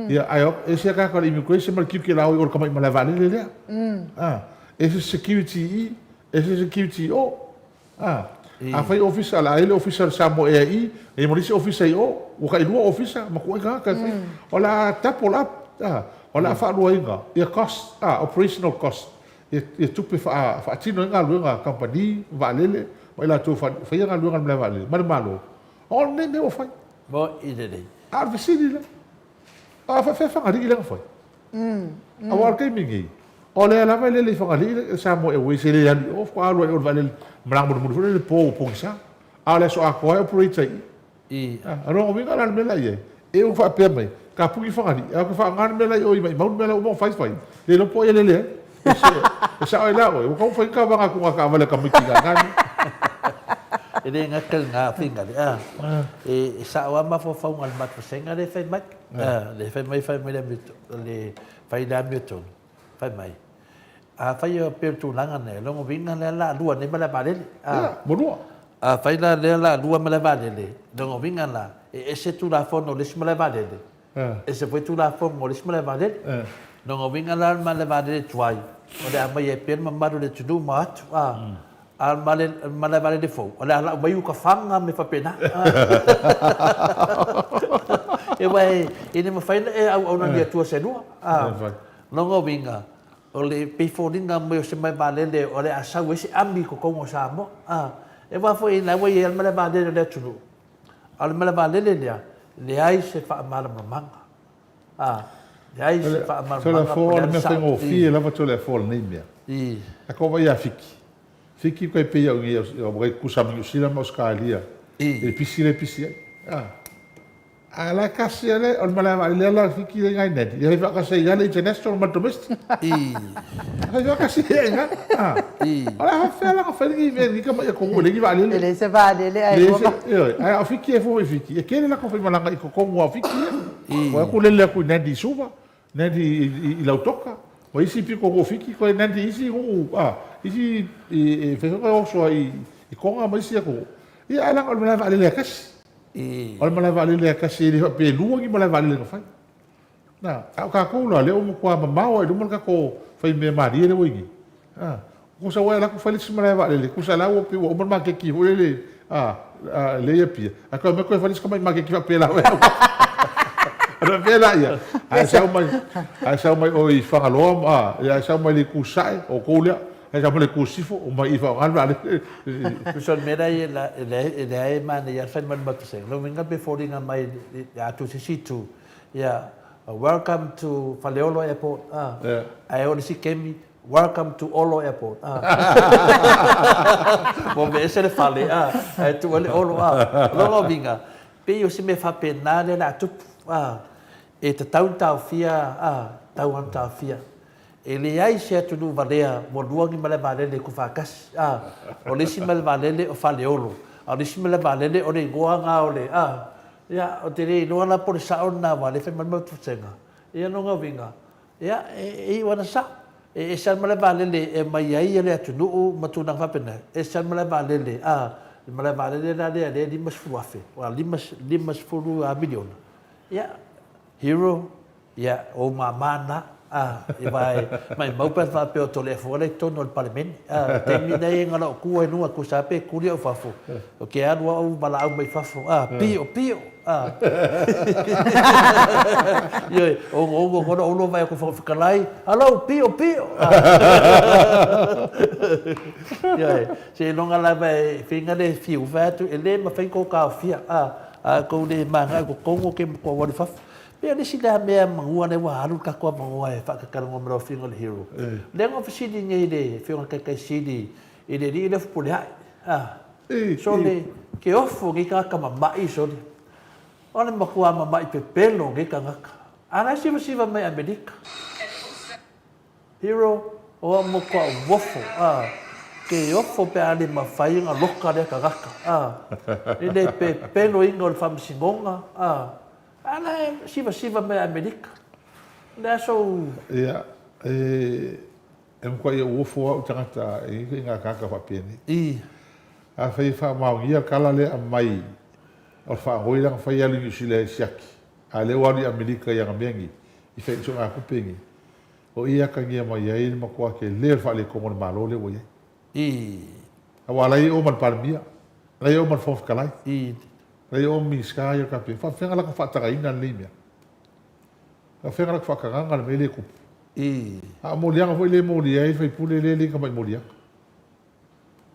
Ia, ae ese le tagata o le immigration ma le tiute o le a o i o i le tamai malae vaalele lea. Ese security i i, ese security i o. Afai ofisa, o le a i ai le ofisa o le Samoa Air i i, i ai ma le isi ofisa i o, ua tailua ofisa ma tuuai tagata e fai. O le a double up, o le a faaluaina ia cost, operational cost ia tupe faatino ai galuega a kamupani vaalele ma i latou e faia galuega i le malae vaalele ma le Malo, o lenei mea ua fai. Mo'i lelei. A o le fesili la, a faapefea Fagalii lea na fai? Aua o le taimi nei, o lea lava e lele i Fagalii le Samoa Airways e le alu i o, faatoa alu lava i o i le vaalele malaga mulimuli foi lea i le po ua pogisa. A o le aso atoa e operate ai i i. I. O lona uiga la o le mea la i ai, e ua faapea mai, tapuni Fagalii, ae ou te faaaoga le mea la i o i Maimau le mea la ua uma ona fai fai, le iloa po o ai e lele ai. E sao ai la oe, ua tatau ona fai ni kavaga atu i taavale a tamaiti i lena mea. E le gata i lena finagalo, a, e sao lava mafaufauga o le matou vasega lea e fai mai, lea e fai mai fai mai le fai le amiotonu, fai mai, Afai e pei o le tulaga lea, lona uiga lea la lua nei malae vaalele. Ia, ua lua. Afai la lea la lua malae vaalele, lona uiga la, e ese Tulafono o le isi malae vaalele, ese foi Tulafono o le isi malae vaalele. Lona uiga la o le malae vaalele tuai, o le a aumai ai pea le mamalu o le atunuu ma o atu, a o le malae vaalele fou, o le a lau mai uka faga ma mea faapena. Aua e le mafai ona e auauna i Atua se lua. Lona uiga, O le pei foliga mai o se malae vaalele o le a sau ai se ami i totonu o Samoa. A, e aua foi la ua i ai lava le malae vaalele o le atunuu, a o le malae vaalele lea, leai se faamalamalamaga. A, leai se faamalamalamaga po o le a le sao. O le mea faigofie lava Toleafoa o lenei mea. A tou vaai ia Fiki, Fiki tai pei au nei ua tai tutusa ma Niu Sila ma Ausetalia i le pisi lea e pisi ai. A la e tasi lava le, o le malae vaalele lava la o Fiti lea i ina i Nadi, e fai faatasi ai i ina le international ma le domestic. E fai faatasi ai i ina. O le a faapefea la ona fai lenei mea i lenei tamai atunuu e leai ni vaalele? E leai se vaalele ae lua ma. Ioe, ae a o Fiti e fua i Fiti, e tele latou faimalaga i totonu lava o Fiti ia. Ua o atu lele atu i Nadi i Suva, Nadi i Lautoka, ma isi pitonuu o Fiti, toe Nadi i isi nuu, isi e fai foi ona oso ai i Toga ma isi atunuu. Ia ae leaga o le malae vaalele lava e tasi. O le malae vaalele lava e tasi, e le faapea e lua ni malae vaalele na fai. Na, a o tatou la, lea ua matua mamao lava i luma le tatou faimea malie lea ua i ai nei. A, tusa ua e alu atu fai le isi malae vaalele, tusa la ua pei ua uma le maketi foi lele a, lea i Apia, ae toe omai toe fai le isi tamai maketi faapela foi. Ona faapea lea, a e sau mai, a e sau mai o i Fagaloa, a, ia a e sau mai le itu Sasae, o outou lea, a e sau mai le itu Sisifo, omai i i faaaoga le vaalele. Tusa o le mea lea, e leai e manaia lava le fai mai o le matou vasega. Lona uiga pe foliga mai a tu i se isi itu, ia, welcome to Faleolo Airport, ae oo i le isi taimi, welcome to Olo Airport. Ua aveese le fale, ae tuu ai le Olo. O lona uiga, pei o se mea faapena lea o le a tupu, e tatau ona taofia, tatau lava ona taofia. E leai se atunuu valea ua lua ni malae vaalele tufaatasi, a, o le isi malae vaalele o Faleolo, a o le isi malae vaalele o le igoa lena o le, a, ia, ou te le iloa la po o le sao lena aua o lea e fai mai le matou vasega. Ia lona uiga, ia, e iu lava ina sao. E ese lava le malae vaalele e aumai ai le atunuu ma tulaga faapena, ese lava le malae vaalele, a, le malae vaalele la lea e $50,000, aua $50 miliona, ia, Hero, Ia, o ou mama na, a, aua e maumau pe ana faapea o Toleafoa la i totonu o le Palemene. A, o le taimi lenei e gala tu ai i luga, tusa lava pe tuli au i fafo, ou te alu lava ou valaau mai fafo, a, pio, pio, a. Ioe, onoono loa Olo vaai atu i le Fofoga Fetalai, Hallo, pio, pio, a. Ioe, seiloga lava e feiga le fiu, fai atu, e le mafai ona outou taofia, a, a outou le mananao i totonu, ou te matua ou alu i fafo. Pei o le isi lea mea manua lea ua alu le tatou avanoa e faatatalanoa ma lau Afioga i le Hero. Lea na ou fesili nei i le Afioga i le Taitai Sili i le alii lea o Fepuleai, a, sole, ke ofo nei tagata mama'i sole. O le matua mama'i pepelo o nei tagata. A la e sivasiva mai Amerika. Hero, o au matua ofo, a, ke ofo pe a le mafai ona loka lea tagata, a, i le pepeloina o le faamasinoga, a, A la e sivasiva mai Amerika. O le a sou. Ia, e, e matuai ou ofo au i tagata, e i ai ituaiga tagata faapenei. I. Afai e faamaonia le tala lea e aumai o le faanoi lea na fai e alu i Niu Sila e siaki, a o lea ua alu i Amerika i ana mea nei, i fai i soogatupe nei, o i e atagia mai ai le matua tele o le faaletonu o le Malo lea ua i ai. I. Aua o la e i o ma le Palemia, o la e i o ma le Fofoga Fetalai. I. Lea o Minisita ia o le Kapeneta, e faapefea ona latou faatagaina lenei mea? E faapefea ona latou faatagaga le mea lea e tupu? A o moliaga foi lea e molia ai le sui usufono lea e le tamai moliaga.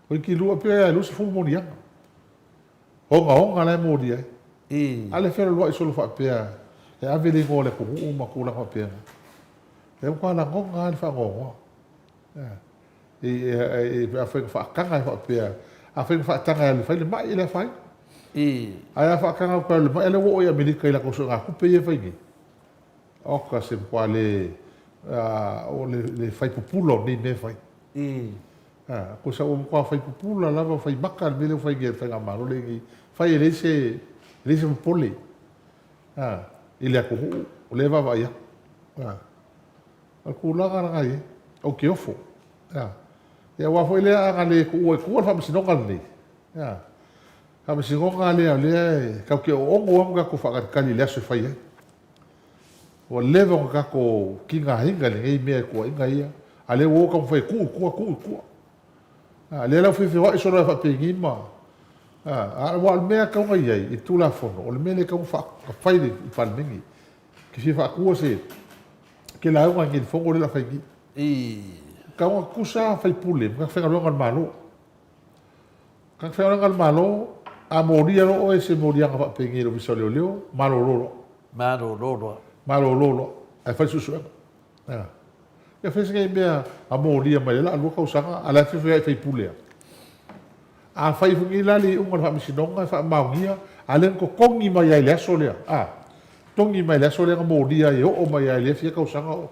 Toeitiiti lua, pei lava e 20 moliaga. Ogaoga la e molia ai. A lea e fealualuai solo faapea e ave le igoa o le atunuu ma tulaga faapena. E matua lagona lava le faanoanoa. Pe afai na faataga e faapea, afai na faataga e alu e fai le mai, e le afaina. Ae a faataga atu e alu i le mai, a lea ua oo i Amerika i latou soegatupe ia e fai nei. Oka se matua le, o le fai pupula o nei mea e fai. Tusa ua matua fai pupula lava, fai maka le mea lea ua fai nei e le Faigamalo lea nei. Fai e leai se, e leai se popole i le atunuu o lea e vaavaai atu. O le tulaga lena e i ai. Ou te ofo. Ia. Ia aua foi lea a na le tuua i tua le faamasinoga lenei, ia, faamasinoga lea o lea e tatou te oono lava ma tatou faatalitali i le aso e fai ai. Ua leva ona tatou tigaina i lenei mea i tuuaiga ia, a o lea ua o taumafai e tuu i tua, tuu i tua. A lea la ua feofeoai solo ai faapenei ma, a, aua o le mea e tatau ona i ai i le Tulafono, o le mea lea e tatau ona fai i le Palemene. Ke fia faatua se ke lauga i le fono lea o le a fai nei. Tatau ona tutusa faipule ma tagata faigaluega a le Malo. Tagata faigaluega a le Malo, a molia loa oe i se moliaga faapenei i le Ofisa o Leoleo, malolo loa. Malolo loa. Malolo loa, ae fai le suesuega. Ia fai se mea a molia mai ai la lua tausaga, a o la e feofeoai faipule lava. A fai foi nei la le iuga o le Faamasinoga e faamaonia, A o lea na totogi mai lava i le aso lea, a, totogi mai i le aso lea na molia ai e oo mai lava i lea fia tausaga o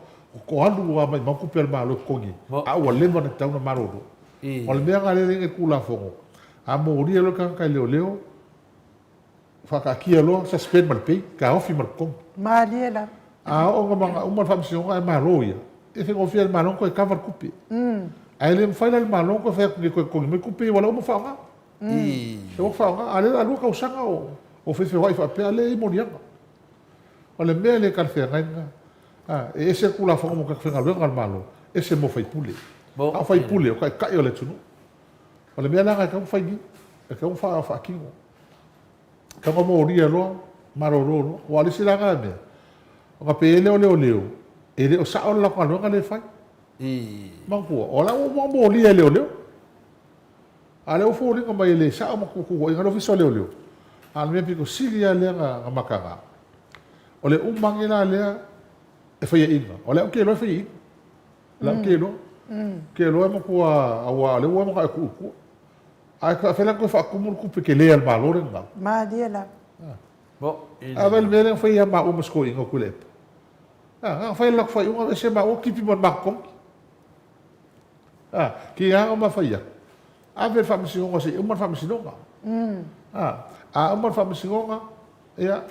alu lava maimau tupe a le Malo e totogi ai, a ua leva ona tatau ona malolo. O le mea lena lea e leai ni Tulafono, a molia loa le tagata e leoleo, faataatia loa, suspend ma le pay, taofi ma le totogi. Malie lava. A oo ina uma le faamasinoga ae malo ia, e faigofie i le Malo ona toe cover le tupe. Ae le mafai la e le Malo ona toe fai atu nei e toe totogi mai tupe ia aua o lea ua uma ona faaaoga. Lea ua faaaoga, a o lea o le a lua tausaga o feofeoai faapea, a o lea e i ai moliaga. O le mea le talafeagai lena. E ese le Tulafono mo tagata faigaluega a le Malo, ese mo faipule. A o faipule, o taitai o le atunuu. O le mea la lena e tatau ona fai nei, e tatau ona faatino. E tatau ona molia loa, malolo loa. Aua o le isi la lena mea, ona pei ai lea o leoleo, e le o sao le latou galuega lea e fai. Manatua, o la ua uma ona molia e leoleo. A o lea ua foliga mai e le sao ma tuuaiga le Ofisa o Leoleo, a o le mea pito sili lava lea na mataga, o le uma ane la lea e faiaina. O lea ou te iloa e faiaina. O lea ou te iloa. Ou te iloa e matua, aua o lea ua manao e tuu i tua. Ae faapefea la ona toe faatumu le tupe tele a le Malo lea na gau? Malie lava. A vaai i le mea lea na fai ia maua ma si toeaina o Tuilaepa. Na ona fai lava o le latou faaiuga, aveese maua, tipi ma le matou totogi. A, ki a ma fai atu, ave le faamasinoga se i uma le faamasinoga. A, a uma le faamasinoga, ia,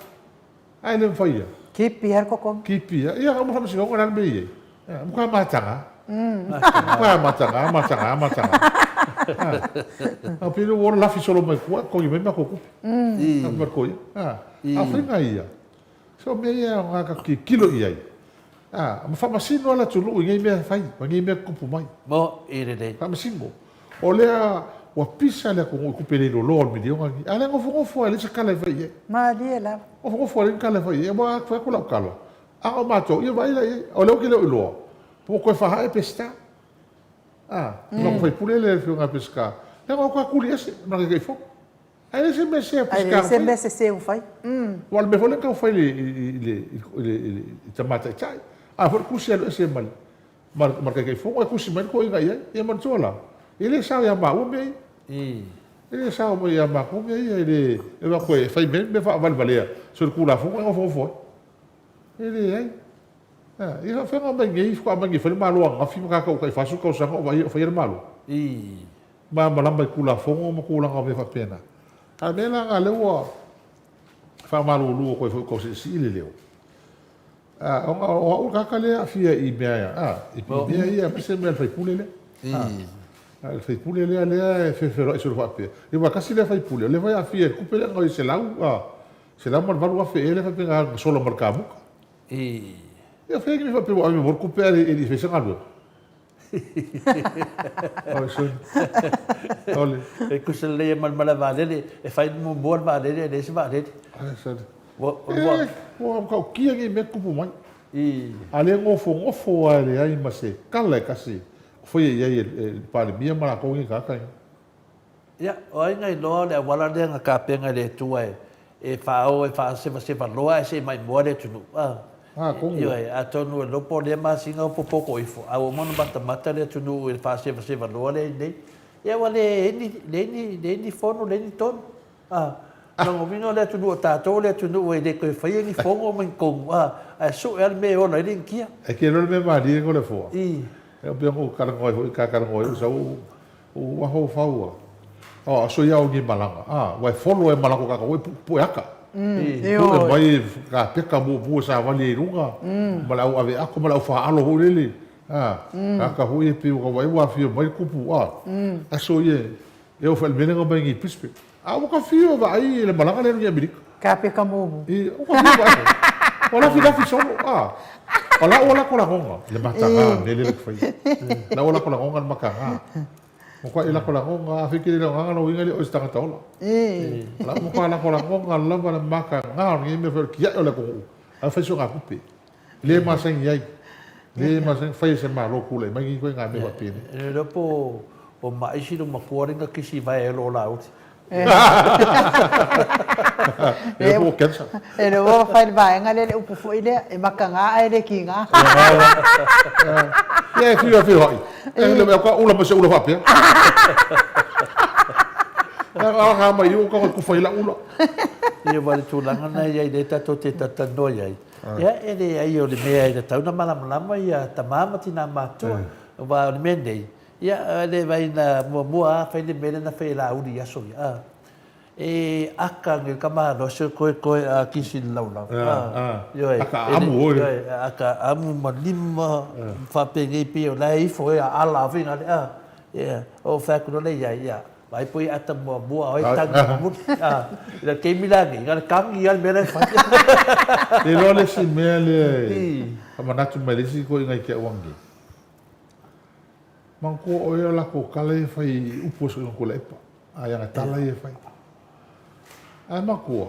ae le mafai ia. Kipi lava le totogi. Kipi lava. Ia, uma le faamasinoga, o le a le mea e i ai? A, matua mataga. Matua mataga, mataga, mataga. A, pei ua lafi solo mai tua, totogi mai matou tupe. A, fai mai a, a o faiga ia, So o mea ia e aoga tatou tilotilo i ai, a, ma faamasino lava le atunuu i nei mea e fai ma nei mea e tutupu mai. Mo i lelei. Faamasino. O lea ua pisa le atunuu i tupe le iloiloa o le miliona lenei, a o lea e nofonofo lava e leai se tala e fai i ai. Malie lava. Nofonofo lava e leai ni tala e fai i ai. Aua a fai atu lau tala, a o matou, ia vaai la i ai. O lea ou te le o iloa, po ua toe faaae Peseta. A, le matou sui usufono lea le Afioga ia Peseta, leaga ua matua tuli ese ma le Taitaifono. Ae le se mea sese a Ae le se mea sese ua fai. Aua o le mea foi lea na tau fai i le tama taitai. A foi le tusi alu ese ma le Taitaifono ae tusi mai le toeaina i ai. Ia manatua la, e le sao ia maua mea ia. E le sao mai ia matou mea ia. E le avatu e fai mai mea faavalevalea solitulafono ae nofonofo ai. E leai. Ia faapefea ona aumai nei, faatoa aumai nei e fai le Malo ananafi ma tatou tai 40 tausaga o vaai o faia le Malo. Malamalama i Tulafono ma tulaga o mea faapena. A o le mea la lena o lea ua faamalulu atu ai foi i tausiisii le leo, ona o au le tagata lea e aafia i mea, a, i mea ia, aemaise mea a le sui usufono lea. A, le sui usufono lea lea e feofeoai solo faapea. Ia aua e tasi lea sui usufono, o lea foi e aafia i le tupe lea na i $108,000 ea lea faapea na sola ma le kamuta. Ia fai ni mea faapea ua ave mo le tupe ae le i faia se galuega. E tusa lelei ai ma le malae vaalele, e fai muamua le vaalele ae leai se vaalele. Ua matautia nei mea tutupu mai. A o lea e nofonofo lava e leai ma se tala e tasi o faia i ai e le Palemia ma latou nei tagata nei. Ia, o ai na iloa o le auala lea na tapena e le Atua e faaoo e faasevaseva loa ae se i maimoa le atunuu. A, Atonu. Ioe, atonu e lopo lea masina o popoto ifo, a ua uma ona matamata le atunuu i le faasevaseva loa lea i inei. Ia ua leai ni, leai ni, leai ni fono, leai ni tonu. A, lona uiga o le atunuu o tatou o le atunuu e le toe faia ni fono ma ni tonu, a, ae sue lava le mea e ola ai le Initia. E te iloa le mea malie o le foa. I. E pei ona ou talanoa ai foi, ta talanoa ai, ou sau Ou mafaufau a, o aso ia o ni malaga, a, ua e folo e malaga ko tatou e pue aka. Pue mai kapeka muamua e savali ai i luga, ma le au ave ato ma le au faalo foi lele, a, aka foi e pei ua vaai ua afio mai le kupu, a, aso ia e oo foi i le mea lea na omai nei i Brisbane. A ua ta fiu e vaai i le malaga lea i Amerika. Kapeka muamua. I, ua ta fiu e vaai. Ua lafilafi solo, a. O lau lako lagoga, le mataga, mea lea fai. Lau lako lagoga le mataga. Matua i lako lagoga, a fai le lagoga lou uiga le o se tagata ola. Lau matua lako lagoga lava le mataga o lenei mea fai o le tiai o le atunuu. Ae fai soga tupe. Le masani ai. Le masani fai e se Malo tulai mai nei ituaiga mea faapenei. E le iloa po o ma'i si lou matua lea na kisi vae ai loo Laauli. E po o cancer. E le ua fai le vaega lea le upu foi lea, e mataga ae le kiga. Ia e fiu e feoai. E le mea ka ula ma se ula faapea. A ka mai o ka kufa i la ula. Ia aua o le tulaga lena e i ai lea tatou te talatalanoa i ai, ia e leai o le mea e tatau ona malamalama ia tama ma tina matutua. Aua o le mea nei, ia e le vaai na muamua lava fai le mea lea na fai e Laauli i aso ia, a. E aka nei le tamaloa se koe koe a kisi le laulau. Ioe. Aka amu oe. Ioe, aka amu ma lima faapenei pei o la e ifo e aala foi na le a. Ia, o fai atu loa lea i ai, ia, vaai po o ia ata muamua a o ai tagi mulimuli. A, i le taimi la nei, na o le tagi lava le mea la e fai. Te iloa le isi mea lea e faamanatu mai le isi toeaina i te au ananei. Manatua oe o latou tala ia e fai i upu o Soina Tuilaepa. Ai ana tala ia e fai. Ae matua,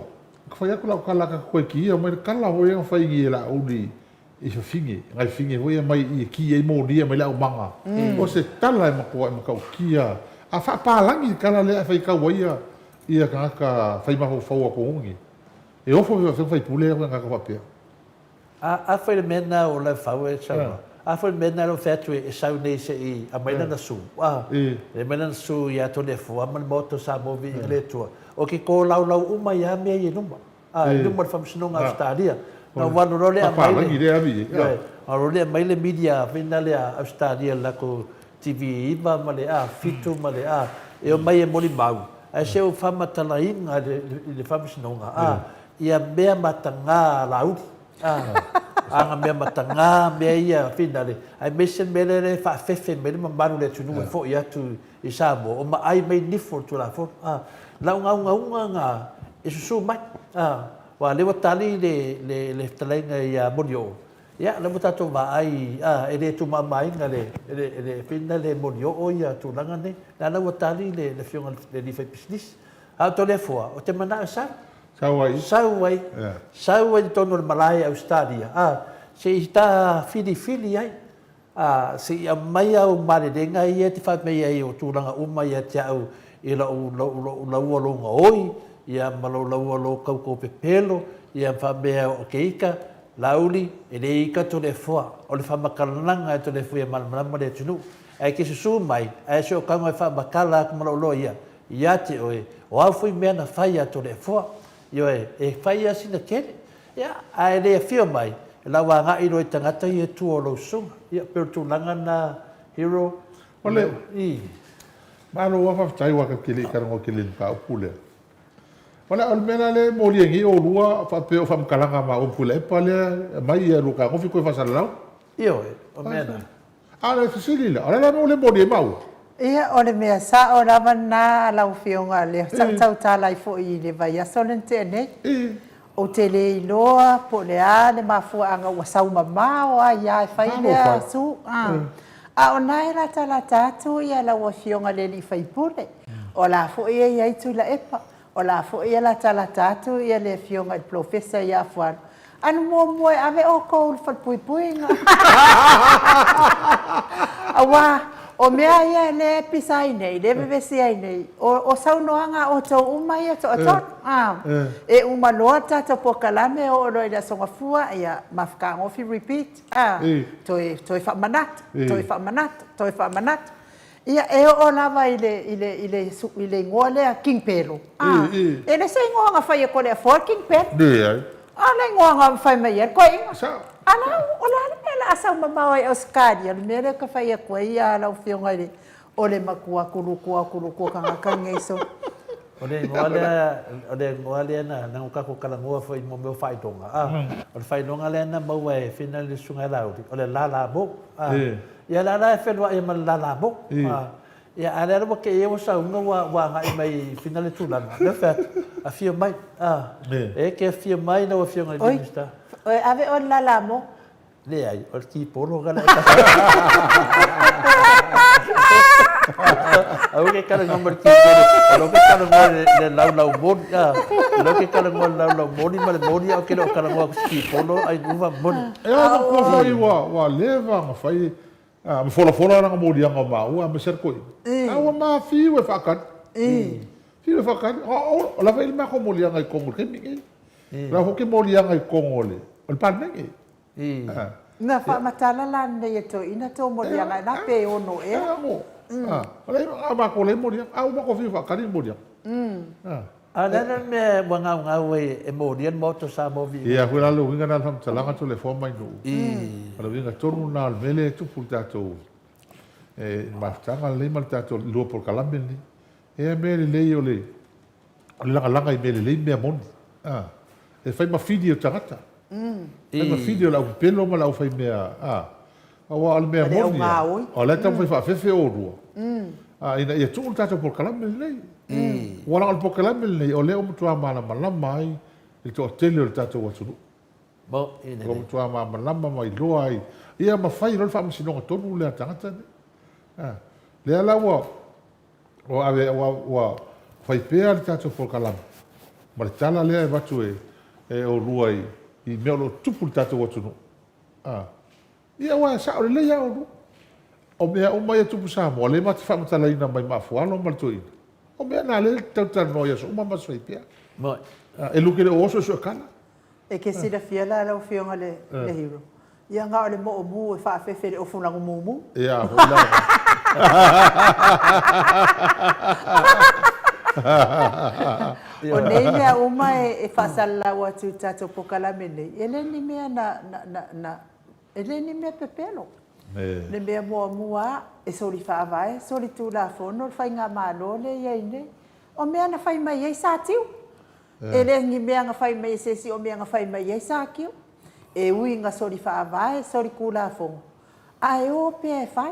ka fai atu lau tala ka toe ki mai le tala foi ia na fai i e Laauli i fafine, nai fafine foi ia mai i e ki ai molia mai le aumaga. O se tala e matua e matautia, a faapalagi le tala lea e faitau ai ia ia tagata fai mafaufau a totonu nei. E ofo pe faapefea ona faipule ia tagata faapea. A afai le mea lena o Laufaua e saunoa, afai le mea lena o fai atu e sau nei se i aumai lana sue, a, e aumai lana sue ia Toleafoa ma le Maota o Samoa Viiga le Atua, o ke tolaulau uma ai lava mea ia i luma, a, i luma o le Faamasinoga a Ausetalia. Na ou alu loa lea aumai le, ioe, na alu loa lea aumai le media foi lena lea a Ausetalia i le latou TV 9 ma le a, 7 ma le a, e omai e molimau, ae se o faamatalaina i le Faamasinoga, a, ia mea mataga a Laauli, a, ana mea mataga mea ia finale, aemaise le mea lea e faafefe mai le mamalu o le atunuu e foi atu i Samoa, o maai mai nifo o le Tulafono, a. Lau gaugauga na e susu mai, a, aua o lea ua tali le, le, le fetalaiga ia Molioo, ia, o lea ua tatou vaai, a, e le tumaamaina le, le, le, le Molioo ia tulaga nei, lea la ua tali le, le Afioga i le alii faipisinisi. A o Toleafoa, ou te manao e sau. Sau ai. Sau ai. Sau ai i totonu o le malae i Ausetalia, a, se i ta filifili ai, a, se i aumai au malelega ia e te fai mai ai o tulaga uma ia te au i lou, lou, lou laua lou gaoi, ia ma lou laua lou kaukau pepelo, ia ma faapea o ke ika, Laauli, e le ika Toleafoa, o le faamatalaga e Toleafoa ia malamalama le atunuu. Ae ke susu mai, ae se o kauga e faamatala atu ma lou loa ia, Ia te oe, o au foi mea na fai ia Toleafoa. Ioe, e fai ia sina tele. Ia, ae le afio mai, e lau agai loa i tagata ia e tua o lou susuga. Ia, pei o le tulaga lena, Hero. O le. I. Malo lava faafetai aua tatou te le i talanoa tele i le mataupu lea. O le, o le mea la lea e molia nei oulua faapea o faamatalaga ma Tuilaepa lea e aumai ia lua fetagofi toe faasalalau. Ioe, o mea na. A o le fesili la, o le a la le mea ua le moni ai maua? Ia, o le mea sao lava lena lau Afioga, lea sa ou tautala ai foi i le vaiaso lea na tea nei. Ou te le iloa po o le a le mafuaaga ua sau mamao ai lava e fai lea su. A o lena e latalata atu lau Afioga i le sui usufono, o la foi e i ai Tuilaepa, O la foi e latalata atu le Afioga i le Polofesa ia Afualo, alu muamua e ave outou i le falepuipuiga. Aua o mea ia lea e pisa ai nei, lea e vevesi ai nei, o saunoaga a outou uma ia e toatolu. E uma loa le tatou polokalame oo loa i le Aso Gafua, ia mafutagofi repeat, toe faamanatu, toe faamanatu, toe faamanatu. Ia, e oo lava i le, i le, i le, i le igoa lea King Pelo. A, e le se igoa na fai e Toleafoa le King Pelo. Leai. A o le igoa na fai mai ai le toeaina. Sao. A la, o le a le mea o le a sau mamao ai Ausetalia, o le mea lea ka fai atu ai a lau Afioga i le, o le matua kulukua o kulukua tagata lenei so. O le igoa lea, o le igoa lea na, na tatou talanoa foi i mo mea o faailoga, a, o le faailoga lea na maua e Fina le Susuga ia Laauli, o le Lala Mo, a. Ia la la e feluai ma le lalamo. Ia a lea ua kei ua sauga ua ua agai mai i fina le tulaga. Lea fai atu, afio mai. E ke afio mai lau afioga i le Minisita. Oi, ave oe le lalamo. Leai, o le kipolo ka le Aua ke talanoa ma le kipolo, o lou ke talanoa i le laulau moni, a. O lou ke talanoa i le laulau moni ma le moni, a ou te le o talanoa atu i se kipolo, ai uva moni. E a matua foi ua ua leva ona fai ma folafola lana moliaga o maua aemaise le toeaina. A ua mafiu e faatali. Fiu e faatali. O la foi le matou moliaga i totonu i le taimi lenei. O la foi ke moliaga i totonu o le o le Palemene. Na faamatala la lenei e toeaina tou moliaga ena pe ono ea. O la matou le moliaga. A ua matou fiu e faatali le moliaga. A o le a le mea ua gaugau ai e molia le Maota o Samoa viiga? Ia foi la le uiga lena o le faamatalaga Toleafoa mai Nuu. O le uiga tonu lena o le mea lea e tupu i le tatou mafutaga lenei ma le tatou lua polokalame lenei. E mea lelei o le lagalaga i mea lelei ma mea moni. E fai ma fili o tagata. Fai ma fili o le au pepelo ma le au fai mea, aua o le mea moni lava, o la e taumafai faafefe oulua, ina ia tuu le tatou polokalame lenei. Ua leaga o le polokalame lenei, o lea ua matua malamalama ai le toatele o le tatou atunuu. Ua matua malamalama ma iloa ai, ia ma fai loa le faamasinoga tonu lea a le tagata lenei. Lea la ua Ua ave, ua, ua fai pea le tatou polokalame ma le tala lea e avatu e, e oulua i, i mea o lo o tutupu i le tatou atunuu. A. Ia, aua e sao lelei lava oulua. O mea uma ia e tupu i Samoa, lea ma te faamatalaina mai ma Afualo ma le toeaina, o mea na lea e talatalanoa i aso uma ma aso pea. A, e luke le o oso e sue kala. E ke silafia la lau Afioga le Hero, ia na o le moomu e faafefe i le ofu lagumumu. Ia foi la. O nei mea uma e faasalalau atu i le tatou polokalame nei, e le ni mea na, na, na, e le ni mea pepelo. Le mea muamua lava, e soli faavae, soli tulafono le faigamalo lea e i ai nei. O mea na fai mai ai Satiu. E le ni mea na fai mai e se isi o mea na fai mai ai Sakiu. E ui ina soli faavae, soli kulafono, ae o pea e fai.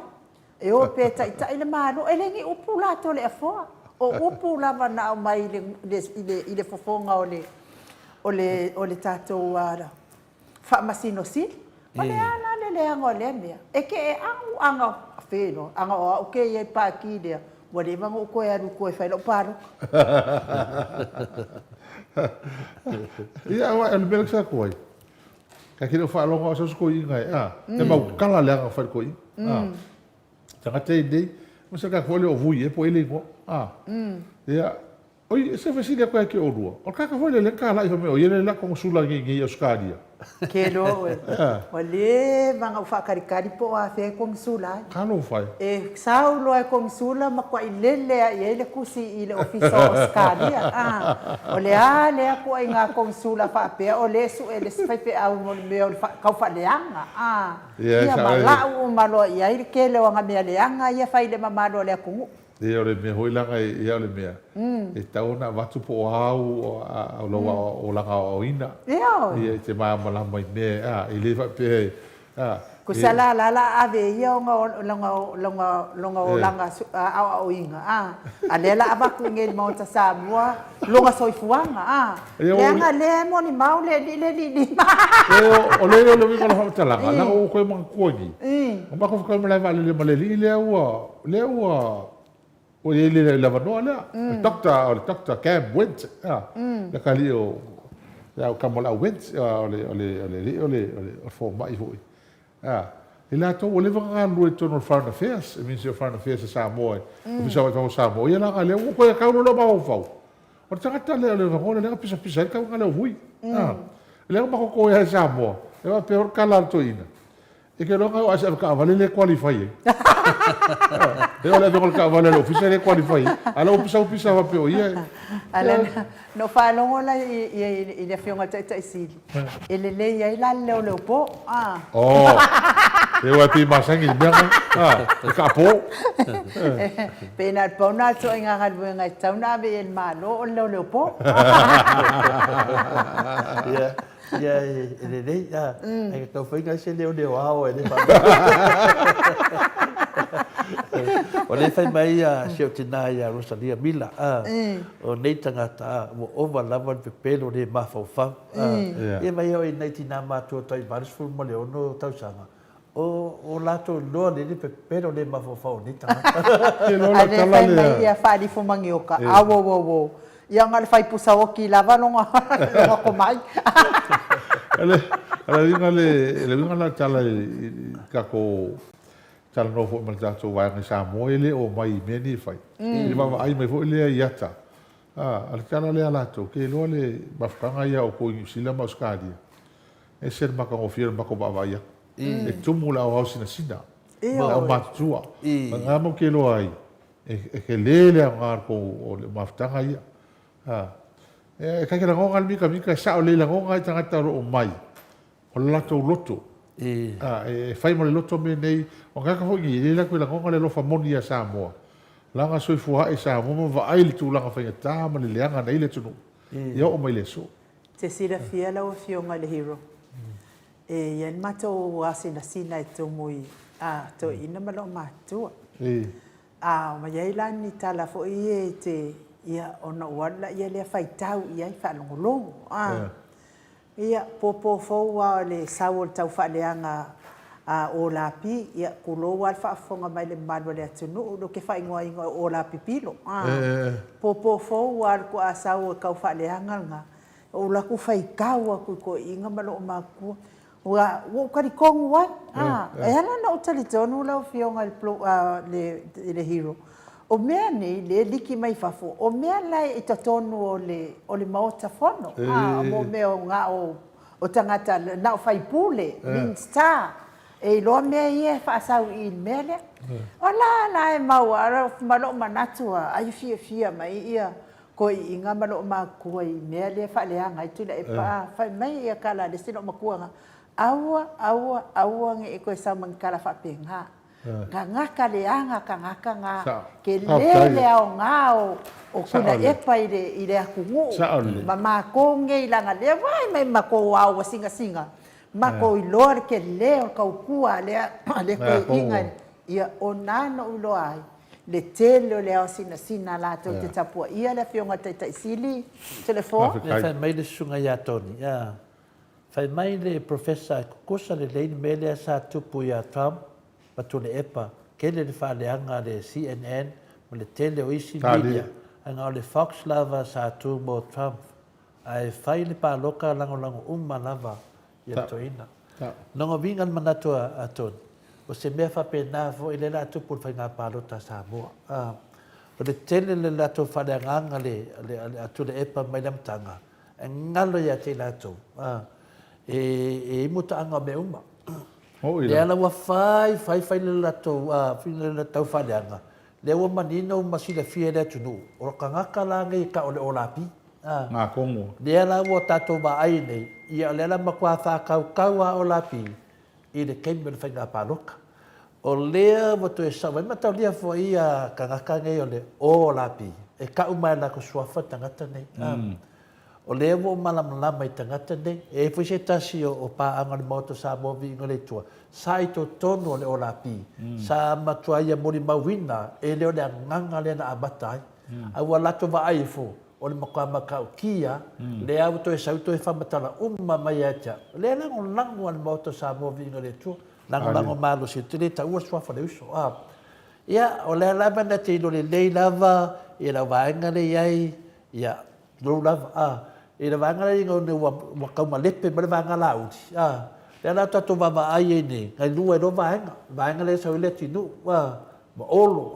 E o pea e taitai le Malo. E le ni upu la Toleafoa. O upu lava na aumai i le fofoga o le tatou Faamasino Sili. O le a la le leaga o lea mea? E ke e agu aga fe loa, aga o au kēia i pākī lea, ua leva ona ou toe alu toe fai lau palota. Ia, aua o le mea lea sa atu ai, ta te le o faalogo lava sau se toeaina e, a, e maukala leaga na fai e le toeaina, a. Tagata nei, ma se tagata foi lea o Vui ea po o ai le igoa, a. Ia, Oi, se fesili atu ia te oulua, o le tagata foi lea lea na talai fai mai o ia lea lea konesula nei nei i Ausetalia. Ke loa oe. Ua leva ona ou faataritari po o afea e konesula ai. Talofa e. E sau loa e konesula matuai lele lava i ai le tusi i le Ofisa o Ausetalia. O le a lea ituaiga konesula faapea o lea e sue le isi faifeau mo le mea o le tau faaleaga. Ia ma lau uma loa i ai le tele o ana mea leaga ia e fai i le mamalu o le atunuu. Ia o le mea foi leaga ia o le mea e tatau ona avatu po o a au lau olaga aoaoina. Ia e te malamalama i mea e le faapea e a. Kusa la la la ave e ia ona lona olaga aoaoina a a lea la avatu i nei i le Maota Samoa lona soifuaga a. Leaga lea e molimau le alii le alii. O lea o le uiga o le faamatalaga, leaga ua ou toe manatua i i, na matou fekai malae vaalele ma le alii lea ua, lea ua, ua i ai le avanoa lea, le Doctor, o le Doctor Cam Wendt, le atalii o, le au tama o le au Wendt, o le, o le, o le alii o le, o le fomai foi. I latou ua leva ona galulue i totonu o le Foreign Affairs, le Ministry of Foreign Affairs a Samoa, Ofisa o Faifeau o Samoa, ia leaga lea ua toe tau loa lou mafaufau. O le tagata lea o le avanoa lea na pisapisa ai le tauga lea o Vui. Lea ua matou toe i Samoa, e faapea o le tala a le toeaina, e te iloa na o ae se avetaavale lea e qualify ai. E o le avega o le taavale a le ofisa lea e qualify ai. A o lea ua pisa pisa faapea o ia e... A lea na ou faalogo la i le Afioga i le Taitai Sili, e lelei ai la le leoleopo. Oh, e aua e pei e masani i le mea lena, e kaapo. Pei na o le pau lena o le ituaiga galuega e tatau ona ave i ai e le Malo o le leoleopo. Ia, ia e lelei, ae tatau foi ona i ai se leoleoao e le faapea. O lea e fai mai si ou tina ia Rosalia Mila, o nei tagata ua ova lava le pepelo le mafaufau. Ia mai oi nai tina matua tai 86 tausaga, o latou iloa lelei le pepelo le mafaufau o nei tagata. A lea fai mai ia Faalifo Manioka, auauauau, ia na o le fai pusa oti lava lona tomai. O le uiga le uiga lena o le tala i tatou talanoa foi ma le tatou vaega i Samoa, e le o omai i mea nei e fai. I le vaavaai mai foi lea i ata, A, o le tala lea a latou, ke iloa le mafutaga ia a outou i Niu Sila ma Ausetalia, e ese le matagofie o le matou vaavaai atu. E tumu le aoao sinasina ma le aumatutua. O lena matou te iloa ai, e tele le aoga o le mafutaga ia. A. E kai ke lagona le mikamika, e sa'o lelei lagona ai tagata o lo o mai, o le latou loto. E fai ma le loto mea nei, o tagata foi nei, e le latou lagona le alofa moni ia Samoa. Laga soifua ae i Samoa ma vaai le tulaga faigata ma le leaga na i le atunuu, ia oo mai le aso. Te silafia lau Afioga i le Hero, e i ai le matou asinasina e tumu i a toeaiina ma loomatua. A ma i ai la ni tala foi ia e te, ia, ona ou alu laia lea faitau i ai, faalogologo, a. Ia, popo fou lava o le sau o le tau faaleaga a Olapi, ia, tulou lava le faafofoga mai le mamalu o le atunuu, lea ou te faaigoaina o Ola Pipilo, a. Popo fou lava o le tuaa sau o le tau faaleaga lena, ou alu atu faitau atu i toeaiina ma loomatua, Ua ou talitonu ai, e ala ona ou talitonu lau Afioga i le Hero, o mea nei lea e liki mai fafo, o mea la e i totonu o le Maota Fono, mo mea na o tagata, na o sui usufono, Minisita, e iloa mea ia e faasau i i le mea lea. O la la e maua ma lou manatu lava, ai e fiafia mai ia toeaiina ma loomatua i mea lea e faaleaga ai Tuilaepa. Fai mai ia tala a le isi loomatua na, aua, aua, aua ne i toe sau ma ni tala faapena. Gagata leaga tagata na, tele le aoga o Tuilaepa i le atunuu ma matou nei leaga lea ua mai matou ao ua sinasina, matou iloa le tele o le tautua a lea toeaina. Ia, o na na ou iloa ai le tele o le ao sinasina latou te tapuaia le Afioga i le Taitai Sili Toleafoa. Lea fai mai le susuga ia Tony, a fai mai le Professor e kukusa lelei le mea lea sa tupu ia Trump ma Tuilaepa, tele le faaleaga a le CNN ma le tele o isi media, ae na o le Fox lava sa tu mo Trump, ae fai le paloka lagolago uma lava ia le toeaina. Lona uiga le manatu a Tony, o se mea faapena foi lea o le a tupu i le faiga palota a Samoa. O le tele le latou faaleagaga a Tuilaepa mai le amataga, e galo ia te i latou, e i ai mutaaga o mea uma. Lea la ua fai fai fai le latou tau faaleaga, lea ua manino ma silafia e le atunuu, o tagata la nei e tau o le Olapi. Ngā Kongo. Lea la ua tatou vaai nei, ia o lea la matua faatautau lava o Lapi i le taimi o le faiga palota. O lea ua toe sau ai mataulia foi ia tagata nei o le o Lapi, e tau mai e latou suafa tagata nei. O lea ua ou malamalama i tagata nei. E i ai foi se tasi o paaga o le Maota o Samoa Viiga o le Atua, sa i totonu o le o Lapi, sa matua ia molimauina e le o le agaga lea na amata ai. A ua latou vaai ifo, o le matua matautia, lea ua toe sau toe faamatala uma mai ia te au. O lea e lagolago a le Maota o Samoa Viiga i le Atua, lagolago malosi, ou te le taua le suafa o le uso. Ia, o lea lava na te iloa lelei lava i lau vaega lea e i ai, ia, tulou lava, i le vaega lea ina ua tau malepe mai le vaega Laauli, lea la tatou vaavaai ai nei, na lua ai loa vaega, vaega lea e sau ai Leatinuu, ma Olo,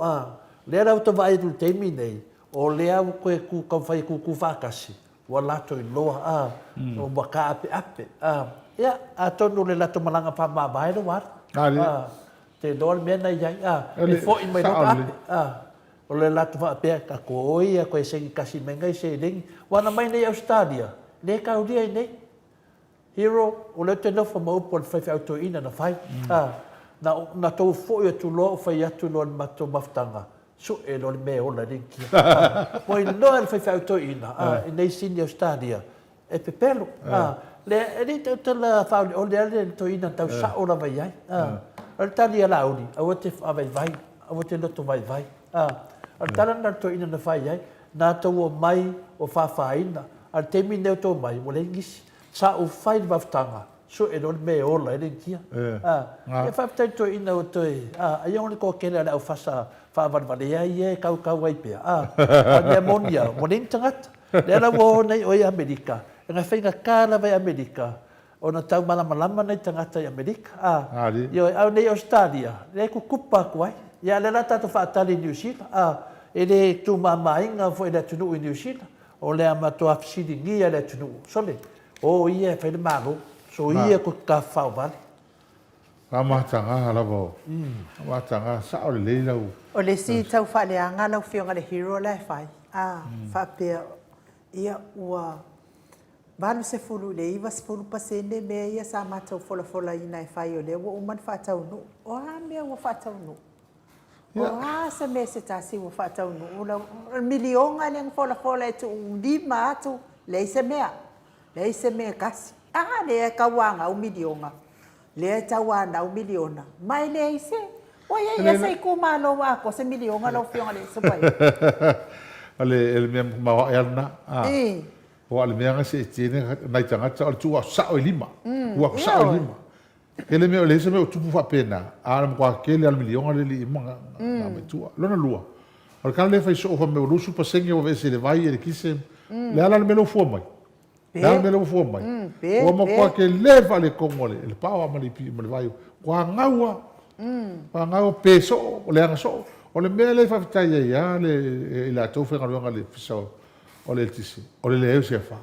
lea la ua tau vaai atu i le taimi lenei, O lea ua toe tu taumafai e tutu faatasi, ua latou iloa, a, ua taapeape, a. Ia, atonu o le latou malaga faamavae lea ua alu, a, te iloa le mea na i ai, a, e foi mai loa taape, a. O le latou faapea, tatou o ia toe saini tasi mai nai seleni. Ua ana mai nei Ausetalia, le taulia i nei. Hero, o lea ou te nofo ma upu a le faifeau toeaina na fai. A, na, na tou foi atu loa ou fai atu loa i le matou mafutaga, sue loa le mea e ola ai le Initia. A, ua iloa e le faifeau toeaina, a, i nei Sini Ausetalia, e pepelo. A, lea, e le i tautala faaoleole lava le toeaina na tau sao lava i ai. A, o le tali a Laauli, aua te faavaivai, aua te loto vaivai. A, o le tala lena a le toeaina na fai ai, na tou omai o faafaina, a o le taimi lenei o tou omai, ua leai nisi. Sa ou fai le mafutaga, sue loa le mea e ola ai le Initia. A, ia faafetai i le toeaina ua toe, a, ai o le toatele a le aufasa faavalevalea ia e kaukau ai pea, a, a o le mea moni lava, ua leai ni tagata. Lea la ua o nei oe i Amerika, e na faigata lava i Amerika ona tau malamalama nai tagata i Amerika, a, ioe, a o nei i Ausetalia, lea e kukupa atu ai. Ia, a o lea la tatou faatali i Niu Sila, a, e le tumamaina foi le atunuu i Niu Sila, O le a matua fesiligia le atunuu, sole, o ia e fai le Malo, so ia ko te tafafao vale. Ka mataga lava o, ka mataga, sao lelei lau. O le isi tau faaleaga lau Afioga le hero la e fai, a faapea Ia, ua 80 i le 90% mea ia sa matou folafolaina e fai o lea ua uma ona faataunuu. O a mea ua faataunuu? O a se mea se tasi ua faataunuu lau. O le miliona lea na folafola e tuulima atu, leai se mea. Leai se mea e tasi. A lea e tauanau miliona, lea e tauanau miliona, ma e leai se. Ua i ai ea se itumalo ua atoa se miliona lau Afioga i le Savaii? O le mea maoae lava lena. Aua o le mea na seetia ai nai tagata o le tuu atu sao i lima. Tuu atu sao i lima. Tele mea, leai se mea o tupu faapena, a o le matua tele lava o le miliona lea e le i uma ona aumai i tua. Lona lua, o le tala lea e fai soo fai mai ua 20% ua aveese i le vai, eletise, le a la le mea lea ua fua mai? Le a le mea lea ua fua mai? Ua matua tele le faaletonu o le power ma le ma le vai. Ua gau lava. Ua gau, pe soo, leaga soo. O le mea lea e faafetai ai lava i latou faigaluega i le Ofisa o le Eletise, o le leai o se afa.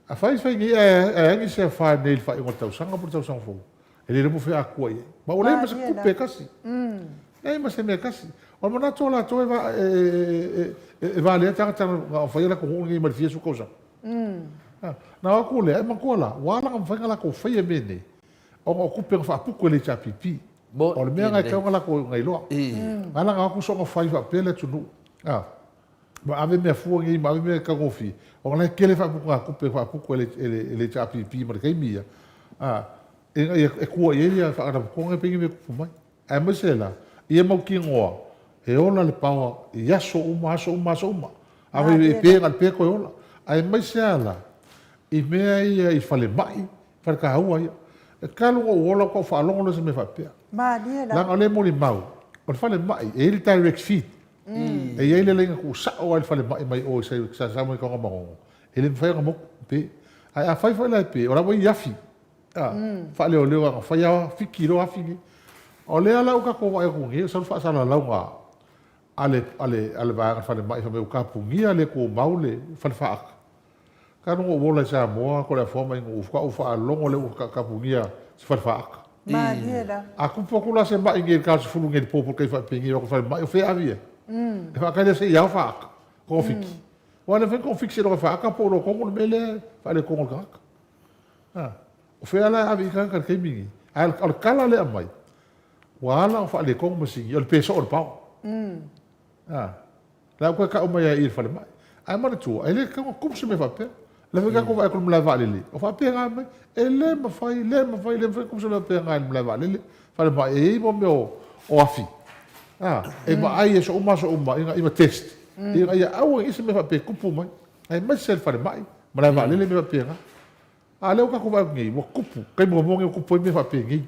Afai fai nei ae agi se afa nei i le faaiuga o le tausaga po o le tausaga fou, e le iloa po o fea a tua i ai. Ma ua leai ma se tupe e tasi. Leai ma se mea e tasi. O le manatu o latou e valea tagata na faia le atunuu lenei mai le fia sefulu tausaga. Na o atu lea, e manatua la, ua ala ona mafai ona latou faia mea nei, ona o tupe na faaputu e le HRPP. O le mea lena e tatau ona latou iloa. Na ala ona o atu soona fai faapea le atunuu, ma ave mea fua nei ma ave mea taugofie, ona la e tele faaputugatupe faaputu e le HRPP ma le taimi ia, ina ia e tua i ai ia faalapotopotoga ia pe i ai ni mea e tupu mai. Aemaise la, ia mautinoa e ola le paoa i aso uma, aso uma, aso uma. Afai e pe, na o le pe toe ola. Aemaise lava la, i mea ia i falemai, faletaua ia. E talu ona ou ola faatoa ou faalogo lea i se mea faapea. Malie la. Leaga o lea e molimau, o le falemai, e i ai le direct feed. E i ai le laina tuusao lava i le falemai mai o i Sasae i Tanugamanono, e le mafai ona motu, pe. Ae afai foi la e pe, o la ua i ai afi, a, faaleoleo ana fai lava fiki loa afi nei. O lea la ua tatou vaai atu nei, sau le faasalalauga a le, a le, a le vaega falemai fai mai ua tapunia le tumau le fale faata. Talu ona ou ola i Samoa, Toleafoa ma Inuufu, faatoa ou faalogo lea ua tapunia se fale faata. Malie la. A tupu atu la se mai nei i le 40 nei i le po po o le taimi faapeni, o atu i le falemai, o fea e ave i ai? E faatali atu se i ao faata, togafiti. Aua e le mafai ona togafiti seiloga e faata po o iloa tonu le mea lea e faaletonu o le tagata. A, o fea la e ave i ai tagata i le taimi lenei? Ae o le tala lea e aumai, ua ala ona faaletonu masini, o le pe soo o le paoa. A, la ua toe tau mai ai i le falemai. Ae manatua, e le tatau ona tupu se mea faapea. O lea foi tatou vaai atu i le malae vaalele, o faapena mai. E le mafai, le mafai, le mafai ona tupu se mea faapena i le malae vaalele, falemai. E i ai mo mea o afi, a, e vaai i aso uma aso uma ina ia test, ina ia aua ne i i ai se mea faapea e tupu mai. Aemaise le falemai, malae vaalele, mea faapena. A o lea ua tatou vaai atu nei, ua tupu, taimi muamua lenei ua tupu ai mea faapenei.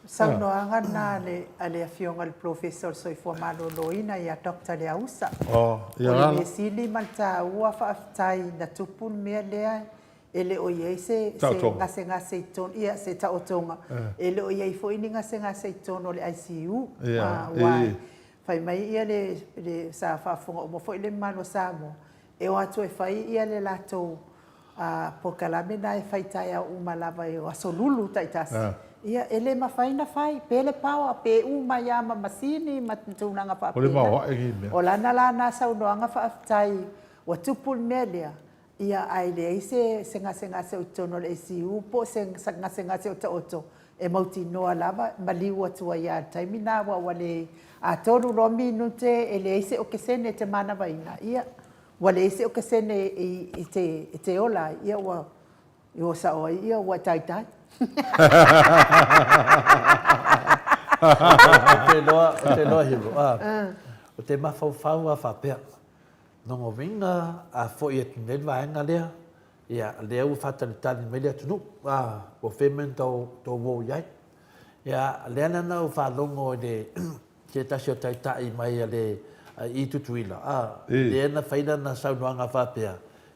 Saunoaga lena a le Afioga i le Polofesa o le Soifua Maloloina ia Doctor Leausa. O le mea sili ma le taua faafetai na tupu le mea lea e le o i ai se gasegase i totonu, ia se taotoga, e le o i ai foi ni gasegase i totonu o le ICU. Aua fai mai ia le, sa faafofoga uma foi le mamalu o Samoa, e o atu e fai ia le latou polokalame na e fai taeao uma lava i aso lulu taitasi, ia e le mafai ona fai, pe le power, pe uma ai lava ma masini ma tulaga faapena. O lana la na saunoaga faafetai ua tupu le mea lea, ia ae leai se gasegase o i totonu o le ICU po o se gasegase o taoto e mautinoa lava, maliu atu ai lava i le taimi lena aua ua le, a tolu loa minute e leai se okesene e te manavaina, ia ua leai se okesene e te ola ai, ia ua o sao ai, ia ua e taitai. Ou te iloa, ou te iloa Hero, ou te mafaufau lava faapea, lona uiga a foi atu nei le vaega lea, ia lea ua faatalitali mai le atunuu, po o fea mea na tou o i ai. Ia, lea la na ou faalogo i le se tasi o taitai mai a le i Tutuila, a, lea na fai lana saunoaga faapea,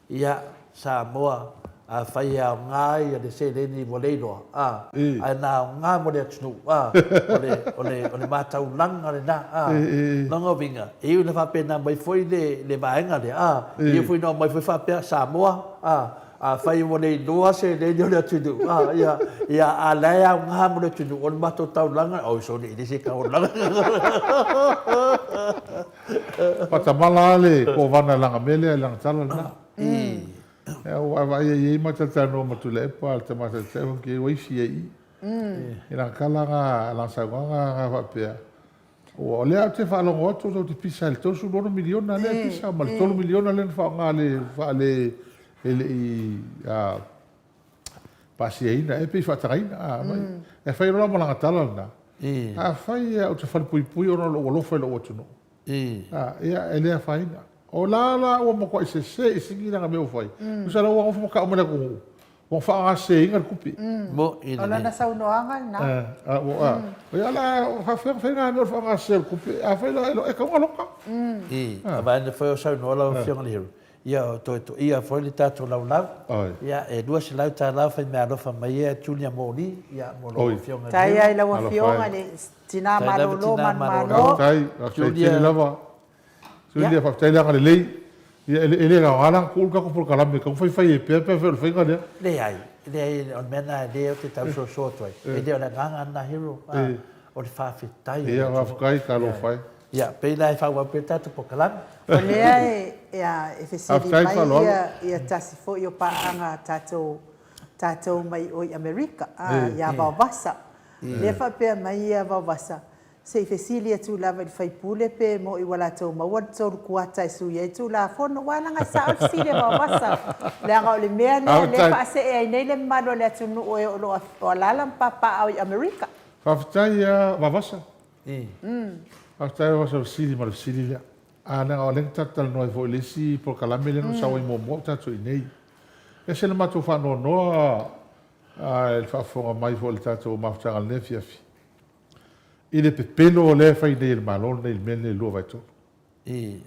ia, Samoa, afai e aoga ia le seleni ua le iloa, a, ae na aoga mo le atunuu, a, o le, o le, o le mataulaga lena, a. Lona uiga, e iu ina faapena mai foi le, le vaega lea, a, e iu foi ina omai foi faapea, Samoa, a, Afai ua le iloa seleni o le atunuu, a, ia, ia, a la e aoga mo le atunuu, o le matou taulaga, oi sole, e le se taulaga. Faatamala lava le kovana i lana mea lea, i lana tala lena. Ia, ua vaavaai ai i ai ma talatalanoa ma Tuilaepa le tama taitai ua ki ai ua isi ai i i. I lana tala na, lana saunoaga na faapea, ua o lea ou te faalogo atu tou te pisa i le $36 miliona lea e pisa ma le $3 miliona lea na faaaoga le faale e le i pasiaina ea pe i faatagaina. A, e fai loa la ma lana tala lena, afai ou te falepuipui ona o lou alofa i lou atunuu, Ia, e le afaina. O la la ua matuai sese i sini lana mea ua fai. Tusa la ua nofo ma tau mai le atunuu, ua faagaseseina le tupe. Mo'i lelei. O lana saunoaga lena. Ia la faafefea ona fai na mea o le faagasese o le tupe? Afai la e tatau ona loka. I, a vaega foi o saunoa lau Afioga i le Hero, ia o toe toia foi le tatou laulau. Ia, e $200 fai meaalofa mai ai a Junior Moli, ia mo lau Afioga i le Hero. Faafetai lava i lau Afioga i le Tina malolo manumalo. Faafetai, faafetai tele lava. Julia, faafetai le agalelei. Ia, e le aoga la ona tuu le tatou polokalame e tatau ona faifai ai pea pe afai o le faiga lea. Leai, leai, o le mea lena lea ou te tau soso atu ai. E le o le agaga lena Hero, o le faafetai. Ia, faafetai, talofa e. Ia, pei la e faaauau pea le tatou polokalame. O lea e fesili mai ia tasi foi o paaga a tatou, tatou mai o i Amerika, ia Vaovasa. Lea faapea mai ia Vaovasa, se i fesili atu lava i le faipule pe mo'i ua latou maua le tolu kuata e sui ai Tulafono. Ua leaga e sao le fesili a Vaovasa, leaga o le mea lea lea e faasee ai nei le mamalu o le atunuu e o lo o alaala ma papaaao i Amerika. Faafetai a Vavasa. Faafetai Vavasa i le fesili ma le fesili lea. A leaga o lea na tatou talanoa ai foi i le isi polokalame lea na ou sau ai muamua o tatou i inei. E ese le matou faanoanoa i le faafofoga mai foi i le tatou mafutaga i lenei afiafi, i le pepelo lea e fai nei e le Malo lenei i le mea lenei i le 2/3.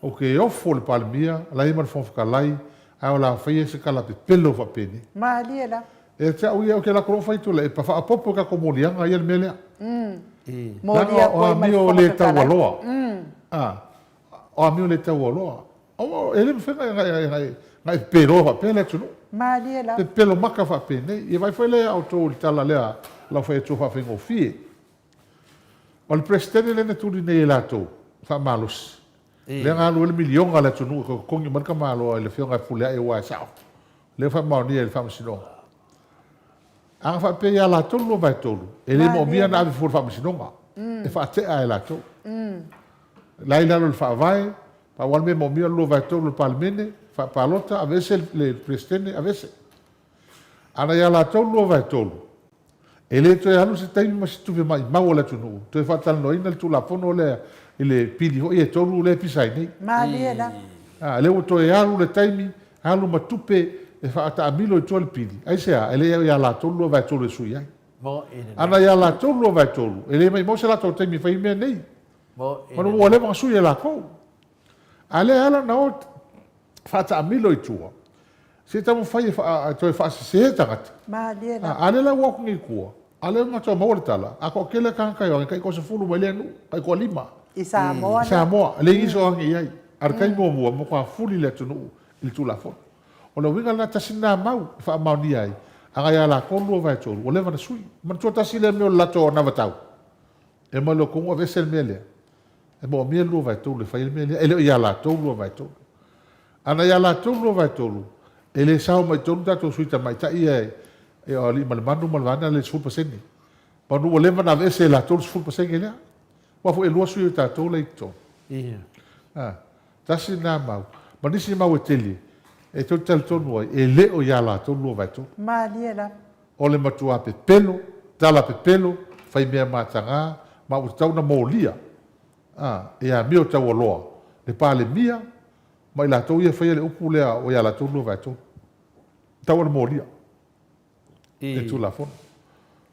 Ou te ofo i le Palemia, la e i ai ma le Fofoga Fetalai, ae o le a faia se tala pepelo faapenei. Malie lava. Ia te au ia, ou te alu atu loa fai Tuilaepa, faaopoopo i tatou moliaga ia le mea lea. Molia Leaga o foi ma le amio Fofoga le Fetalai. taualoa. O amio le taualoa. E le mafai ona e pepeloa faapea le atunuu. Malie lava. Pepelo maka faapenei. Ia vaai foi lea ia outou i le tala lea lau fai atua faafaigofie. O le Peresetene lea na tuli nei e latou, faamalosi, lea na alu ai le miliona a le atunuu e toe totogi mai le tamaloa i le Afioga ia Fepuleai aua e sao. Lea ua faamaonia e le Faamasinoga. A na faapea ia latou le 2/3, e le moomia ona ave fua i le Faamasinoga, e faatea e latou. La e i lalo o le Faavae, pau lava le mea e moomia o le 2/3 o le Palemene, faapalota, aveese le Peresetene, aveese. A na ia latou le 2/3, e le toe alu se taimi ma se tupe maimau a le atunuu toe faatalanoaina le Tulafono lea i le pili foi ia e tolu lea e pisa ai nei. Malie lava. A, lea ua toe alu le taimi, alu ma tupe e faataamilo i tua le pili. Aisea? E le ia latou le 2/3 e sui ai. A na ia latou le 2/3, e le maimau se latou taimi e fai ai mea nei. Manu ua leva ona sui e lakou. A lea e ala ona o faataamilo i tua, se i taumafai e toe faasese tagata. Malie lava. A lea la ua o atu nei i tua, a lea ua matou maua le tala, a toatele lava tagata e o ane, tai toasefulu mai lea nuu, tai toalima. I Samoa lea. I Samoa, e leai nisi o ane i ai. A o le taimi muamua, ua matua fuli le atunuu i le Tulafono. O le uiga lena, tasi lena mau e faamaonia ai, a na ia latou le 2/3, ua leva ona sui. Manatua tasi lea mea o le latou anavatau. E mai loa tonu aveese le mea lea. E moomia le 2/3 e fai ai le mea lea. E le o ia latou le 2/3. A na ia latou le 2/3, e le sao mai totonu tatou sui tamaitai ia e o Aliimalemanu ma le vaega lea i le 10%. Manu ua leva ona aveese e latou le 10% lea. Aua foi e lua sui o tatou la e i totonu. A, tasi lena mau. Ma nisi mau e tele, e tou te talitonu ai, e le o ia latou le 2/3. Malie lava. O le matua pepelo, tala pepelo, fai mea mataga, ma ua tatau ona molia, a, e amio taualoa le Palemia ma i latou ia e faia le upu lea ua ia latou 2/3. Tatau ona molia e le Tulafono.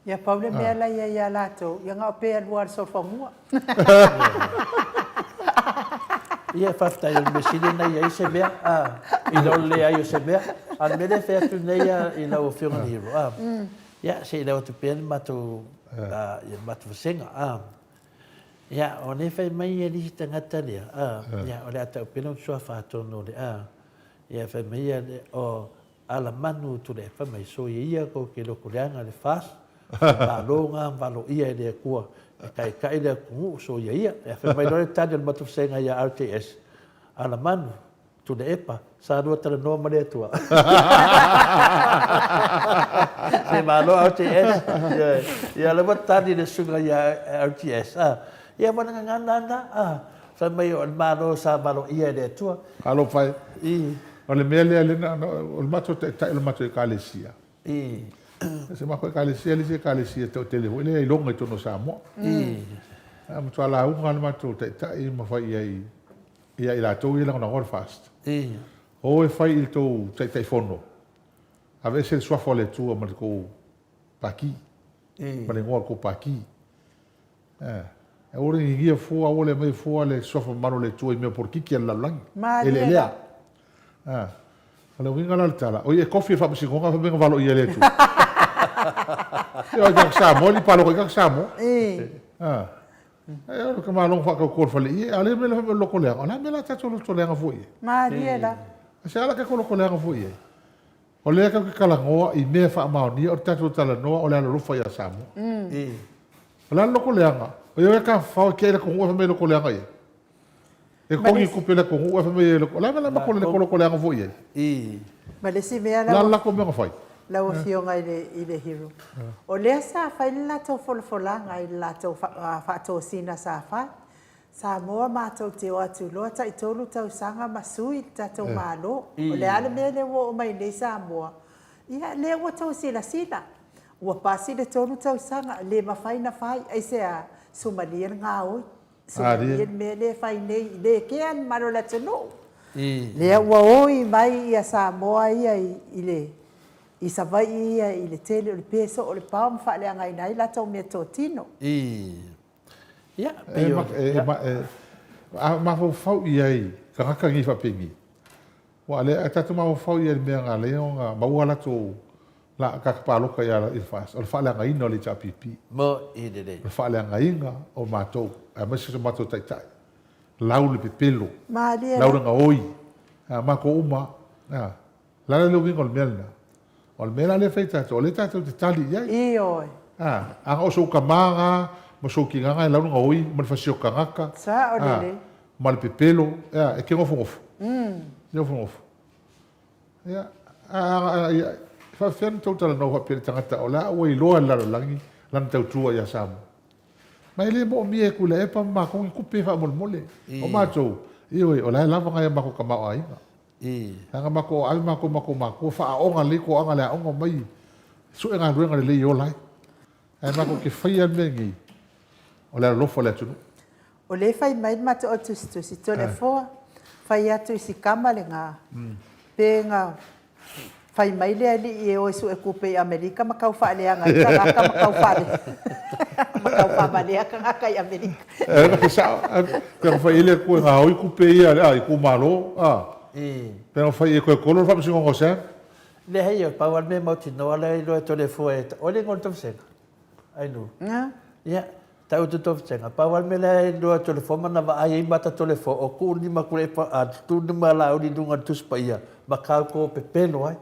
Ia pau le mea la i ai ia latou, ia na o pe alu lava i le solofanua. Ia, faafetai o le mea sili lena i ai se mea, a, i lo le leai o se mea. A o le mea lea e fai atu nei i lau Afioga i le Hero, a, ia, se i lau atu pea le matou, ia le matou vasega, a. Ia, o lea e fai mai le isi tagata lea, a, ia, o le a tau pea lona suafa atonu o le, a, ia, fai mai ia, o, Alamanu Tuilaepa mai soia ia kou ke loko leaga le fas, malo nga valo ia e le Atua e taitai le atunuu soia ia. Ia fai mai loa le tali o le matou vasega ia RTS, Alamanu. Tuilaepa, sa lua talanoa ma le Atua. Se malo RTS. Ia lea ua tali le susuga ia RTS. Ia ma le gagana lena, fai mai o le Malo sa valoia e le Atua. Talofa e. O le mea lea, o le matou taitai o le matou Ekalesia. O se matou Ekalesia le isi Ekalesia toatele foi lea iloga i totonu o Samoa. A matua lauga le matou taitai ma fai i ai ia i latou ia e lagolagoa le FAST. O e fai i le tou Taitaifono, aveese le suafa o le Atua ma le tou Pati, ma le igoa o le tou Pati. Aua le gigia fua, aua le aumaia fua le suafa mamalu o le Atua i mea polokiki a le lalolagi. E le lea. O le uiga la o le tala, oi e tofi e le faamasinoga fai mai na valoia e le Atua. Ia o tagata Samoa e le i palota i tagata Samoa. E o le tamaloga faatauto o le faleie, a o le mea lea fai mai o le loto leaga, o le a le mea o le a tatou loto leaga fua i ai? Malie la. Se a la tatou loto leaga fua i ai? O lea tatou te talanoa i mea faamaonia, o le tatou talanoa o le alolofa ia Samoa. O le a le loto leaga? O ia e tafafao e tiai le atunuu ae fai mai e loto leaga i ai. E totogi tupe i le atunuu ae fai mai e loto. O le a le mea o le a matou le loto leaga fua i ai? Ma le isi mea O le a le latou mea na fai? Lau Afioga i le Hero, o lea sa fai le latou folafolaga i le latou faatosina sa fai. Samoa matou te o atu loa taitolu tausaga ma sui le tatou Malo. O le a le mea lea ua oo mai nei Samoa? Ia lea ua tou silasila, ua pasi le tolu tausaga, le mafai na fai, aisea? Sumalia le gaoi, sumalia le mea lea e fai nei, le kea le mamalu o le atunuu. Lea ua oi mai ia Samoa ia i le i Savaii ia i le tele o le pe soo o le pao ma faaleagaina ai latou meatotino. Ia, pei o... A mafaufau i ai tagata nei faapenei, aua o lea a tatou mafaufau i ai i le mea na ala ai ona maua latou tagata palota i le FAST, o le faaleagaina o le HRPP. Ma'i lelei. O le faaleagaina o matou, aemaise o matou taitai. Lau le pepelo, lau le gaoi, matou uma lava. O le a la le uiga o le mea lena? O le mea la lea e fai e tatou, o lea tatou te tali i ai. Ioe. A, ana o sou tama na ma sou tina na e lau le gaoi ma le fasioti tagata, Sao lelei. ma le pepelo, ea, e te nofonofo. E te nofonofo. Ia, a, a, a, ia, e faapefea ona tou talanoa faapea i le tagata o la ua iloa e le lalolagi lana tautua ia Samoa? Ma e le moomia e Tuilaepa ma matou ni tupe faamolemole. O matou, ioe, o la e lava nai a matou tamaoaiga. Leaga matou ave matou ma matou matua faaaoga lelei toaga le aoga omai sue galuega lelei e ola ai. Ae matou te faia le mea lenei o le alolofa o le atunuu. O lea e fai mai le matou au tusitusi, Toleafoa, fai atu i si tama lena, pe na Fai mai le alii e o e suetupe i Amerika ma tau faaleaga ai tagata ma tau faale ma tau faavalea tagata i Amerika. E sao, pe na fai ai le Atua e gaoi tupe ia a itumalo, a. Pe na fai e toe kolo le faamasinoga o Sam. Leai, e pau lava le mea mautinoa lea e iloa e Toleafoa e, oi le igoa o le toesega? Ainuu. Ia, tau atu Toafitega, pau lava le mea lea e iloa e Toleafoa ma na vaai ai mata Toleafoa, o tuu le lima Tuilaepa, a tuu le lima Laauli i luga o le Tusi Paia, ma tatou pepelo ai.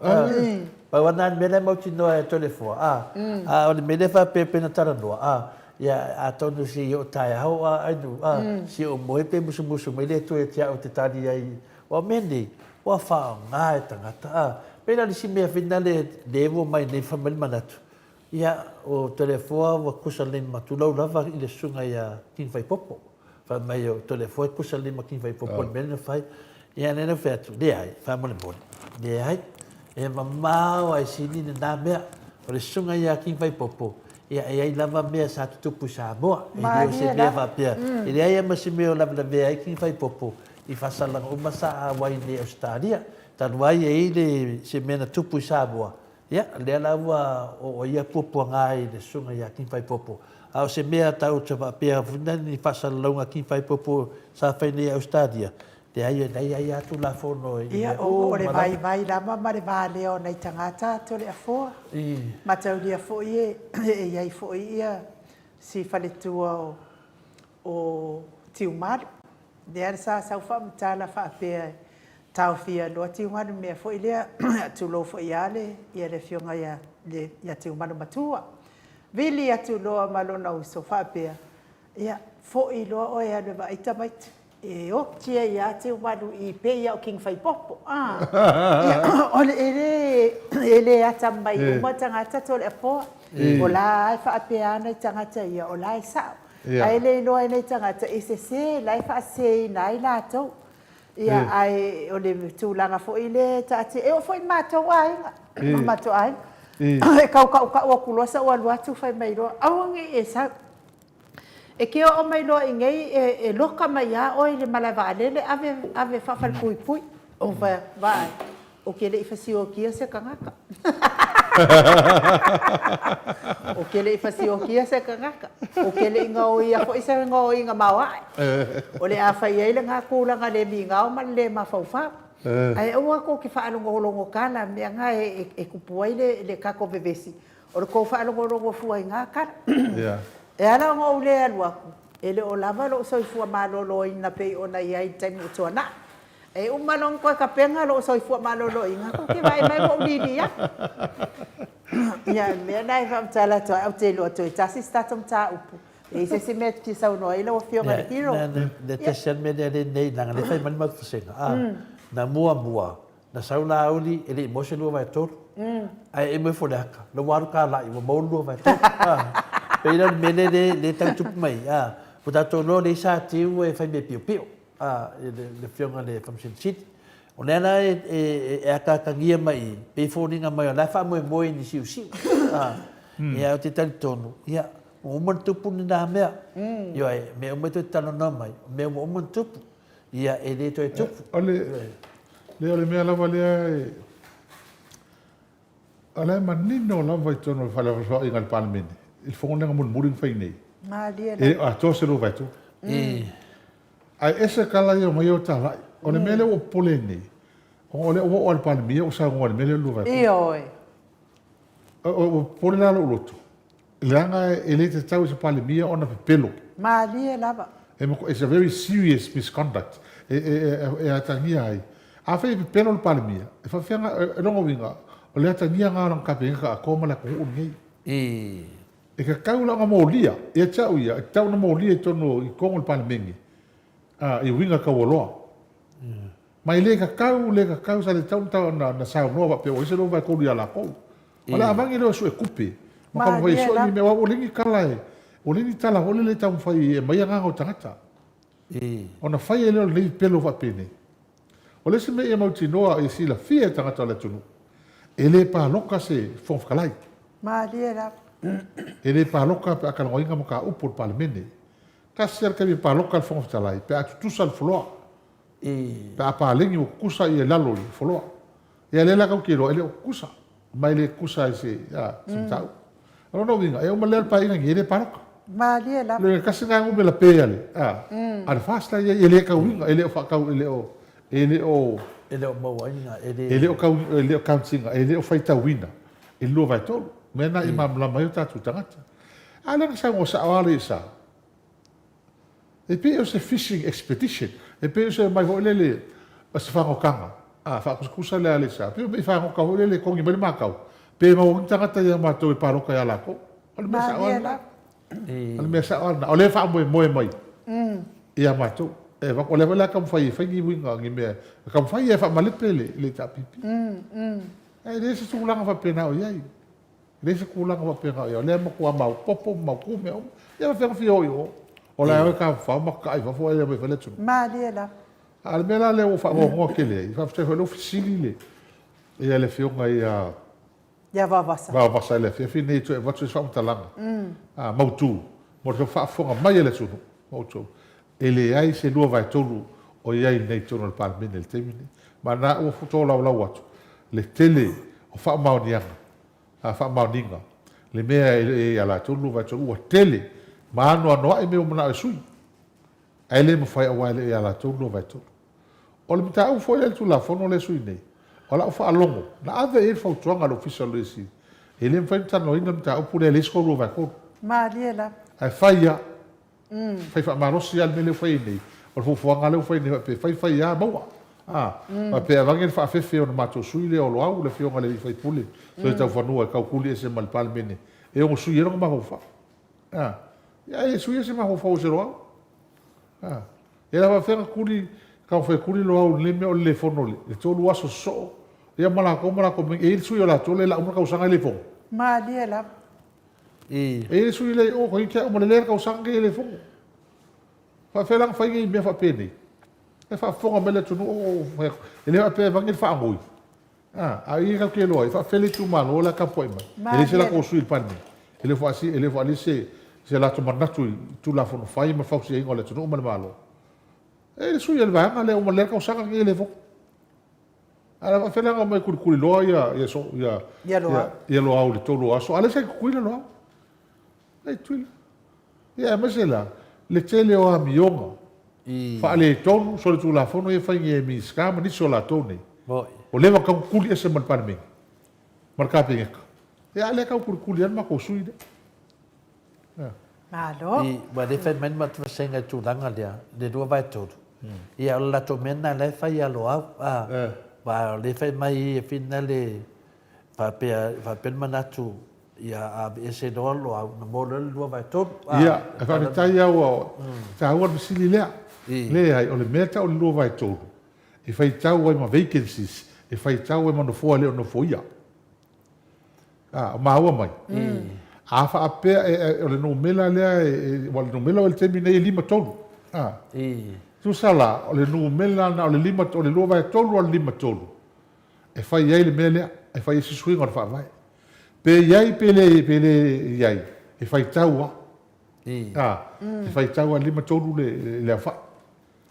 Pau lava lena mea lea e mautinoa e Toleafoa, a, a o le mea lea faapea pei ona talanoa, a, ia, atonu se i oo taeao a Ainuu, a, se i ou moe pe musumusu mai le Atua ia te au ou te tali ai, aua o mea nei, ua faaaoga e tagata, a. Pei la o le isi mea foi lena lea ua omai nei fai mai le manatu, Ia, o Toleafoa ua kusa lelei ma tulou lava i le susuga ia King Faipopo. Fai mai o Toleafoa e kusa lelei ma King Faipopo i le mea lea na fai. Ia, lea na ou fai atu, leai, faamolemole, leai, e mamao lava e sili lena mea. O le susuga ia King Faipopo, ia e i ai lava mea sa tutupu i Samoa. E le o se mea faapea, e leai lava ma se mea o lavelavea ai King Faipopo i faasalaga uma sa auai nei i Ausetalia. Talu ai e i ai le, se mea na tupu i Samoa, Ia, lea la ua oo ai ia puapuaga i le susuga ia King Faipopo. A o se mea tau te faapea foi na ni faasalalauga a King Faipopo sa fai nei i Ausetalia, leai e leai ai lava Tulafono i mea uma lava. Ia, o le vaivai lava ma le valea o nai tagata Toleafoa. Mataulia foi e i ai foi ia si faletua o Tiumalu, lea sa sau faamatala faapea e taofia loa Tiumalu i le mea foi lea, tulou foi lava le afioga ia Tiumalu matua. Vili atu loa ma lona uso faapea, ia, foi loa oe e alu e vaai tamaiti. E oti ai a te walu i pei o King Faipopo. Ah. Ia, o le e le, e le atamai uma tagata Toleafoa. O la e faapea ana i tagata ia, o la e sao. Ae e le iloa e nei tagata e sese, la e faaseseina ai latou. Ia, ae o le tulaga foi lea e taatia, e oo foi i matou aiga, ma matou aiga. E tau tautau atu loa sau alu atu fai mai loa, aua ne i e sau. E te oo mai loa i inei e loka mai lava oe i le malae vaalele ave ave faafalepuipui. Ou fai atu, vaai, ou te le i fasiotia se tagata. Ou te le i fasiotia se tagata. Ou te le i gaoia foi se gaoiga maoae. O le a fai ai lena tulaga le migao ma le le mafaufau. Ae aua tou te faalogologo tala, mea na e tupu ai le tatou vevesi. O le tou faalogologo fua i na tala. E ala ona ou le alu atu, e le o lava lou soifua maloloina pei ona i ai i le taimi ua tuanai. E uma loa ona toe tapena lou soifua maloloina, tou te vaai mai ua ou lili atu. Ia, o le mea lena e faamatala atu ai, ou te iloa toe tasi se tatou mataupu. E i ai se isi mea e te fia saunoa ai lau Afioga i le Hero? Le tasi lava le mea lea lenei, leaga o lea e fai mai le matou vasega, na muamua Na sau Laauli e le i maua se 2/3, ae emo ifo le aka, la ua alu kalai ua maua le 2/3. Pei la o le mea lea lea e tau tupu mai, ua tatou iloa lea sa tiu e fai mea piopio, le Afioga i le Faamasino Sili. O lea la e akaakagia mai i i, pei e foliga mai o la e faamoemoe i ni siusiu. Ia ou te talitonu, ia, ua uma ona tupu lena mea. Ioe, mea uma e toe talanoa mai, o mea ua uma ona tupu. Ia, e le toe tupu. O le, lea o le mea lava lea e, o la e manino lava i totonu o le felafolafoaiga a le Palemene, i le fono lea mulimuli na fai nei. Malie lava. E le o atoa se 2/3. Ae ese tala ia omai o talai. O le mea lea ua ou popole ai nei, ona o lea ua oo lava i le Palemia ua saunoa i le mea lea o le 2/3. Ioe. Ua popole la lou loto, leaga e le tatau i se Palemia ona pepelo. Malie lava. It's a very serious misconduct e atagia ai. Afai e pepelo le Palemia, e faafefea, o lona uiga, o le atagia lena o lana Kapeneta atoa ma le atunuu lenei. E tatau la ona molia, ia te au ia, e tatau ona molia i totonu o le Palemene i uiga taualoa. Ma e le tatau, le tatau, sa le tatau ona saunoa faapea ua i ai se 2/3 ia latou. O le avagi lea o suetupe ma taumafai e sue ni mea, aua ua leai ni tala e, ua leai ni tala foi lele e taumafai e aumai agaga o tagata. Ona fai ai lea o lenei pepelo faapenei. O le isi mea ia mautinoa ia silafia e tagata o le atunuu, e le palota se Fofoga Fetalai. Malie lava. E le palota pe a talanoaina mataupu o le Palemene. Tasi lava le taimi e palota ai le Fofoga Fetalai pe a tutusa le floor. Pe a paleni ua tutusa ia i lalo i le floor. Ia lea la tatou te iloa e le o tutusa, ma e le tutusa i se, a, se mataupu. O lona uiga, e uma lea le paeaiga nei, e le palota. Malie lava. Le tasi lena numera pe a le, a, a le FAST la e i ai, e le tauiga, e le o faatau, e le o, e le o, E le o mauaina, e le. E le o kau, e le o count ina, e le o faitauina i le 2/3. O mea na i malamalama ai o tatou tagata. A lea na saunoa sao lava le Isa, E pei o se fishing expedition, e pei o se omai foi lele o se fagotaga, a, faakusakusa lea a Alisa, pei o mea i fagota foi lele e togi mai le matau, pe maua ni tagata ia matou e palota ia latou. O le mea sao lava lena. O le mea sao lava lena. O lea e faamoemoe mai ia matou. E avatu, o lea foi la e taumafai e fai ni uiga, ni mea, e taumafai e faamalepe le HRPP. Ae leai se tulaga faapena o i ai. E leai se tulaga faapena o i ai, o lea e matua maopoopo ma mautu mea uma. Ia faapefea ona fia o i o? O la e o e tafafao ma tatai i fafo ae le omai e fai le atunuu. Malie lava. A o le mea la lea ua ou faanoanoa tele ai, faafetai foi o lea ua fesili le, ia le Afioga ia Ia Vaovasa. Vaovasa i le afiafi lenei e toe avatu ai se faamatalaga mautu mo le faafofoga mai a le atunuu ma outou. E leai se 2/3 o i ai nei i totonu o le Palemene i le taimi lenei. Ma na ua tolaulau atu le tele o faamaoniaga, faamaoniga, le mea e i ai ia latou le 2/3 ua tele ma anoanoai mea ua manao e sui, ae le mafai aua e le o ia latou le 2/3. O le mataupu foi lea i le Tulafono lea e sui nei, o lau faalogo, na ave i ai le fautuaga a le Ofisa o le Loia Sili, e le mafai ona talanoaina le mataupu lea e leai se 2/3. Malie lava. Ae fai lava. Fai faamalosi lava le mea lea ua fai ai nei. O le fuafuaga lea ua fai nei faapea, fai fai lava maua. A, faapea e avane le faafefe o le matou sui lea o Loau, le afioga i le sui usufono, Toetaufanua e tautuli ese ma le Palemene e ono sui ai lona mafaufau. A, ia e le sui ese mafaufau o se Loau. A. Ia la faapefea ona tuli, taumafai e tuli Loau i lenei mea o le le fono i le 3 aso sosoo, ia ma latou ma latou e i ai le sui o latou lea o le a uma le tausaga e le fono. Malie lava. E i ai le sui lea i o, toeitiiti lava uma lelei le tausaga lenei e le fono. Faapefea la ona fai nei mea faapenei? E faafofoga mai le atunuu o fai atu, e le faapea e aveane le faanoi, a, a o i tatou te iloa ai, e faapefea le itumalo la e tapuai mai. E leai se latou sui i le Palemene, e le o faasi, e le o faaalia se, se latou manatu i Tulafono fai ma le fausiaina o le atunuu ma le Malo. E i ai le sui o le vaega lea, ua lelei le tausaga lenei e le fono. Ae o le a faapefea la ona omai e tulituliloa ia, ia, ia, ia Loau, ia Loau i le 3 o aso, a o lea sa i Tutuila Loau. Sa i Tutuila. Ia aemaise la le tele o amioga faaletonu solitulafono ia e fai nei e Minisita ma nisi o latou nei. Ua leva ona tau tutuli ese ma le Palemene ma le Kapeneta. Ia a lea e tau tulituli lava le matou sui lea. Malo. I, ua le fai mai le matou vasega i tulaga lea, le 2/3. Ia o le latou mea lena la e fai ia Loau. A, aua o lea e fai mai e fina le, faapea, faapea le manatu Ia aveese loa Loau ona maua loa lea le 2/3. Ia, e faafetai lava ua taua le fesili lea. Leai, o le mea e tau o le 2/3, e faitau ai ma vacancies, e faitau ai ma nofoa e le o nofoia. A, o maua mai? A faapea o le numera lea, aua o le numera i le taimi nei e 53. A, tusa la, o le numera na o le 5, o le 2/3 a o le 53, e fai ai le mea lea, e fai ai se suiga o le Faavae. Pe i ai pe le, pe le i ai, e faitau lava. A, e faitau lava, e 53 le, le aofai.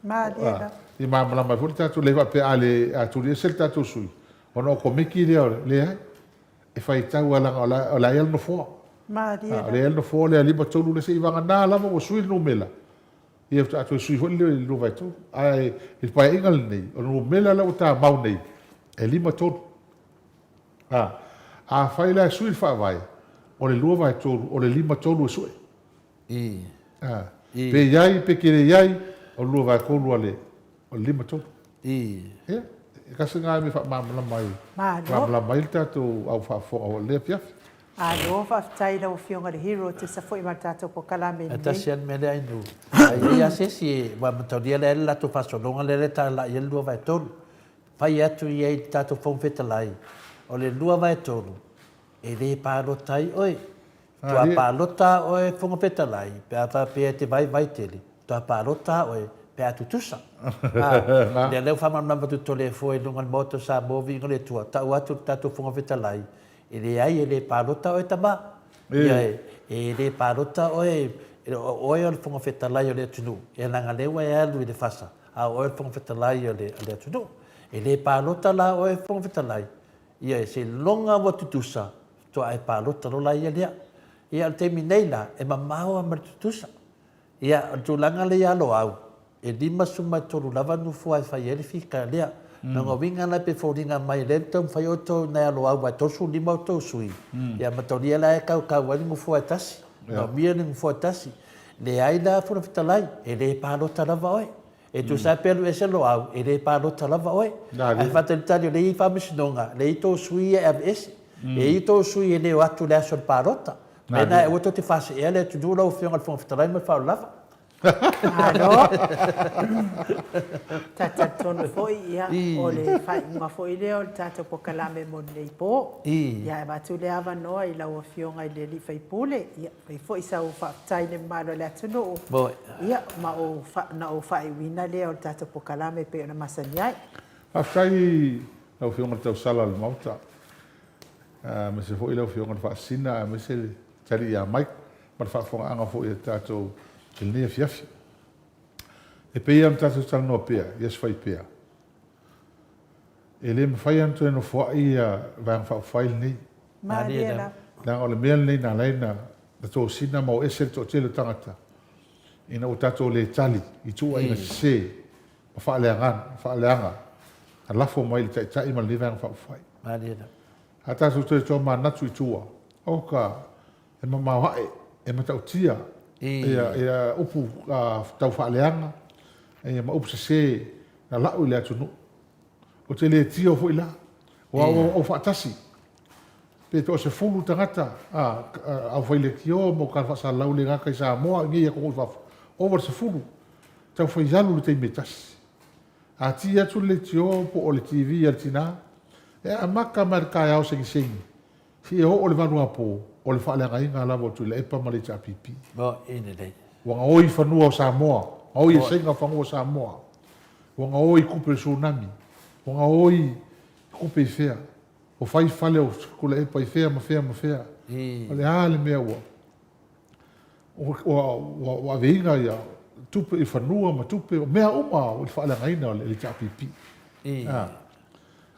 Malie lava. Ia malamalama ai foi le tatou, le faapea a le, a tuliese le tatou sui, ona okomeki lea o le, leai. E faitau lava leaga o la, o la e i ai le nofoa. Malie lava. O la e i ai le nofoa lea 53 lea, seiavagana lava ua sui le numera, Ia faatoa toe sui foi le 2/3. Ae i le Paeaiga lenei, o le numera lea ua tamau nei, e 53. A, afai la e sui le Faavae, o le 2/3, o le 53 e sue. A, pe i ai pe te le i ai, o le 2/3 a le, o le 53. Ia, e tasi lena mea e faamalamalama ai, malamalama ai le tatou au faafofoga o lenei afiafi. Malo faafetai i lau Afioga i le Hero e tusa foi ma le tatou polokalame lenei. E tasi lava le mea lea Ainu, a i ai lava se isi e, aua mataulia lea le latou faasologa lea e talai ai le 2/3. Fai atu i ai i le tatou Fofoga Fetalai, o le 2/3 e le palota ai oe. Faatoa palota lava oe Fofoga Fetalai pe a faapea e te vaivai tele, faatoa palota lava oe pe a tutusa. A, lea lea ua faamalamalama atu Toleafoa i luga o le Maota o Samoa, viiga o le Atua, tau atu i le tatou Fofoga Fetalai, E leai, e le palota oe tama. Ia, e le palota oe, o oe o le Fofoga Fetalai o le atunuu, ia leaga lea ua e alu i le fasa, a o oe o le Fofoga Fetalai o le atunuu. E le palota la oe Fofoga Fetalai, ia, seiloga ua tutusa, faatoa e palota loa la ia lea. Ia, o le taimi nei la, e mamao lava ma le tutusa. Ia, o le tulaga lea ia Loau, e 53 lava nofoa e fai ai le fika lea. Lona uiga la pe foliga mai o lea e taumafai outou nai a Loau aua e 35 outou sui, ia mataulia la e kaukau ai le nofoa e tasi, maumia le nofoa e tasi. Leai la Fofoga Fetalai, e le palota lava oe. E tusa lava pe alu ese Loau, e le palota lava oe. Ae faatalitali o lea e i ai faamasinoga, lea e i ai tou sui ia e aveese. E i ai tou sui e le o atu i le aso o le palota. Mea aua tou te faaseea le atunuu lau Afioga i le Fofoga Fetalai ma le faaaloalo lava. Malo. Ta talitonu foi, ia, o le faaiuga foi lea o le tatou polokalame mo lenei po. Ia, e avatu le avanoa i lau Afioga i le alii faipule, ia, fai foi sau faafetai i le mamalu o le atunuu, ia, ma ona ou faaiuina lea o le tatou polokalame e pei ona masani ai. Faafetai i lau Afioga i le tausala o le Maota. aemaise foi lau Afioga i le Faasisina, aemaise le Tali ia Mike ma le faafofogaaga foi a tatou i lenei afiafi. E pei lava ona tatou talanoa pea i aso fai pea, e le mafai lava ona toe nofoai ia Vaega Faaupufai lenei. Malie lava. Leaga o le mea lenei na ala ai ona tosina ma o ese le toatele o tagata ina ua tatou le tali i tuuaiga sese ma faaleaga na lafo mai i le Taitai ma lenei Vaega Faaupufai. A tatou toe tomanatu i tua, oka, e mamao ae, e matautia ia upu tau faaleaga ma upu sese na lau i le atunuu. Ou te le tio foi la, aua ua ou faatasi, pe toasefulu tagata aufaileitio ma ukala faasalalau e le gata i Samoa, i nei atunuu i fafo, ova i le 10. Taufai alu i le taimi e tasi. A ti atu le leitio po o le TV a le tina, e amata mai le taeao segisegi seia oo i le valuapo, o le faaleagaina lava o Tuilaepa ma le HRPP. Moni lelei. Ua gaoi fanua o Samoa, gaoi e Saina fanua o Samoa, ua gaoi tupe o le Tsunami, ua gaoi tupe i fea, ua fai fale o Tuilaepa i fea ma fea ma fea. O le a le mea ua ua aveina ia tupe i fanua ma tupe, o mea uma i le faaleagaina o le HRPP.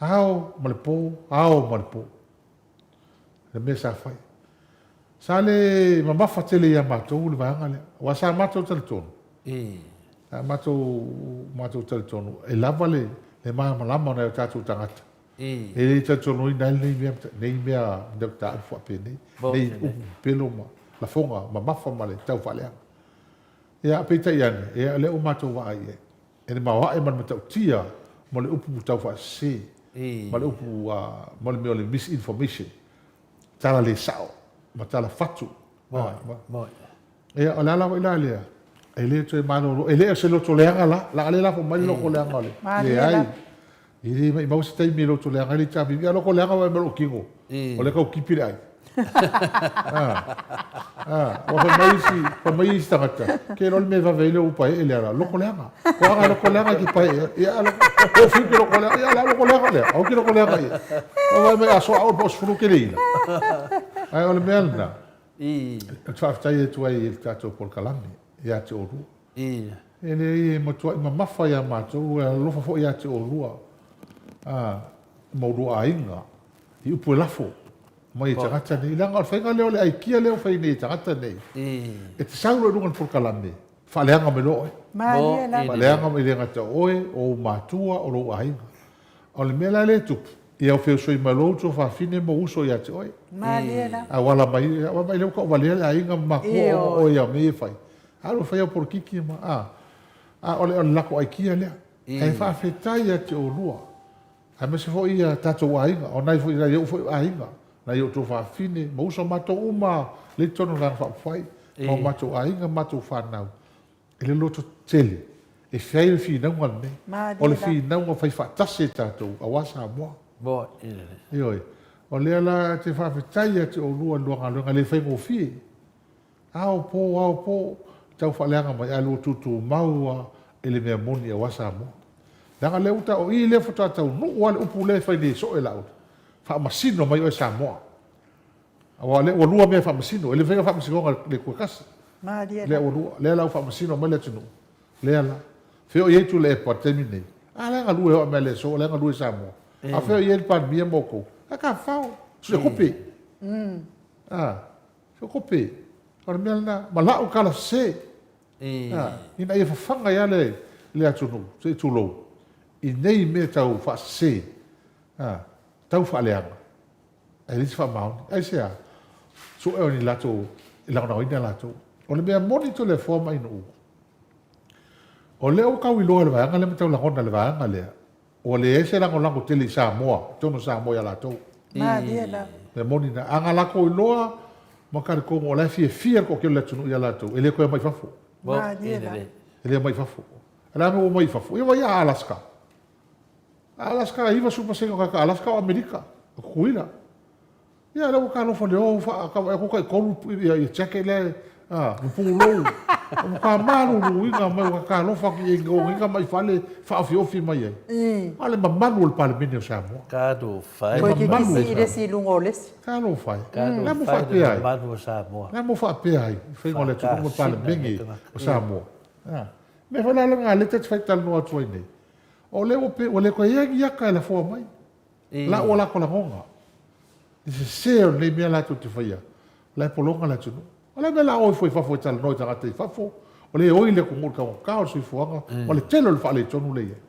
Ao ma le po, ao ma le po. Le mea sa fai. Sa le mamafa tele ia matou le vaega lea. Aua sa matou talitonu. Sa matou talitonu e lava le malamalama o nai o tatou tagata. E le talitonuina ai lenei mea, nei mea mataupu faapenei, nei upu pepelo ma lafoga mamafa ma le tau faaleaga. Ia, peitai ane, ia, o lea ua matou vaai i ai, i le maoae ma le matautia ma le upu tau faasese, ma le upu, ma le mea o le misinformation, tala le sao ma tala fatu. Ia, o le ala foi la lea, e le toe malolo, e le o se loto leaga la, leaga lea lafo mai le loto leaga o le leai. E le maimau se taimi e loto leaga ai le HRPP, a loto leaga vaai mai lou tino, o lea tau tipi le ai. Ua fai mai isi, fai mai isi tagata, ke iloa le mea e vave ai le ou paee lea la, loto leaga. Ko aga loto leaga ki paee, ia a loto, fiu ke loto leaga, ia la loto leaga lea, au ki loto leaga ia. Ua vaai mai a soa au po o sefulu ke le ila. Ae o le mea lena, Ou te faafetai atu ai i le tatou polokalame ia te oulua. E leai, e matuai mamafa ia matou, e alolofa foi ia te oulua ma oulua aiga i upu e lafo mai e tagata nei. Leaga o le faiga lea o le aikia lea ua fai nei e tagata nei, e te sau loa i luga o le polokalame, faaleaga mai loa oe. Faaleaga mai, e le gata o oe, o ou matua, o lou aiga. O le mea la lea e tupu, ia feusoi mai loa ou tuafafine ma ou uso ia te oe. A ua ala mai, ua vaai lea ua tauvalea le aiga ma makua ona oe ia mea ia e fai. Alu e fai au polokiki ma, a, a o le, o le latou aikia lea. Ae faafetai ia te oulua, aemaise foi ia tatou aiga, o nai foi, nai ou foi aiga, nai ou tuafafine ma uso matou uma lea i totonu o le Vaega Faaupufai, ma o matou aiga ma matou fanau. I le loto tele, e fai le finauga lenei. O le finauga fai faatasi e tatou aua Samoa. Ioe. O lea la e te faafetai ia te oulua i le lua galuega e le faigofie. Ao po, ao po, tau faaleaga mai ae lua tutumau lava i le mea moni aua Samoa. Leaga lea ua ta, o i lea faatoa taunuu lava le upu lea e fai nei e soe Laauli, faamasino mai oe Samoa. Aua o lea ua lua mea e faamasino, e le mafai ona faamasinoga i le Atua e tasi. Malie Lea ua lua, lea la ua faamasino mai le atunuu, lea la. Fea o i ai Tuilaepa i le taimi lenei? A la e galue o mea le aso, o la e galue i Samoa. A fea o i ai le Palemia ma outou? A tafafao, sue kope. A, sue kope. O le mea lena, ma lau tala sese. A, ina ia fafaga ai lava le, le atunuu, se i tulou, i nei mea tau faasese, a, tau faaleaga. Ae leai se faamaoni. Aisea? Sue o ni latou e lagolagoina latou. O le mea moni Toleafoa ma Ainuu, o lea ua tau iloa e le vaega lea ma tau lagona e le vaega lea, ua leai se lagolago tele i Samoa, i totonu o Samoa ia latou. Malie lava. Mea moni lena. A na latou iloa ma talitonu o la e fiafia le toatele o le atunuu ia latou, e le toe omai i fafo. Malie lava. E le omai i fafo. O le a le mea ua omai i fafo? Ia vaai ia Alaska. Alaska, e 90% o tagata Alaska o Amerika, o Tutuila. Ia, lea ua talofa leo ua faatau atu tai tolu ia, ia jacket lea, a, ma pulou. Ua matua maluluina mai, ua talofa atu i ai i tamai fale faaofiofi mai ai. A o le mamalu o le Palemene o Samoa. Talofa e. Toe kikisi i le isi i luga o le isi. Talofa e. Talofa e le mamalu o Samoa. Le a mo faapea ai, i faiga o le atunuu ma le Palemene o Samoa. A, mea foi la lena lea ta te faitalanoa atu ai nei. O lea ua pei ua le toe i ai ni aka e lafoa mai. La ua lako lagona. I sese o lenei mea latou te faia, o la e pologa le atunuu. O le a mea la o ifo i fafo e talanoa i tagata i fafo, o lea e oi le atunuu i le taugata o le soifuaga ma le tele o le faaletonu lea e i ai.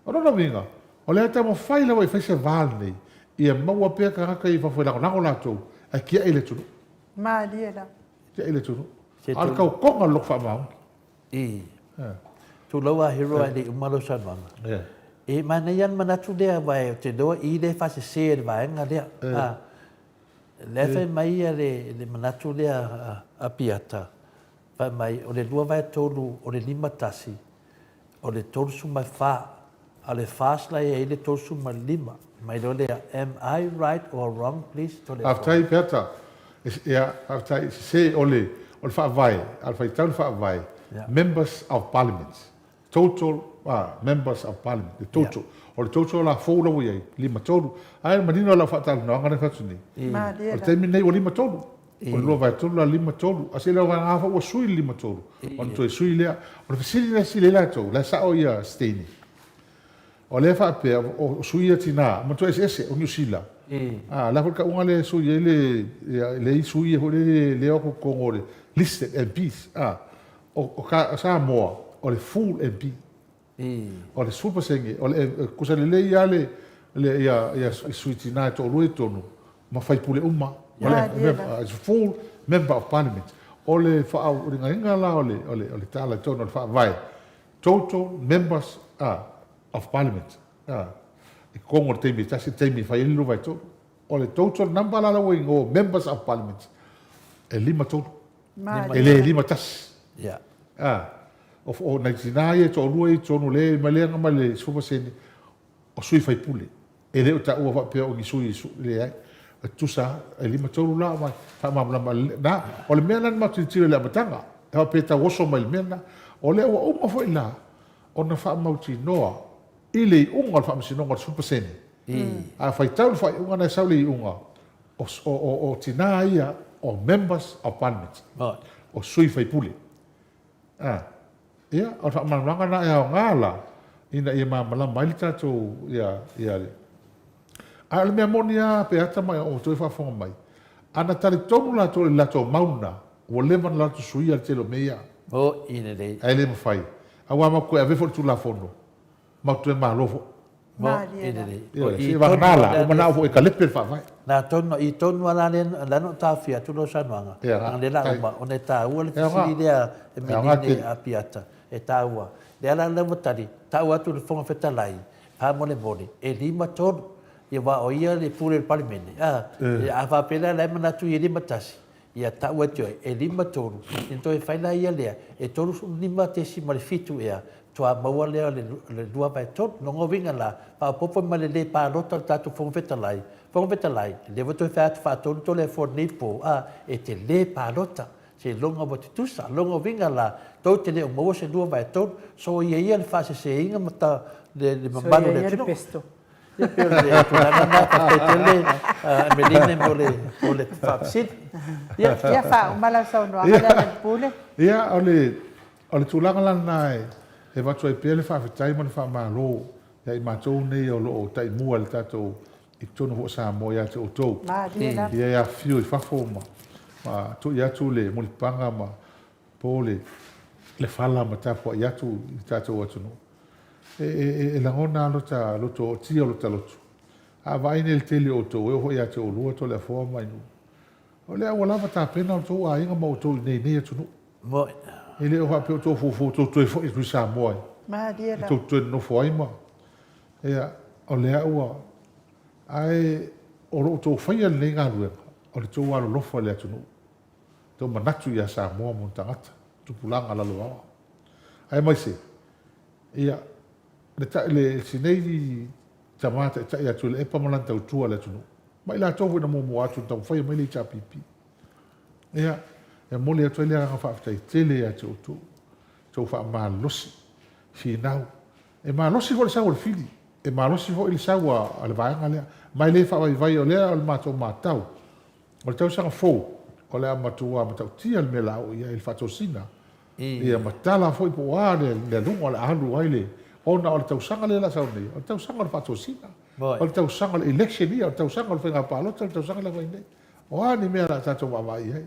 O lona uiga, o lea e taumafai lava e fai se va lenei, ia maua pea tagata ia i fafo e lagolago latou, ae tiai le atunuu. Malie lava. Tiai le atunuu. A o le tautoga o le loto faamaoni. I. Tulou a Hero ae le i uma lau saunoaga. E manaia le manatu lea aua ou te iloa i lea e faasese e le vaega lea. Lea e fai mai le manatu lea a Piata, Fai mai, o le 2/3 o le 51, o le 34, a o le FAST la e i ai le 35. Mai loa lea, am I right or wrong please? Faafetai Peata. Ia, faafetai. Sese, o le, o le Faavae, a o le faitau le Faavae, Members of Parliament, total Members of Parliament, le total. O le total la fou la ua i ai, 53. Ae manino lau faatalanoaga lea e fai atu nei. O le taimi lenei ua 53. O le 2/3 la 53. A seiloga foi ua sui le 53, ona toe sui lea. O le fesili lea e fesili ai latou, o la e sao ia Steini. O lea e faapea, o sui ia tina, matua eseese, o Niu Sila. A, o le a foi le tauga lea e sui ai le, le sui ia foi lele lea o atu i totonu o le listed MPs. A, o Samoa, o le full MP. O le 10%, o le, tusa lelei lava le, le, ia, ia sui tina e toalua i totonu, ma faipule uma. O le full member of parliament. O le faauigaina la o le, o le, o le tala i totonu o le faavae, total members of parliament i totonu o le taimi e tasi, le taimi e fai ai le 2/3. O le total number la la ua igoa members of parliament e 53. E le 51. Yeah. O nai tina ia e toalua ia i totonu lea mai lea ma le 10% o sui faipule. E le o taua faapea o ni sui, leai. E tutusa lava, e 53 la ma faamalamalama na. O le mea lena na matou tilotilo i le amataga, e faapea e tau oso mai i le mea lena. O lea ua uma foi la ona faamautinoa i le iuga o le Faamasinoga o le 10%. A faitau le faaiuga lena e sau le iuga, o tina ia o Members of Parliament, o sui faipule. A, ia, o le faamalamalamaga lena e aoga la ina ia malamalama ai le tatou, ia, ia le. A o le mea moni lava pe ata mai o outou e faafofoga mai, a na talitonu latou i le latou mau lena, ua leva ona latou suia le tele o mea ia. Moni lelei. Ae le mafai. Aua matou toe ave foi le Tulafono, matou toe malo foi. Malie la. Ioe, se vagana la, ua manao foi e talepe le faavae. Na tonu, i tonu lava la lea, lea na ou taofia atu lau saunoaga, leaga lea la uma, ona e taua le fesili lea e Melina Apiata, e taua. Lea la lea ua tali, tau atu i le Fofoga Fetalai, faamolemole, e 53, ia aua o ia le pule o le Palemene, a, a faapea la la e manatu ia 51, Ia tau atu ai, e 5 tolu, ona toe fai laia lea, e 35.7 ea, toa maua lea o le 2/3. Lona uiga la, faaopoopo ma le lē palota o le tatou Fofoga Fetalai, Fofoga Fetalai, lea ua toe fai atu faatonu Toleafoa i lenei po, a, e te lē palota, seiloga ua tutusa. Lona uiga la, tou te le o maua se 2/3, soia ia le faaseseina ma le mamalu o le atunuu. Ia pei o le tulaga lena, faafetai tele Emeline mo le mo le faafesili. Ia, ia faauma lau saunoaga lea Lealailepule. Ia, o le o le tulaga la lena e avatu ai pea le faafetai ma le faamalo ia i matou nei o lo o taimua i le tatou i totonu foi o Samoa ia te outou. Malie lava. Ia e afifio i fafo ma ma tui atu le mulipapaga ma po le le fala ma tapuai atu i le tatou atunuu. E, e, e lagona lava lota loto ootia o lota loto. A vaai nei i le tele o outou, e oo foi ia te oulua Toleafoa ma Ainuu, o lea ua lava tapena outou aiga ma outou i nei, nei atunuu. Moni. E le o faapea outou fuafua tou toe foi atu i Samoa e, e tou te toe nonofo ai ma, ia, o lea ua, ae o lo outou faia lenei galuega, o le tou alolofa i le atunuu. Tou manatu ia Samoa ma ona tagata, tupulaga lalovaoa. Aemaise, ia, le, le, si nei tama taitai atu i Tuilaepa ma lana tautua i le atunuu, ma i latou foi na muamua atu na taumafai mai le HRPP. Ia, e momoli atu ai le agaga faafetai tele ia te outou, tou faamalosi, finau. E malosi foi le sau o le fili, e malosi foi le sau a le vaega lea, ma e le faavaivai, o lea o le matou matau, O le tausaga fou, o le a matua matautia le mea o le a oo i ai le faatosina, ia ma tala foi po o a le aluga o le a alu ai le, ona o le tausaga lea o le a sau nei, o le tausaga o le faatosina, o le tausaga o le election ia, o le tausaga o le faiga palota, o le tausaga lea e fai nei. O a ni mea o le a tatou vaavaai i ai?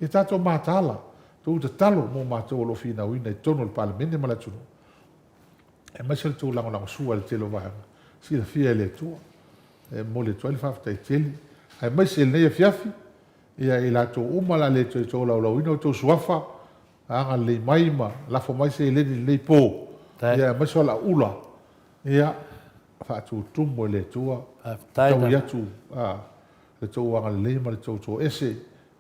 Ia tatou mataala, tou tatalo mo matou o lo o finauina i totonu o le Palemene ma le atunuu, aemaise o le tou lagolagosua i le tele o vaega, silafia e le Atua. E momoli atu ai le faafetai tele, aemaise i lenei afiafi, ia i latou uma o le a le toe tolaulauina outou suafa, agalelei mai ma lafo mai seleni i lenei po, ia aemaise o lauula, ia faatutumu e le Atua, taui atu le tou agalelei ma le tou toese.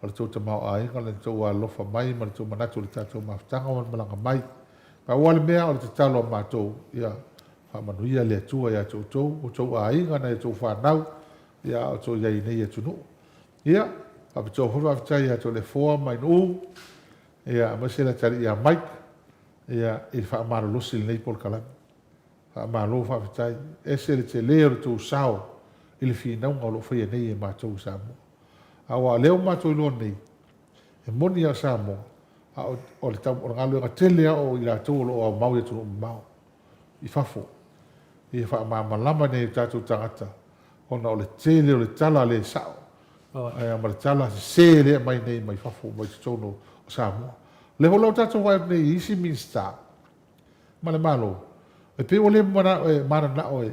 o le tou tamaoaiga, le tou alofa mai ma le tou manatu i le tatou mafutaga ma le malaga mai. Pau lava le mea o le tatalo a matou, ia faamanuia le Atua ia te outou, outou aiga, nai a outou fanau, ia a o outou i ai i nei atunuu. Ia, faapitoa foi le faafetai ia Toleafoa ma Ainuu, ia aemaise le atalii ia Mike, ia i le faamalolosi i lenei polokalame. Faamalo faafetai. Ese le tele o le tou sao i le finauga o lo o faia nei e matou i Samoa. Aua o lea ua matou iloa nei, e moni lava o Samoa, a o le galuega tele lava o i latou o lo o aumau i atunuu mamao i fafo, ia faamalamalama i nai o tatou tagata ona o le tele o le tala le sao ma le tala sese lea e aumai nei mai fafo mai totonu o Samoa. O lea foi la ua tatou vaai atu nei i isi Minisita ma le Malo, e pei ua le mananao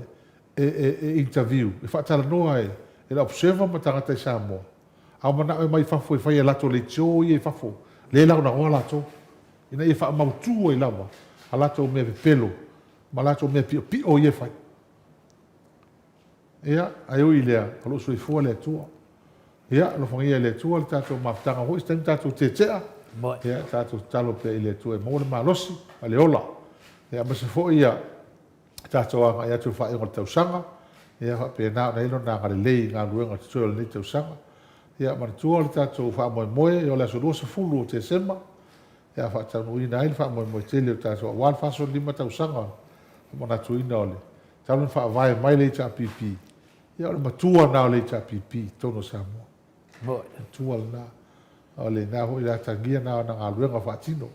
e interview, e faatalanoa e le Observer ma tagata i Samoa, a ua manao e omai i fafo e fai a latou leitio ia i fafo, lea e lagolagoa latou, ina ia faamautu ai lava a latou mea pepelo ma latou mea piopio ia e fai. Ia, ae ui i lea, o lo o soifua le Atua. Ia, alofagia e le Atua le tatou mafutaga foi, se taimi tatou tetea, ia, tatou tatalo pea i le Atua e maua le malosi ma le ola. Ia, aemaise foi ia tatou agai atu i le faaiuga o le tausaga, ia faapena ona i ai Lona agalelei i galuega totoe o lenei tausaga. Ia, manatua le tatou faamoemoe, o le aso 20 o Tesema, ia faataunuuina ai le faamoemoe tele o tatou aua le 45 tausaga manatuina o le talu ona faavae mai le HRPP, ia o le matua lena o le HRPP i totonu o Samoa. Matua lena. O lena foi le atagia na o ana galuega faatino.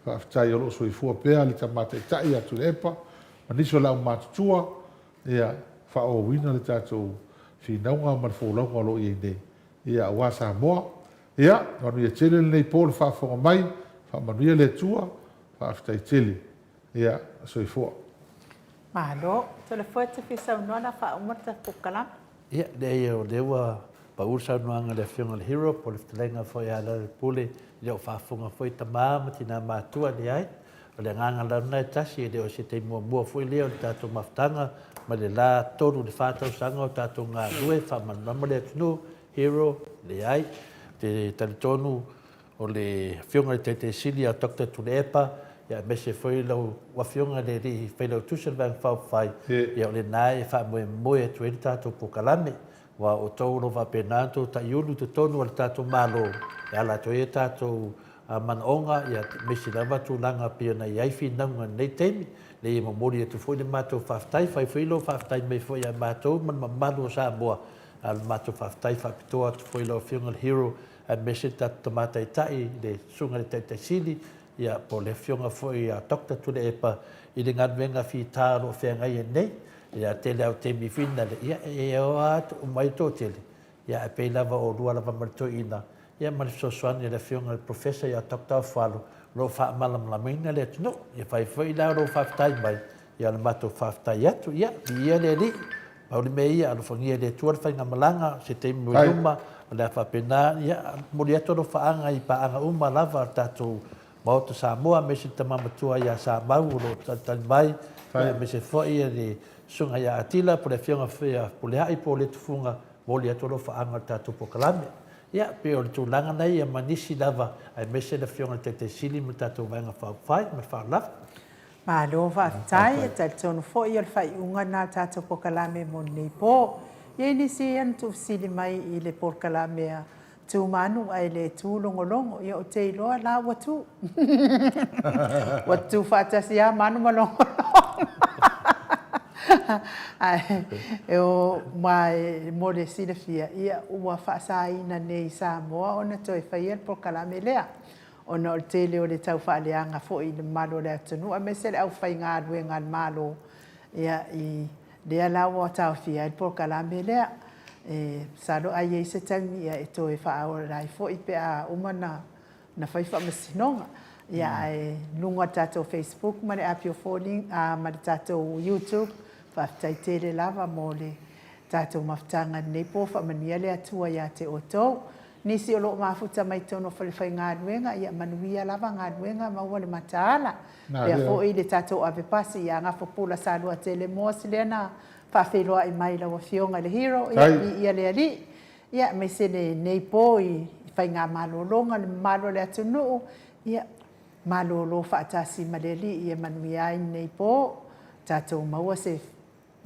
Faafetai o lo o soifua pea le Tama Taitai ia Tuilaepa ma nisi o le aumatutua, ia faaauauina le tatou finauga ma le folauga o lo o i ai nei, ia aua Samoa. Ia, manuia tele lenei po le faafofoga mai, faamanuia le Atua, faafetai tele. Ia, soifua. Malo. Toleafoa e te fia saunoa la faauma le tatou polokalame. Ia, leai o lea ua pau le saunoaga a le Afioga i le Hero po o le fetalaiga foi ia Lealailepule, e le o faafofoga foi tama ma tina matutua, leai. O le agaga lava lena e tasi, e le o se taimi muamua foi lea o le tatou mafutaga mai le la 3 i le 4 tausaga o tatou galulue faamalamalama le atunuu, Hero, leai. Ou te talitonu o le Afioga i le Taitai Sili ia Doctor Tuilaepa, aemaise foi lau Afioga i le Alii Failautusi o le Vaega Faaupufai, ia o lena e faamoemoe atu ai le tatou polokalame, aua o outou o lo o faapena ona outou taiulu i totonu o le tatou Malo e ala atu ai o tatou manaoga, aemaise lava tulaga pei ona i ai finauga i lenei taimi. Leai e momoli atu foi le matou faafetai, fai foi lou faafetai mai foi ia matou ma le mamalu o Samoa, a o le matou faafetai faapitoa atu foi i lau Afioga i le Hero aemaise le tatou Tama Taitai, le Susuga i le Taitai Sili, ia, po o le Afioga foi ia Doctor Tuilaepa i le galuega fita o lo o feagai ai nei. Ia, tele lava o taimi foi na le, ia, e o lava uma ai le toatele, ia, ae pei lava o oulua lava ma le toeaina, ia, ma le fesoasoani a le Afioga i le Professor ia Doctor Afualo, o lo o faamalamalamaina le atunuu. Ia fai foi la lou faafetai mai, ia, o le matou faafetai atu. Ia, viia le Alii. Pau le mea ia, alofagia e le Atua le faigamalaga, se taimi oi luma, o le a faapena, ia, momoli atu alofaaga i paaga uma lava a le tatou Maota Samoa, aemaise le tama matua ia Samau o lo o talitali mai, aemaise foi le Susuga ia Atila po o le Afioga foi ia Puleai po o Letofuga, momoli atu alofaaga o le tatou polokalame. Ia, pei o le tulaga lena ia ma nisi lava, aemaise le Afioga i le Taitai Sili ma le tatou Vaega Faaupufai. Ma le faaaloalo lava. Malo faafetai, e talitonu foi o le faaiuga lena o le tatou polokalame mo lenei po. E i ai nisi ia na tuufesili mai i le polokalame a Tu Manu ae le tu logologo, ia ou te iloa la ua tu. Ua tu faatasi lava Manu ma Logologo. Ae o ma mo le silafia, ia ua faasaina nei i Samoa ona toe faia le polokalame lea. Ona o le tele o le taufaaleaga foi i le mamalu o le atunuu aemaise le aufaigaluega a le Malo, ia, i lea la ua taofia ai le polokalame lea. E masalo a i ai se taimi ia e toe faaola ai foi pe a uma ona fai faamasinoga. Ia, ae i luga o le tatou Facebook ma le app your falling, ma le tatou YouTube, faafetai tele lava mo le tatou mafutaga i lenei po, faamanuia le Atua ia te outou. Nisi o lo o mafuta mai totonu o falefaigaluega, ia manuia lava galuega, maua le mataala. Pea foi le tatou ave pasi ia Gafapula Saluatele Moss lea na faafeiloai mai i lau Afioga i le Hero, ia viia le Alii. Ia aemaise lenei po i faigamalologa, le mamalu o le atunuu, ia, malolo faatasi ma le Alii e manuia ai lenei po, tatou maua se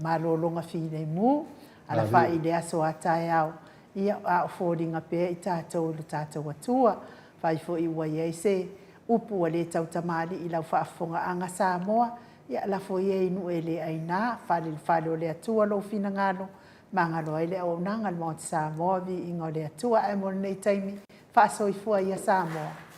malologa filemu, alafai i le aso a taeao, ia, a o foliga pea i tatou i lo tatou Atua. Fai foi ua i ai se upu ua le tautamalii i lau faafofogaaga Samoa, ia lafo ia i nuu e le aina, fale i le fale o le Atua lou finagalo, magalo ai le auaunaga a le Maota Samoa, viiga o le Atua. Ae mo lenei taimi, faasoifua ia Samoa.